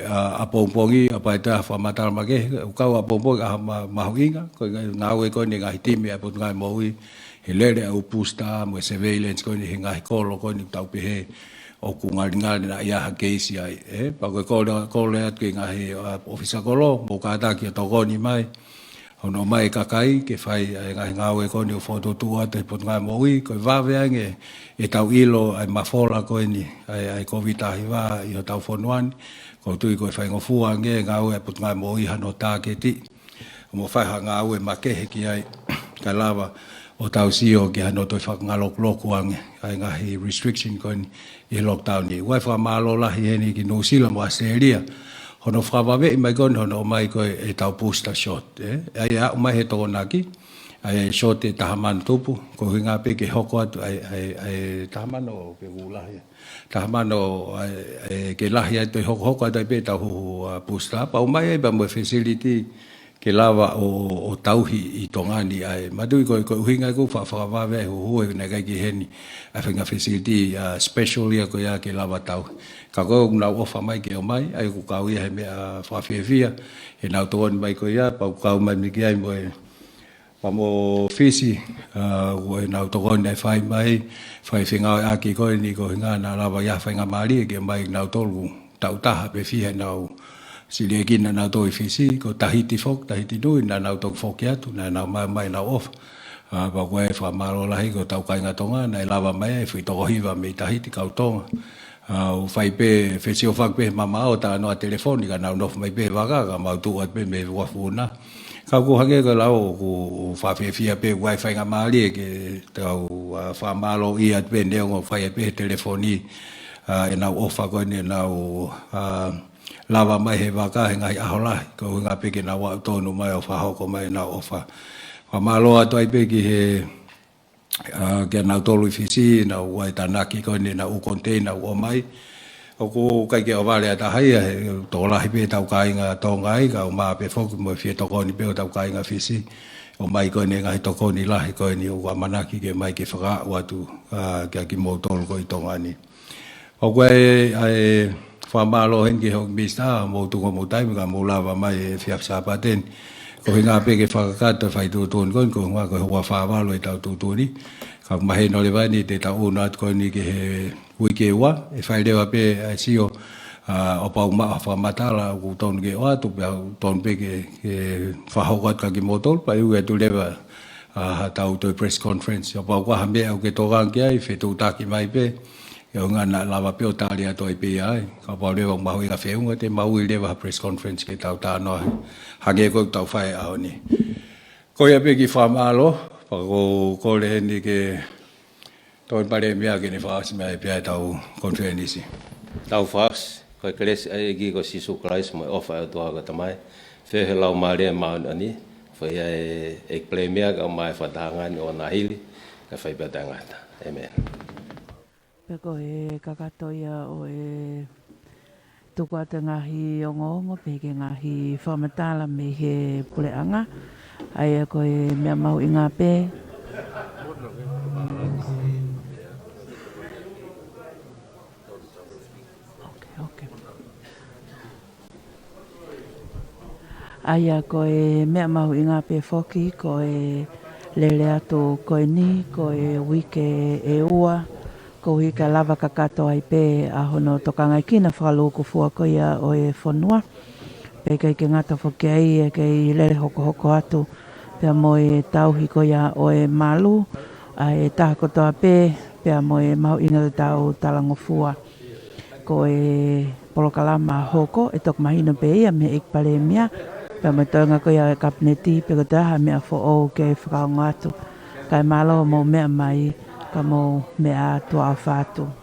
ʻa, ʻapongipongi, ʻa, pea ʻe toe fakamatala makehe, ʻoku kau ʻapongipongi ʻaho ma-, mahuʻinga, ko e ngaahi ngāue ko eni e ngaahi timi ʻa e Potungāue Moʻui, he lele ʻa e ʻū booster mo e surveillance ko eni he ngaahi kolo ko eni ʻoku tau pehē ʻoku ngalingali naʻa ʻi ai ha keisi ai, ē? Pea ko e kole, kole atu ki he ngaahi, ʻa, ʻōfisa kolo, mou kātaki ʻo tokoni mai. Hono ʻomai e kakai ke fai ʻa e ngaahi ngāue ko eni ʻoku fokotuʻutuʻu atu ʻe he Potungāue Moʻui, ko e vave ange ʻetau ʻilo ʻa e mafola ko eni, ʻa e, ʻa e Kōviti taha hiva ʻi hotau fonua ni. ʻOku ou tui ko e faingofua ange e ngāue ʻa e Potungāue Moʻui hano tāketi mo fai ha ngāue makehe ki ai, kae lava ʻo tau sio ki hano toe fakangalokuloku ange ʻa e ngaahi restriction ko eni ʻi he lockdown ni. ʻOku ou fakamālō lahi heni ki New Zealand mo Australia, hono fakavaveʻi mai ko eni hono ʻomai ko ē ʻetau booster shot, ē? ʻA ia ʻomai he Tokonaki ʻa e shot ʻe taha mano tupu, ko e ʻuhinga pē ke hoko atu ʻa e, ʻa e, ʻa e taha mano pe ʻoku lahi. Taha mano, ʻa e, ʻa e, ke lahi atu e hokohoko atu ai pē ʻetau huhu, ʻa, booster. Pea ʻomai ai pē mo e facility ke lava ʻo, ʻo tauhi ʻi Tonga ni ʻa e. Manatuʻi ko e, ko e ʻuhinga ʻoku fa-, fakavave ai e huhu he naʻe ʻikai ke ʻi heni ʻa e faʻahinga facility, ʻa, special ia ko ia ke lava tauhi. Ka ko ʻenau ʻofa mai ke ʻomai, ʻa ia ʻoku kau ia he meʻa fakafiefia, heʻenau tokoni mai ko ia, pea ʻoku kau mai mei ki ai mo e, pea mo Fisi, ʻa, ko ʻenau tokoni ʻa e fai mai, fai fengāueʻaki ko eni ko e ʻuhinga naʻa lava ʻi ai ha faingamālie ke ʻomai nautolu taʻu taha pe fiha ʻenau siliekina nautolu ʻi Fisi, ko Tahiti foki, Tahiti Nui, naʻa nau toki foki atu, naʻa nau ʻomai, ʻomai ʻenau ʻofa. ʻA, pea ko e fakamālō lahi ki hotau kāinga Tonga, naʻe lava mai e foʻi toko hiva mei Tahiti kau Tonga. ʻA, ʻoku fai pē, fesiofaki pē he mamaʻo, talanoa telefoni, ka nau nofo mai pē he vaka, ka mau tuʻu atu pē mei he uafu na. Ka ʻoku hangē ko e lau, ʻoku, ʻoku fakafiefia pē, ʻoku ʻi ai e faingamālie ke tau, ʻa, fakamālōʻia atu pē neongo ʻoku fai atu pē he telefoni, ʻa, ʻenau ʻofa ko eni, ʻenau, ʻa, lava mai he vaka he ngaahi ʻaho lahi, ko e ʻuhinga pē ke nau aʻu tonu mai ʻo fakahoko mai ʻenau ʻofa. Fakamālō atu ai pē ki he, ʻa, kia nautolu ʻi Fisi, naʻa nau ʻai e tānaki ko eni, ʻenau ʻū container ʻoku ʻomai. ʻOku ʻikai ke ʻohovale ʻa e taha ia, he tokolahi pē ʻetau kāinga Tonga ai, kae ʻumaʻā pē foki mo e fie tokoni pē ʻo hotau kāinga Fisi. ʻOmai ko eni e ngaahi tokoni lahi ko eni ʻoku ʻamanaki ke ʻomai ke fakaaʻu atu, ʻa, kia kimoutolu ko ē ʻi Tonga ni. ʻOku ʻi ai, ʻa e fakamālō heni ki he houʻeiki Minisitā, mou tuku homou taimi kae mou lava mai he efiafi Sāpate ni. Ko e ʻuhinga pē ke fakakakato e fai tuʻutuʻuni ko eni, ko e ʻuhinga ko e houa fā valu ʻetau tuʻutuʻuni. Ka ʻoku mahino leva eni te tau ʻunu atu ko eni ki he uike ua, ʻe fai leva pē ʻa e sio, ʻa, ʻo kapau ʻoku maʻu ha fakamatala ʻoku totonu ke ʻoatu, pea ʻoku totonu pē ke, ke fakahoko atu kia kimoutolu, pea ʻe ui atu leva, ʻa, haʻatau toe press conference. ʻO kapau ʻoku ʻi ai ha meʻa ʻoku ke tokanga ki ai, fetuʻutaki mai pē, ʻi he ʻuhinga naʻa lava pē ʻo tali atu ai pē ia ai. Kapau leva ʻoku mahuʻinga e feʻunga, te mau ui leva ha press conference ke tau talanoa ai. Hangē ko ʻetau fai he ʻaho ni. Ko ia pē ki he fakamālō, pea ʻoku ou kole heni ki he Tokoni Palēmia ke ne fakaʻosi mai pē ʻetau konifelenisi. Tau fakaʻosi, ko e kelesi ʻa e ʻEiki ko Sīsū Kalaisi mo e ʻofa ʻa e ʻOtua ko e Tamai, feohi ʻa e Laumālie Māʻoniʻoni, feohi ʻa e ʻEiki Palēmia kae ʻumaʻā e fakatahaʻanga ni ʻo nā hili, kae fai pē ʻo taʻengata. ʻĒmeni. Pea ko e kakato ia ʻo e tuku atu e ngaahi ongoongo pea ki he ngaahi fakamatala mei he puleʻanga. ʻA ia ko e meʻa mahuʻinga pē. Okay, okay. ʻA ia ko e meʻa mahuʻinga pē foki ko e lele atu ko eni, ko e uike ʻe ua, koeʻuhi kae lava kakato ai pē ʻa hono tokangaʻi kinaua fakalūkufua ko ia ʻo e fonua. Pea ʻikai ke ngata foki ai, ʻe kei lele hokohoko atu pea mo e tauhi ko ia ʻo e malu ʻa e taha kotoa pē, pea mo e mahuʻinga ke tau talangofua. Ko e polokalama hoko ʻe toki mahino pē ia mei he ʻEiki Palēmia, pea mo e toenga ko ia ʻo e Kapineti, pe ko e hā ha meʻa foʻou ke fakaongo atu. Kae mālō hoʻomou meʻa mai, ka mou meʻa tuʻa ʻofa atu.